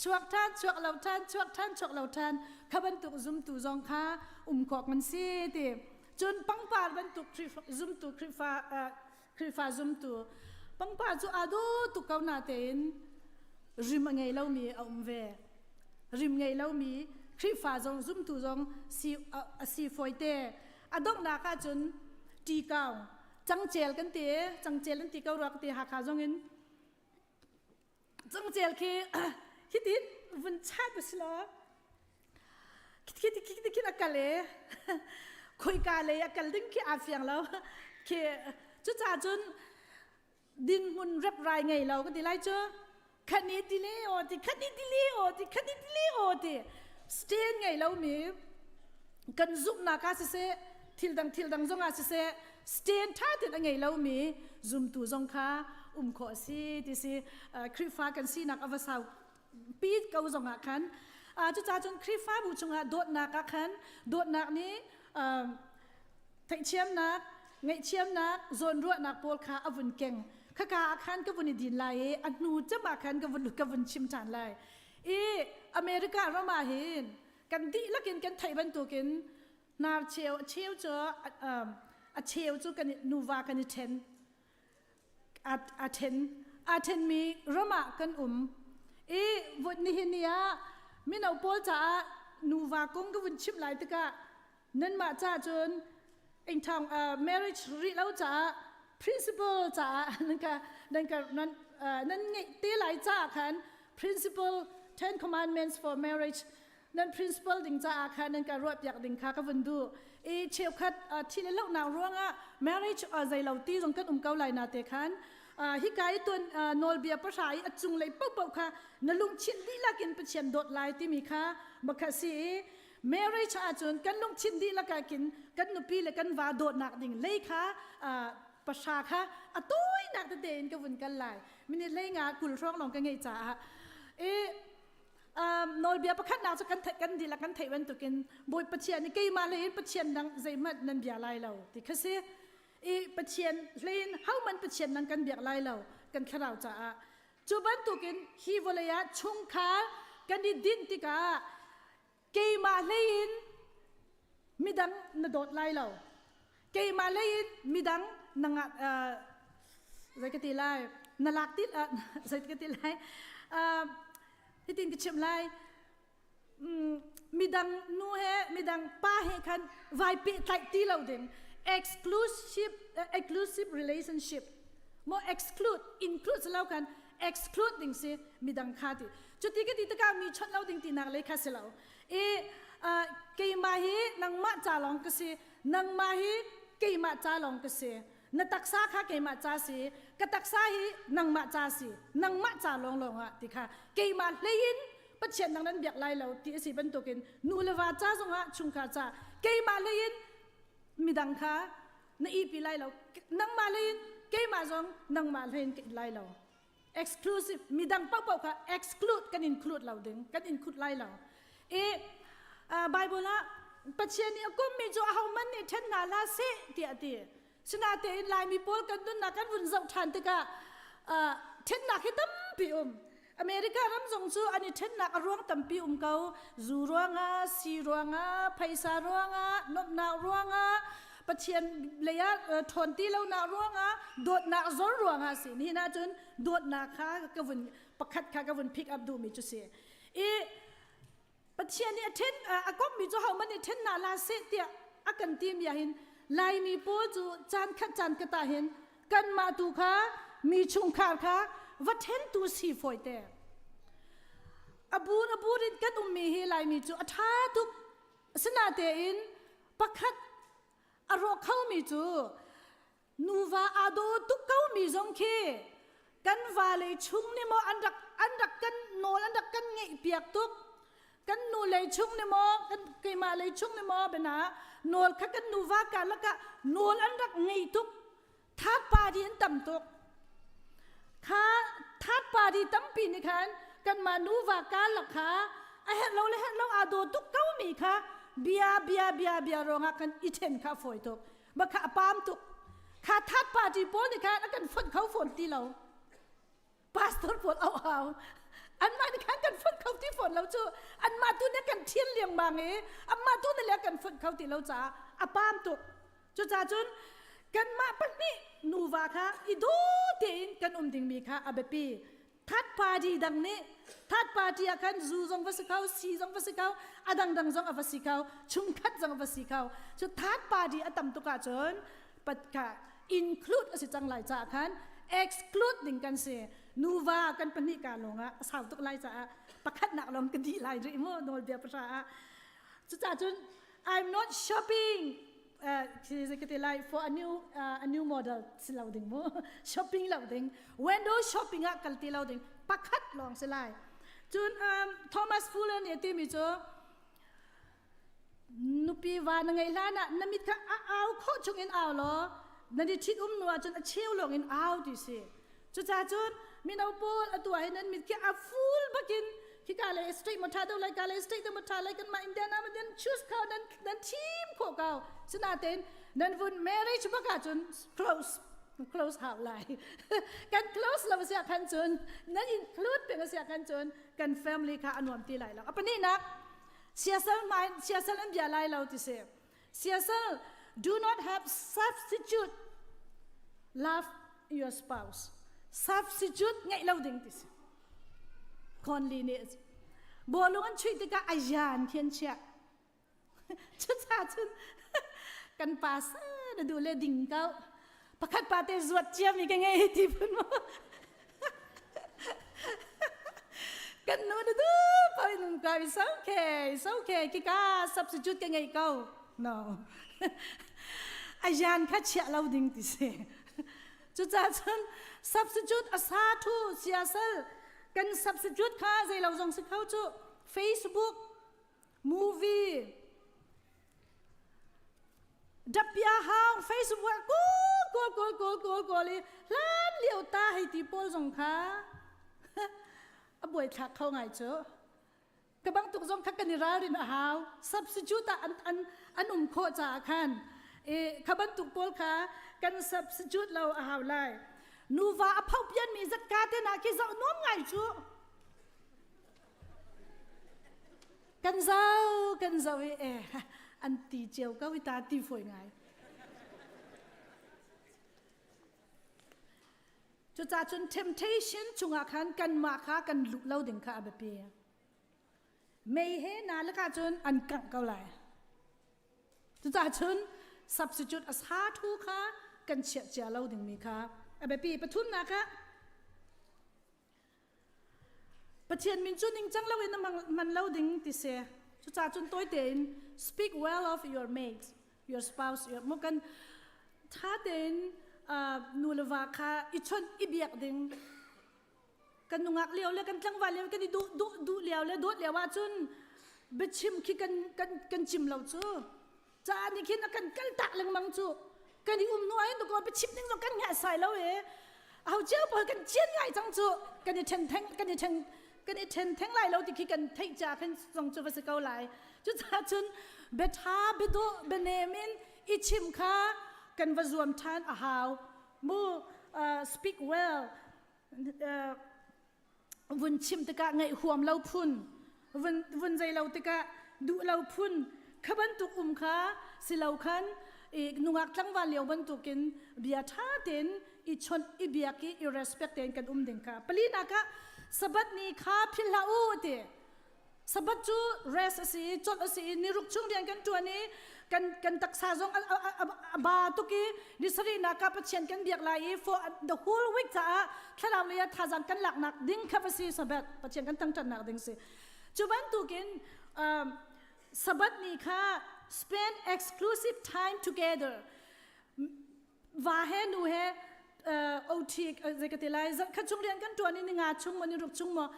chuak ṭhan chuak lo ṭhan chuak ṭhan chuak lo ṭhan kha bantuk zumtu zong kha um khawh kan si ti cun pangpar bantuk zumtu Khrihfa Khrihfa zumtu pangpar cu aa dawh tuk ko na tein rim a ngei lomi a um ve rim ngei lomi Khrihfa zong zumtu zong si a si fawi te a donghnak ahcun ṭi kau cangcel kan ti cangcel an ti ko rua ka ti Hakha zong in cangcel khi hitin vun chat a si lo khi khi khi a kal e khoika lei a kal ding khi aa fiang lo khi cucaah cun dinhmun reprai ngei lo ka ti lai cu khani ti le o ti khani ti le o ti khani ti le o ti stand ngei lo mi kan zumhnak ah siseh thil dang thil dang zong ah siseh stand tha ten a ngei lo mi zumtu zong kha um khawh a si ti si Khrihfa kan sinak a va sau pi ko zong ah khan cucaah cun Khrihfabu chungah dawtnak ah khan dawtnak nih theihthiamnak ngaihthiamnak zawnruahnak pawl kha a vun keng khaka ah khan ka vun i din lai i a hnu cem ah khan ka vun ka vun chim ṭhan lai i America ram ah hin kan dihlak in kan theih bantukin hnar cheu a cheu cu a cheu cu kan nuva kan i ṭhen a ṭhen a ṭhenmi ram ah kan um. I vun nihin ni ah mino pawl caah nuva kong ka vun chimh lai tikah nanmah ca cun ingthang marriage rih lo caah principle caah nan ka nan ka nan nan ngeih te lai caah khan principle Ten Commandments for Marriage nan principle ding caah khan nan ka ruah piak ding kha ka vun duh i cheukhat thi le lohnak ruangah marriage zei lo ti zong kan um ko lai na te khan hika i tuan nawlbia pahra i a cunglei paohpaoh kha na lungthin dihlak in Pathian dawt lai timi kha makha si i marriage ahcun kan lungthin dihlak ah kin kan nupi le kan va dawtnak ding lei kha pahra kha a tawinak tete in ka vun kal lai minute hlei nga kul hrawng lawng ka ngeih caah i nawlbia pakhatnak cu kan theih kan dihlak kan theih bantukin Bawi Pathian nih keimah hlei in Pathian dang zeihmanh nan bia lai lo ti kha si i Pathian hlei in hohmanh Pathian dang kan biak lai lo kan thlarau caah cu bantukin hi vawlei ah chungkhar kan i dinh tikah keimah hlei in midang na dawt lai lo keimah lei in midang na nga zei ka ti lai na lak ti zei ka ti lai hitin ka chim lai midang nu he midang pa he khan vai pehtlaih ti lo ding exclusive exclusive relationship mo exclude include lo kan exclude ding si midang kha ti cuti ka ti tikah mi chawnh lo ding ti nak lei kha si lo i keimah hi nangmah ca lawng ka si nangmah hi keimah ca lawng ka si na taksa kha keimah ca si ka taksa hi nangmah ca si nangmah ca lawng lawng ah ti kha keimah hlei in Pathian nang nan biak lai lo ti a si bantukin nu le va ca zongah chungkhar ca keimah hlei in midang kha na ipi lai lo nangmah hlei in keimah zong nangmah hlei in ka in lai lo exclusive midang paohpaoh kha exclude kan include lo ding kan include lai lo i Bible ah Pathian nih a kommi cu ahohmanh nih ṭhen hna hlah seh tiah a ti sinatein Laimi pawl kan nunnak kan vun zoh ṭhan tikah ṭhennak hi tampi um America ram zong cu an i ṭhennak a ruang tampi um ko zu ruangah si ruangah phaisa ruangah nuamhnak ruangah Pathian lei ah ṭhawn ti lonak ruangah dawtnak zor ruangah si nihin ahcun dawtnak kha ka vun pakhat kha ka vun pick up duhmi cu si i Pathian nih a ṭhen a komhmi cu hohmanh nih ṭhen hna hlah seh tiah a kan timi ah hin Laimi pawl cu caan khat caan khat ah hin kanmah tu kha mi chungkhar kha va ṭhentu si fawite a bur in kan ummi hi Laimi cu a ṭha tuk asinatein pakhat a rawk khomi cu nuva aa daw tuk komi zong khi kan vale chung nih maw an rak an rak kan nawl an rak kan ngeih piak tuk kan nu lei chung nih maw kan keimah lei chung nih maw bena nawl kha kan nuva ka lakah nawl an rak ngei tuk third party an tam tuk kha third party tampi nih khan kanmah nuva karlak kha a herh lo le herh lo aa daw tuk ko mi kha bia bia bia bia ruangah kan i then kha fawi tuk ma kha a pam tuk kha third party pawl nih khan a kan fonh kho fawn ti lo pastor pawl au au anmah nih khan kan fonh kho ti fawn lo cu anmah tu nih kan thian lengmang i anmah tu nih le kan fonh kho ti lo caah a pam tuk cucaah cun kanmah pahnih nuva kha i daw tein kan um dingmi kha a biapi third party dang nih third party ah khan zu zong va si kho si zong va si kho a dangdang zong a va si kho chungkhat zong a va si kho cu third party a tam tuk ahcun pat kha include a si cang lai caah khan exclude ding kan si nuva kan pahnih ka lawng ah a sau tuk lai caah pakhatnak lawng ka dih lai rih mu nawlbia pahra ah cucaah cun I'm not shopping ka ti lai for a new a new model si lo ding mu shopping lo ding window shopping ah kal ti lo ding pakhat lawng si lai cun Thomas Fuller nih a timi cu nupi va na ngeih hlan ah na mit kha a au khawh chung in au law na ni ṭhit um nu ahcun a cheu lawng in au ti si cucaah cun mino pawl atu ah hin nan mit khi a full bakin khika le state mo tha do lai ka le state mo tha lai kan mah Indiana ma nan choose kho nan nan thim khawh ko sinatein nan vun marriage bak ahcun close close hau lai kan close lo sia khan cun nan include peng sia khan cun kan family kha anuam ti lai lo apani nak siasal mai siasal an bia lai lo ti si siasal do not have substitute love your spouse substitute ngeih lo ding ti si. Conley nih bawlung an chuih tikah a yan khi an chiah. Cucaah cun kan pa sa na duh le ding ko. Pakhat pa te zuat ciami ka ngei ti phun mu. Kan nu na duh pa in um ka it's okay, it's okay. Kika substitute ka ngei ko. No. A yan kha chiah lo ding ti si. Cucaah cun substitute a sa thu siasal kan substitute kha zei lo zong si kho cu Facebook movie dapia hang Facebook ah kawl kawl kawl kawl kawl i hlan lio ta hei ti pawl zong kha a buai thlak kho ngai cu ka bang tuk zong kha kan i ralrin a hau substitute ah an an an um khawh caah khan e kha bantuk pawl kha kan substitute lo a hau lai nuva a pho pian mi zatka te na khi zoh nuam ngai cu Kan zau kan zau i e an ti cio ko i ta ti fawi ngai. Cucaah cun temptation chungah khan kanmah kha kan luh lo ding kha a biapi. Mei he na lakah cun an kangh ko lai. Cucaah cun substitute a sa thu kha kan chiah cia lo dingmi kha a biapi. Pathumnak ah Pathian min cu ningcang loin na hman lo ding ti si. Cucaah cun tawi tein speak well of your mate, your spouse, your mo kan tha tein nu le va kha i chawnh i biak ding. Kan nungak lio le kan tlangval lio kan i duh duh duh lio le dawt lio ahcun biachim khi kan kan kan chim lo cu. Ca nih khin a kan kal tak lengmang cu. Kan i um nuai in ko biachim ding zong kan ngah sai lo e. Aho cio pawl kan cian ngai cang cu. Kan i then theng kan i then kan i then theng lai lo ti khi kan theih ca khin zong cu va si ko lai. Cucaah cun biatha biadawh bianem in i chim kha kan va zuam than a hau. Mu speak well vun chim tikah ngaih huam lo phun vun vun zei lo tikah duh lo phun kha bantuk um kha si lo khan i nungak tlangval lio bantukin bia tha tein i chawnh i biak i i respect tein kan um ding kha palinak ah sabat ni kha philh hlah u ti Sabbath cu rest a si i chawlh a si i niruk chung rian kan ṭuan i kan kan taksa zong a ba tuk i ni sarihnak ah Pathian kan biak lai i for the whole week caah thlarau lei ah thazaang kan laknak ding kha va si Sabbath Pathian kan thangṭhatnak ding si. Cu bantukin Sabbath ni kha spend exclusive time together va he nu he OT zei ka ti lai zarh khat chung rian kan ṭuan i ni nga chung maw ni ruk chung maw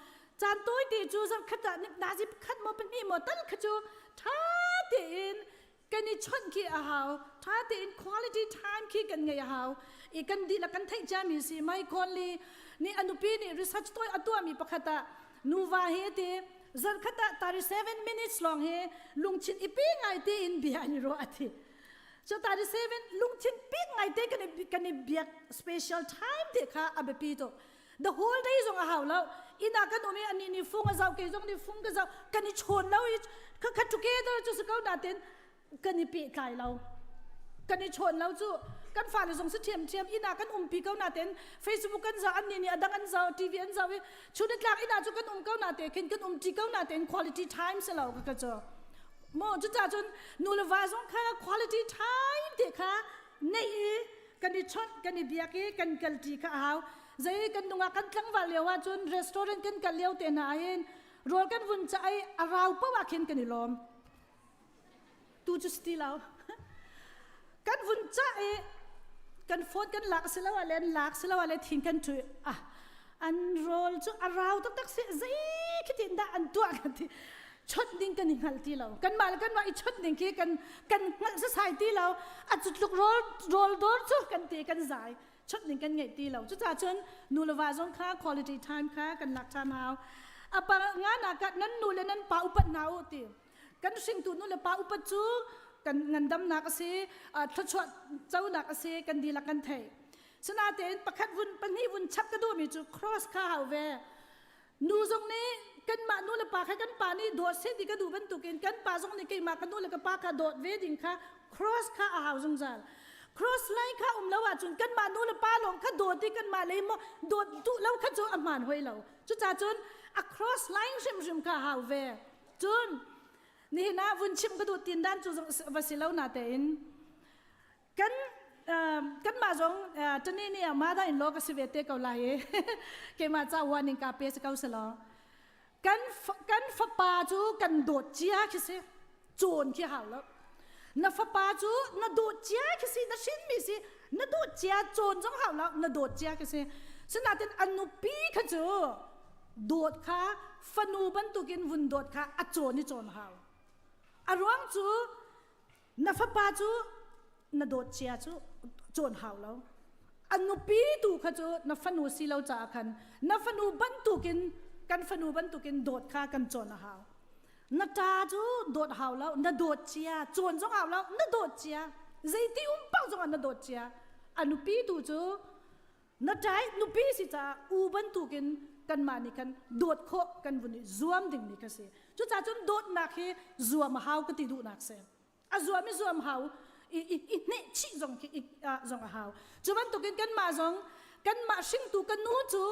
caan tawi te cu zarh khat ah nazi khat maw pahnih maw tal kha cu ṭha tein kan i chawnh khi a hau ṭha tein quality time khi kan ngeih a hau i kan dihlak kan theih ciami si Mike Conley nih a nupi nih research tawi a tuahmi pakhat ah nuva hi ti zarh khat ah 37 minutes lawng hi lungthin i pi ngai tein bia an i ruah a ti So 37 lungthin pik ngai te kan i kan i biak special time te kha a biapi tuk. The whole day zong a hau lo. Inn ah kan um i ani ni fung a zau ke zong ni fung ka zau kan i chawn lo i kha kha together cu si ko natin kan i pehtlai lo. Kan i chawn lo cu kan fale zong si thiam thiam inn ah kan umpi ko natin Facebook kan zau an ni nih adang an zau TV an zau i chunitlak inn ah cu kan um ko na te khin kan um ṭi ko na tein quality time si lo ka ka cu mo cucaah cun nu le va zong kha quality time te kha neih i kan i chawnh kan i biak i kan kal ṭi kha a hau zei kan nungah kan tlangval lio ah cun restaurant kan kal lio te hna hin rawl kan vun ca i a rau paoh ah khin kan i lawm tu cu si ti lo kan vun cah i kan phone kan lak si lo ah le an lak si lo ah le thin kan ṭhu ah an rawl cu a rau taktak si zei khi tin dah an tuah kan ti chawnh ding kan i hngal ti lo kanmah le kanmah i chawnh ding khi kan kan hngalh sasai ti lo a cu tluk rawl rawl dawr cu kan ti kan zai chawnh ding kan ngeih ti lo cucaah cun nu le va zong kha quality time kha kan lak ṭhan hau apa nga nak ah nan nu le nan pa upat hna u ti Kan hringtu nu le pa upat cu kan ngandamnak a si, thluachuah conak a si, kan dihlak kan theih. Sinain pakhat vun pahnih vun chap ka duhmi cu cross kha hau ve. Nu zong nih kanmah nu le pa kha kan pa nih dawt seh ti ka duh bantukin kan pa zong nih keimah ka nu le ka pa kha dawt ve ding kha cross kha a hau zungzal. Cross line kha um lo ahcun kanmah nu le pa lawng kha dawt i kanmah lei maw dawt duh lo kha cu a hmaan hoi lo. Cucaah cun A cross line hrimhrim kha hau ve. Cun nihin ah vun chim ka duh tin dan cu va si lo na tein kan kan mah zong tani ni ah mother in law ka si ve te ko lai i keimah ca wan in ka pe si ko selaw kan kan fapa cu kan dawt cia khi si cawn khi hau lo na fapa cu na dawt cia khi si na hrin mi si na dawt cia cawn zong hau lo na dawt cia khi si sinatin an nupi kha cu dawt kha fanu bantukin vun dawt kha a cawn i cawn hau a ruang cu Na fapa cu na dawt cia cu cawn hau lo. A nupi tu kha cu na fanu si lo caah khan na fanu bantukin kan fanu bantukin dawt kha kan cawn a hau. Na ṭa cu dawt hau lo, na dawt cia, cawn zong hau lo, na dawt cia. Zeiti um paoh zongah na dawt cia. A nupi tu cu na ṭai nupi si caah u bantukin kanmah nih khan dawt khawh kan vun i zuam dingmi kha si. Cucaah cun dawtnak hi zuam a hau ka ti duhnak si. A zuam i zuam hau i i, i hneh chih zong khi i, zong a hau. Cu bantukin kanmah zong kanmah hringtu ka nu cu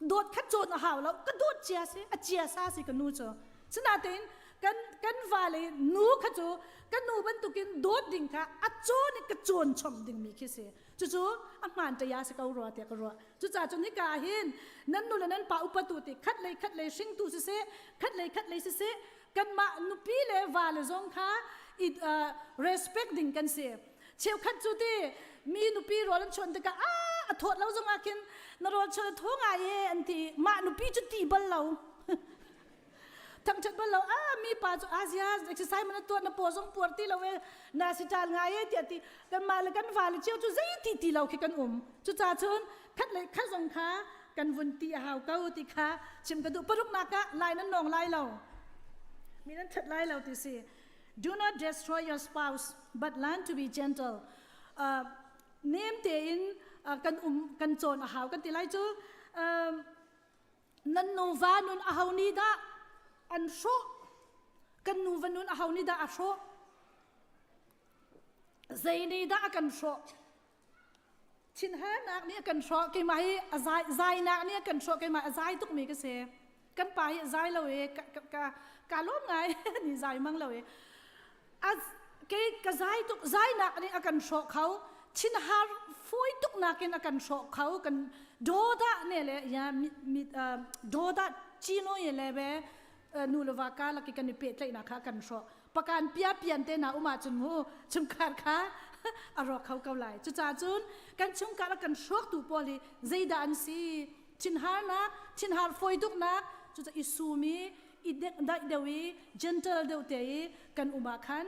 dawt kha cawn a hau lo ka dawt cia si a cia sa si ka nu cu. Sinain kan kan vale nu kha cu ka nu bantukin dawt ding kha a cawn i ka cawn chom dingmi khi si. Cucu a hmaan ṭaya si ko rua tiah ka ruah. Cucaah cun hika ah hin nan nu le nan pa upatu ti khat lei khat lei hringtu siseh, khat lei khat lei siseh, kanmah nupi le va le zong kha i respect ding kan si. Cheukhat cu ti mi nupi rawl an chuan tikah a a thawt lo zongah khin na rawl chuan a thaw ngai e an ti. Mah nupi cu ti bal lo. Thangṭhat bal lo a mi pa cu Asia exercise man tuah na paw zong puar ti lo e na si ṭal ngai e tiah ti kanmah le kan vale cio cu zei ti ti lo khi kan um cucaah cun khat le khat zong kha kan vun ti a hau ko ti kha chim ka duh paruknak ah lai nan nawng lai lo mi nan that lai lo ti si do not destroy your spouse but learn to be gentle nem tein kan um kan cawn a hau kan ti lai cu Nan nuva nun aho nih dah an hrawh? Kan nuva nun aho nih dah a hrawh? Zei nih dah a kan hrawh? Thinharnak nih a kan hrawh. Keimah hi a zai, zainak nih a kan hrawh. Keimah a zai tukmi ka si. Kan pa hi a zai lo i ka, ka, ka, ka lawm ngai. Ni zai mang lo i. A, kei ka zai tuk, zainak nih a kan hrawh kho. Thinhar fawi tuk nakin a kan hrawh kho. Kan doda ne le ya mi, mi doda chino ye le be nu le va ka laki kan i pehtlaihnak kha kan hrawh. Pakan pia pian te na uma cun mu chungkhar kha a rawk kho ko lai. Cucaah cun kan chungkhar a kan hrawktu pawl hi zeidah an si? Thinharnak, thinhar fawi tuknak, cucaah i sum i i daih deuh i gentle deuh te i kan um ah khan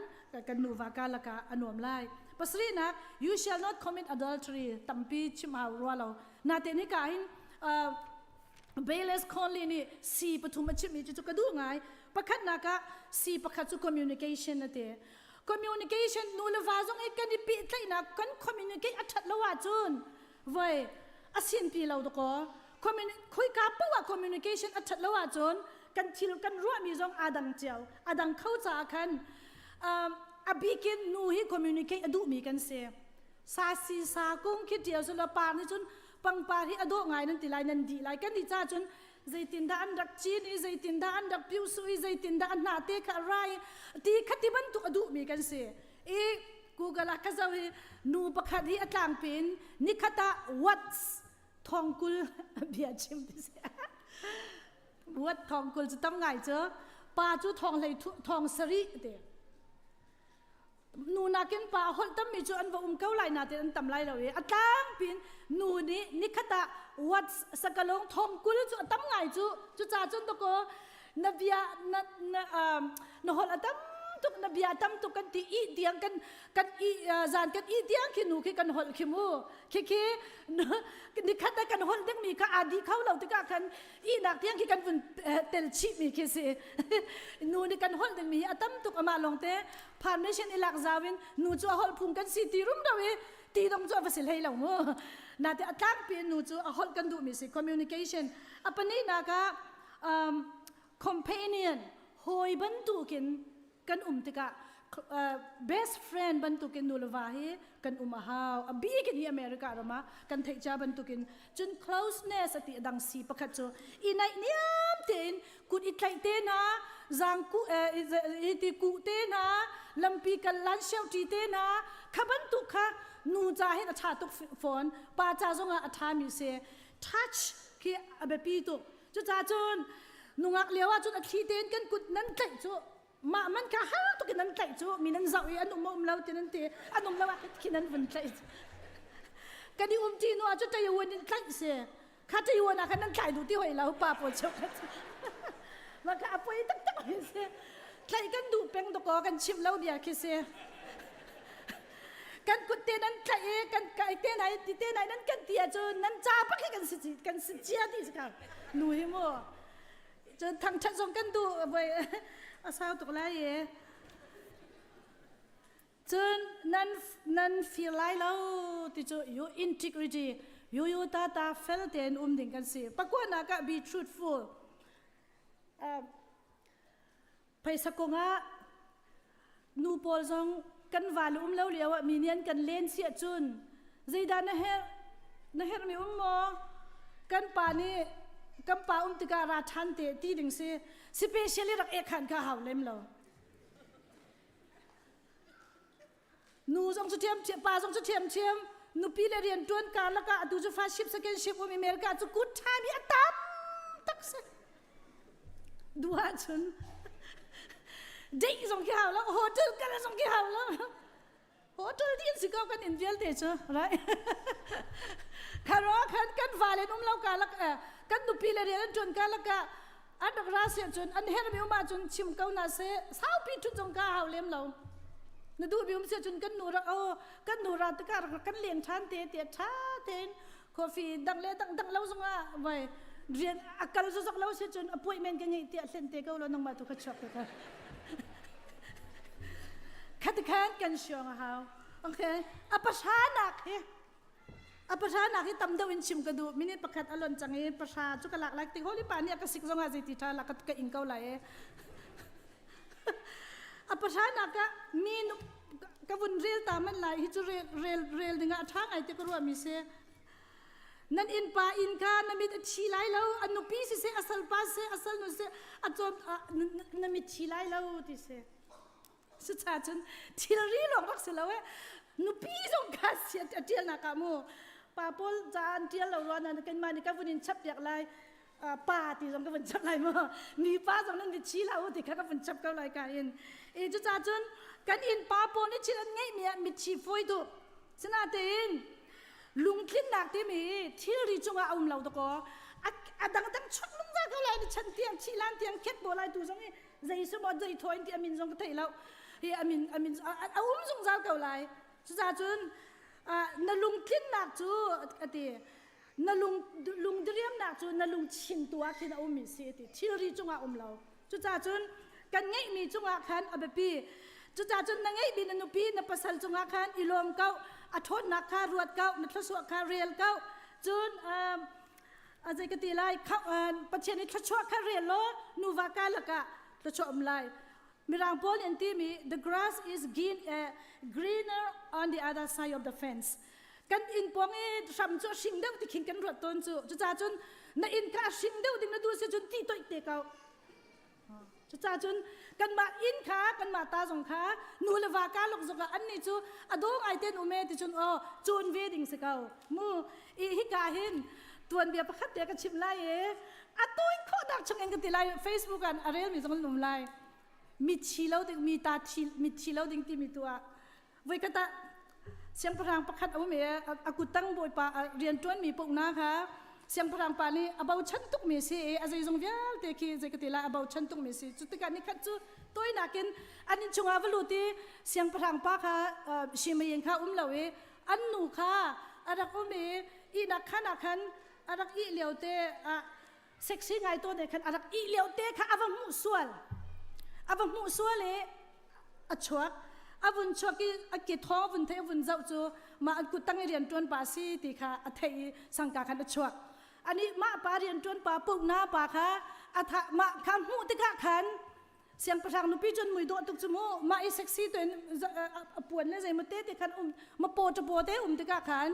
kan nuva karlak ah a nuam lai. Pasarihnak, you shall not commit adultery tampi chim hau rua lo. Natein hika hin Bayless Conley nih C pathum a chimmi cu ka duh ngai. Pakhatnak ah C pakhat cu communication a ti. Communication nu le va zong i kan i pehtlaihnak kan communicate a ṭhat lo ahcun voi a sinpi lo dakaw khoika paoh ah communication a ṭhat lo ahcun kan thil kan ruahmi zong aa dang cio a dang kho caah khan a bikin nu hi communicate a duhmi kan si sa si sa kung khi ṭial su la par nih cun pangpar hi a dawh ngai nan ti lai nan dih lai kan nih ca cun zeitindah an rak cin i zeitindah an rak piu su i zeitindah an hna te kha a rai ti kha ti bantuk a duhmi kan si i Google ah ka zoh i nu pakhat hi a tlangpi in nikhat ah what's thongkul bia chim ti si what thongkul cu tam ngai cu pa cu thong hlei thong sarih ti nu nakin pa holh tammi cu an va um ko lai natin an tam lai lo i a tlangpi in nu nih nikhat ah what sakalong thongkul cu a tam ngai cu cucaah cun dakaw na bia na na um, na holh a tam tuk na bia tam tuk kan ti i tiang kan kan i zan kan i tiang khi nu khi kan holh khi mu khi khi nikhat ah kan holh ding mi kha adi kho lo tikah khan i nak tiang khi kan vun tel chih mi khi si nu nih kan holh ding mi hi a tam tuk ama long te permission i lak zawin nu chu a holh phung kan si ti rum do i ti dong chu a va si hlei lo mu na te a tlangpi nu chu a holh kan duh mi si communication apani na ka um, companion hawi bantukin. Kan um tikah best friend bantukin nu le va hi kan um a hau. A bik in hi America ram ah kan theih cia bantukin cun closeness ati dang si pakhat cu i naih niam tein kut i tlaih te hna zang ku ti ku te hna lampi kal lan siau ṭi te hna kha bantuk kha nu ca hin a ṭha tuk fawn pa ca zongah a ṭha mi si touch khi a biapi tuk cucaah cun nungak lio ah cun a thli tein kan kut nan tlaih cu mah man kha har tuk in nan tlaih cu mi nan zoh i an um um lo ti nan ti an um lo ah khi nan vun tlaih kan i um ṭi nu ah cu ṭai in tlaih si kha ṭai ah khan nan thlai duh ti hoi lo pa pawl cheu kha mah kha a poi taktak mi si tlaih kan duh peng dakaw kan chim lo bia khi si kan kut te nan tlaih i kan kai te nai ti te nai nan kan ti ahcun nan ca pak hi kan si kan si cia ti si ka nu hi mu cun thangṭhat zong kan duh voi a sau tuk lai i Cun nan nan fir lai lo ti cu you integrity yu yu ta ta fel tein um ding kan si. Pakuanak ah be truthful. Phaisa kongah nu pawl zong kan va le um lo lio ah mi nih an kan len si ahcun zeidah na herh na herh mi um maw kan pa nih kan pa um tikah ra ṭhan te ti ding si specially rak ek khan kha hau lem lo Nu zong cu ṭhiamṭhiam, pa zong cu ṭhiamṭhiam. Nupi le rianṭuan karlak ah atu cu first ship, second ship um America cu good time hi a tam tak si. Duh ahcun date zong khi hau lo, hotel kal zong khi hau lo. Hotel din si ko kan in vialte cu, right? Kharo khan kan valen um lo karlak kan nupi le rian an ṭuan karlak ah an rak ra si ahcun an herhmi um ahcun chim ko na seh saupi ṭhut zong ka hau lem lo na duhmi um si ahcun kan nu rak oh kan nu ra tikah rak kan leng ṭhan te tiah ṭha tein coffee dang le dang dang lo zongah vai rian a kal zozok lo si cun appointment ka ngeih tiah hlen te ko lo nangmah tu kha chuak te ka khatikhan kan siong a hau okay a pashanak hi A pahranak hi tam deuh in chim ka duh. Minute pakhat a lon cang i pahra cu ka lak lai ti holi pa nih a ka sik zongah zeiti ṭha la ka ing ko lai e. A pahranak ah mi ka vun rel ta man lai hi cu rel rel rel dingah a ṭha ngai ti ka ruah mi si. Nan innpa inn kha na mit a thi lai lo, a nupi siseh, a salpa siseh, a salnu siseh, a cawm na mit thi lai lo ti si. Cucaah cun thilri lawng rak si lo eh nupi zong kha si a ṭialnak ah mu pa pawl ca an ṭial lo rua na kanmah nih ka vun in chap piak lai pa ti zong ka vun chap lai mu mi pa zong nan chi la u ti kha ka vun chap ko lai ka in e cucaah cun kan inn pa pawl nih thil an ngeihmi ah mitthi fawi duh sinatein lungtlinnak timi thilri cungah a um lo dakaw a dangdang chuak lungva ko lai ni chan tiang thi lan tiang khet bo lai tu zong i zei sum aw zei thaw in ti amin zong ka thei lo hi amin amin a um zungzal ko lai cucaah cun na lungtlinnak cu ati na lung lungdiriamnak cu na lungchin tu ah khin a ummi si ati thilri cungah um lo cucaah cun kan ngeihmi cungah khan a biapi cucaah cun na ngeihmi na nupi na pasal cungah khan i lawm ko a ṭhawnnak kha ruat ko na thluachuah kha rel ko cun a zei ka ti lai Pathian i thluachuah kha rel law nuva ka lakah thluachuah um lai mirang pawl nih an timi the grass is green, uh, greener on the other side of the fence kan inn pawng i hram cu a hring deuh ti khin kan ruat tawn cu cucaah cun na inn kha a hring deuh ding na duh si cun ti toih te ko Cucaah cun kanmah inn kha kanmah ta zong kha nu le va ka lok zok ah annih cu a dawng ai ten um e ti cun aw cawn ve ding si ko mu i hika hin tuanbia pakhat te ka chim lai i a tawi khawhnak chung in ka ti lai Facebook ah a rel mi zong an um lai mi thi lo ding mi ta thi mi thi lo ding timi tu ah voikhat ah siangpahrang pakhat a um i a kuttang bawipa rianṭuan mi paohna kha siangpahrang pa nih a bochan tukmi si i a zeizong vialte khi zei ka ti lai a bochan tukmi si cu tikah nikhat cu tawinak in an inn chungah va lut i siangpahrang pa kha Shimein kha um lo i an nu kha a rak um i ihnak khan ah khan a rak ih lio te ah sexy ngai to ne khan a rak ih lio te kha a va hmuh sual a va hmuh sual i a chuak a vun chuak i a ke thawng vun thei vun zoh cu mah an kut tang i rian ṭuan pa si ti kha a theih i sangka khan a chuak ani mah pa rian ṭuan pa pukna pa kha a tha mah kha hmuh tikah khan. Siangpahrang nupi cun mui dawh tuk cu mu mah i sexy to in a puan le zei te te khan um ma paw ta paw te um tikah khan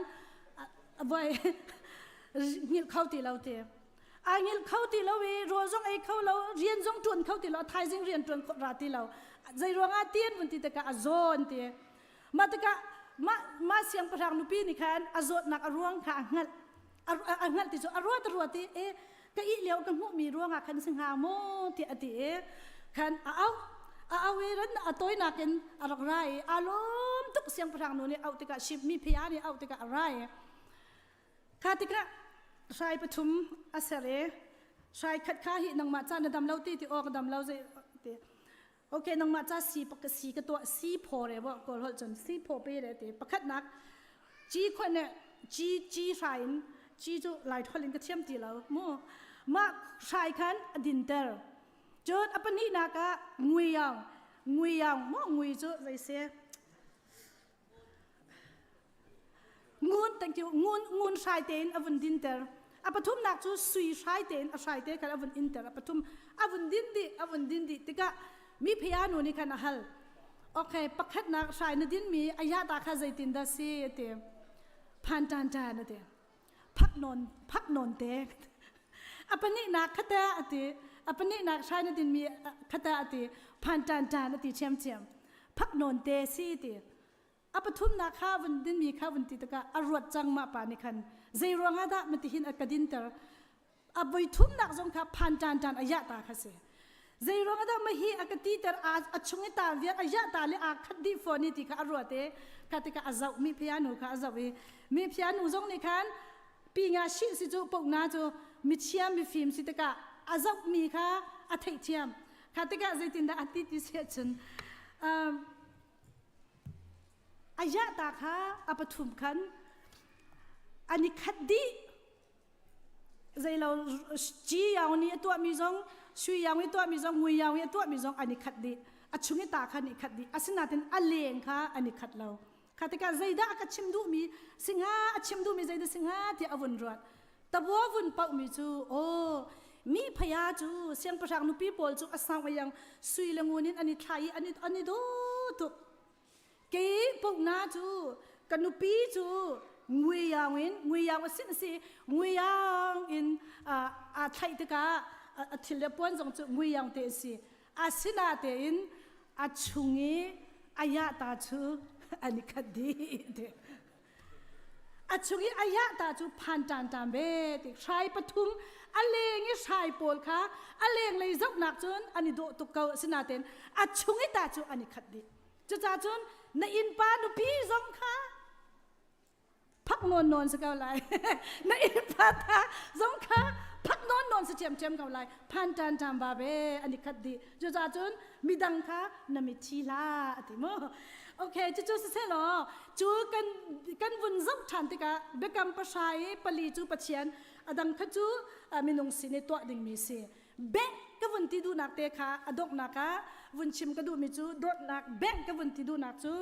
voi ngilh kho ti lo ti. A ngilh kho ti lo i rawl zong ei kho lo rian zong ṭuan kho ti lo thaizing rian ṭuan khawh ra ti lo. Zei ruangah ti an vun ti tikah a zaw an ti. Mah tikah mah mah siangpahrang nupi nih khan a zawtnak a ruang kha a hngalh. A hngalh ti cu a ruat a ruat i e ka ih lio ka hmuhmi ruangah khan si hnga maw tiah a ti i khan a auh a au i ran a tawinak in a rak ra i aa lawm tuk siangpahrang nu nih auh tikah mi phia nih auh tikah a ra i kha tikah hrai pathum a ser i hrai khat kha hi nangmah ca na dam lo ti ti aw ka dam lo zei ti okay nangmah ca si pak si ka tuah si phaw re bo kawl holh cun si phaw pe re ti pakhatnak ci khon ne ci ci hrai in ci cu lai thol in ka thiam ti lo mu mah hrai khan a dinter cun a pahnihnak ah ngui yang ngui yang mu ngui cu zei se ngun thank you ngun ngun hrai tein a vun dinter a pathumnak cu sui hrai tein a hrai te khan a vun inter a pathum a vun din dih a vun din dih tikah mi phia nu nih khan a hal okay pakhatnak hrai na din mi aya ta kha zeitin dah si ti phan tan tan ati phak non phak non te a pahnihnak khata ati a pahnihnak hrai na din mi khata ati phan tan tan ati chiam chiam phak non te si ti A pathumnak kha vun dinmi kha vun ti tikah a ruat cang mah pa nih khan zei ruangah dah matihin a ka dinter a voi thumnak zong kha phan ṭan ṭan a yah ta kha si zei ruangah dah mahi a ka titer a chung i ta vial a yah ta le aa khat dih fawn i ti kha a ruat i kha tikah a zoh mi phia nu kha a zoh i mi phia nu zong nih khan pi nga shi si cu pokna cu michia mifim si tikah a zoh mi kha a theihthiam kha tikah zeitindah a ti ti si ahcun um, A yahta kha a pathum khan an i khat dih. Zeilo ci yaung nih a tuahmi zong, sui yaung i tuahmi zong, ngui yaung i a tuahmi zong an i khat dih. A chung i ta kha an i khat dih. Asinain a leng kha an i khat lo. Kha tikah zeidah a ka chim duhmi si hnga, a chim duhmi zeidah si hnga tiah a vun ruat. Tabua vun pauhmi cu aw mi phaya cu siangpahrang nupi pawl cu a sang a iang sui le ngun in an i thla i an i an i daw tuk. Kei pohna cu ka nupi cu ngui yaung in ngui yaung a sin si ngui yaung in aa thlaih tikah a thil le puan zong cu ngui yaung te a si. Asinatein a chung i a yahta cu an i khat dih ti. A chung i a yahta cu phan ṭan ṭan ve ti hrai pathum a leng i hrai pawl kha a lenglei zohnak cun an i dawh tuk ko asinain a chung i ta cu an i khat dih. Cucaah cun na innpa nupi zong kha phak nawn nawn si ko lai. Na innpa ta zong kha phak nawn nawn si ṭhiamṭhiam ko lai. Phan ṭan ṭam va ve an i khat dih. Cucaah cun midang kha na mitthi hlah a ti mu. Okay, cucu siselaw cu kan kan vun zoh ṭhan tikah biakam pahra i pali cu Pathian a dang kha cu minung sin i tuah dingmi si. Bank ka vun ti duhnak te kha a donghnak ah vun chim ka duhmi cu dawtnak bank ka vun ti duhnak cu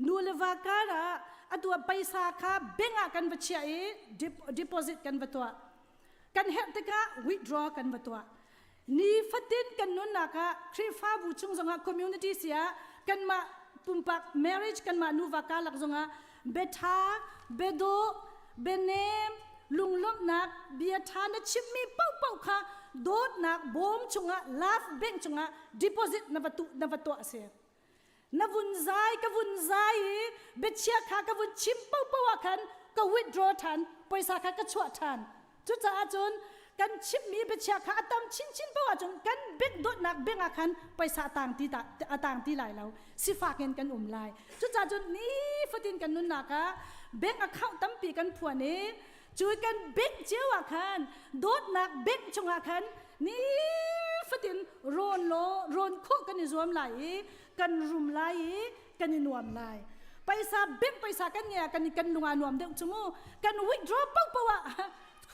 nu le va kar ah atu ah paisa kha bank ah kan va chiah i deposit kan va tuah. Kan herh tikah withdraw kan va tuah. Nifatin kan nunnak ah Khrihfabu chung zongah community si ah kanmah pumpak marriage kanmah nuva karlak zongah biaṭha, biadawh, bianem, lunglawmhnak, bia ṭha na chimmi paohpaoh kha dawtnak bawm chungah love bank chungah deposit na va tu na va tuah a si. Na vun zai ka vun zai i biachia kha ka vun chim paohpaoh ah khan ka withdraw ṭhan poisa kha ka chuah ṭhan cucaah cun kan chimmi biachia kha a tam chinchin paoh ahcun kan bank dawtnak bank ah khan paisa a tang ti a tang ti lai lo sifak in kan um lai cucaah cun nifatin kan nunnak ah bank account tampi kan phuan i cu kan bank cio ah khan dawtnak bank chungah khan nifatin rawn law rawn khawh kan i zuam lai i kan rum lai i kan i nuam lai paisa bank paisa kan nge kan kan lunga nuam deuh chu mu kan withdraw po po ah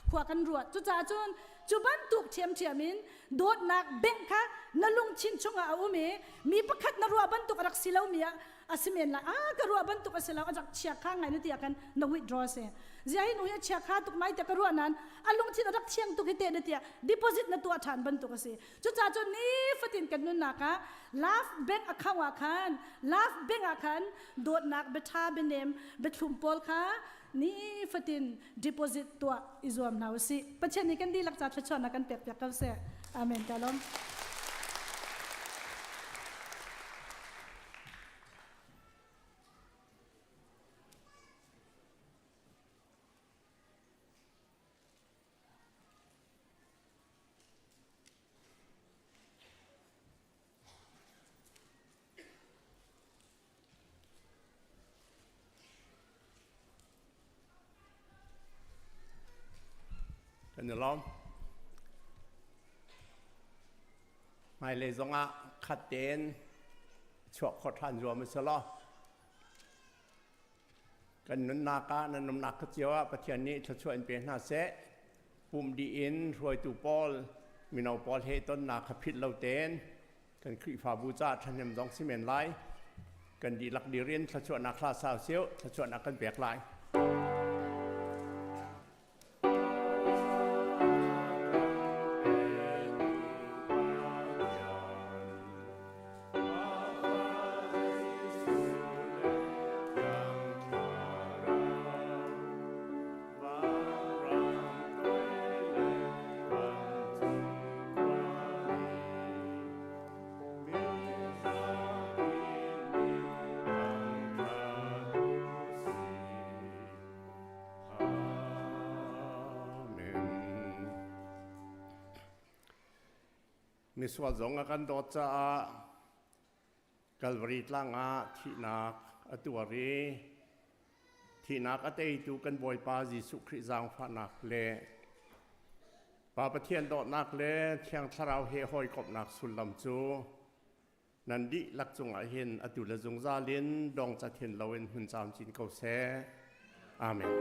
khua kan ruat cucaah cun cu bantuk ṭhiamṭhiam in dawtnak bank kha na lungthin chungah a um i mi pakhat na ruah bantuk a rak si lo mi ah a si men lai. Ah ka ruah bantuk a si lo, a rak chia kha ngai na ti ah khan na withdraw si. Zia hi nu hi a chia kha tuk mai te ka ruah nan a lungthin a rak thiang tuk hi te na tiah deposit na tuah ṭhan bantuk a si. Cucaah cun nifatin kan nunnak ah love bank account ah khan love bank ah khan dawtnak biaṭha bianem biathlum pawl kha nifatin deposit tuah i zuam hna usih. Pathian nih kan dihlak ca thluachuahnak kan pek piak ko seh. Amen. Ka lawm. Kan i lawm. Hmailei zongah khat tein chuak kho ṭhan zuam u law. Kan nunnak ah nan umnak ka cio ah Pathian nih thluachuah in pe hna seh. Pum dih in hruaitu pawl, mino pawl he tonnak kha phit lo tein kan Khrihfabu caah ṭhahnem zong si men lai. Kan dihlak dir in thluachuahnak hla sau siu, thluachuahnak kan pek lai. Misual zong a kan dawt caah Calvary tlang ah thihnak a tuar i thihnak a teitu kan Bawipa Jesuh Khrih zaangfahnak le Pa Pathian dawtnak le Thiang Thlarau he hawikomhnak sullam cu nan dihlak cungah hin atu le zungzal in dong cathin loin hun camcin ko seh. Amen.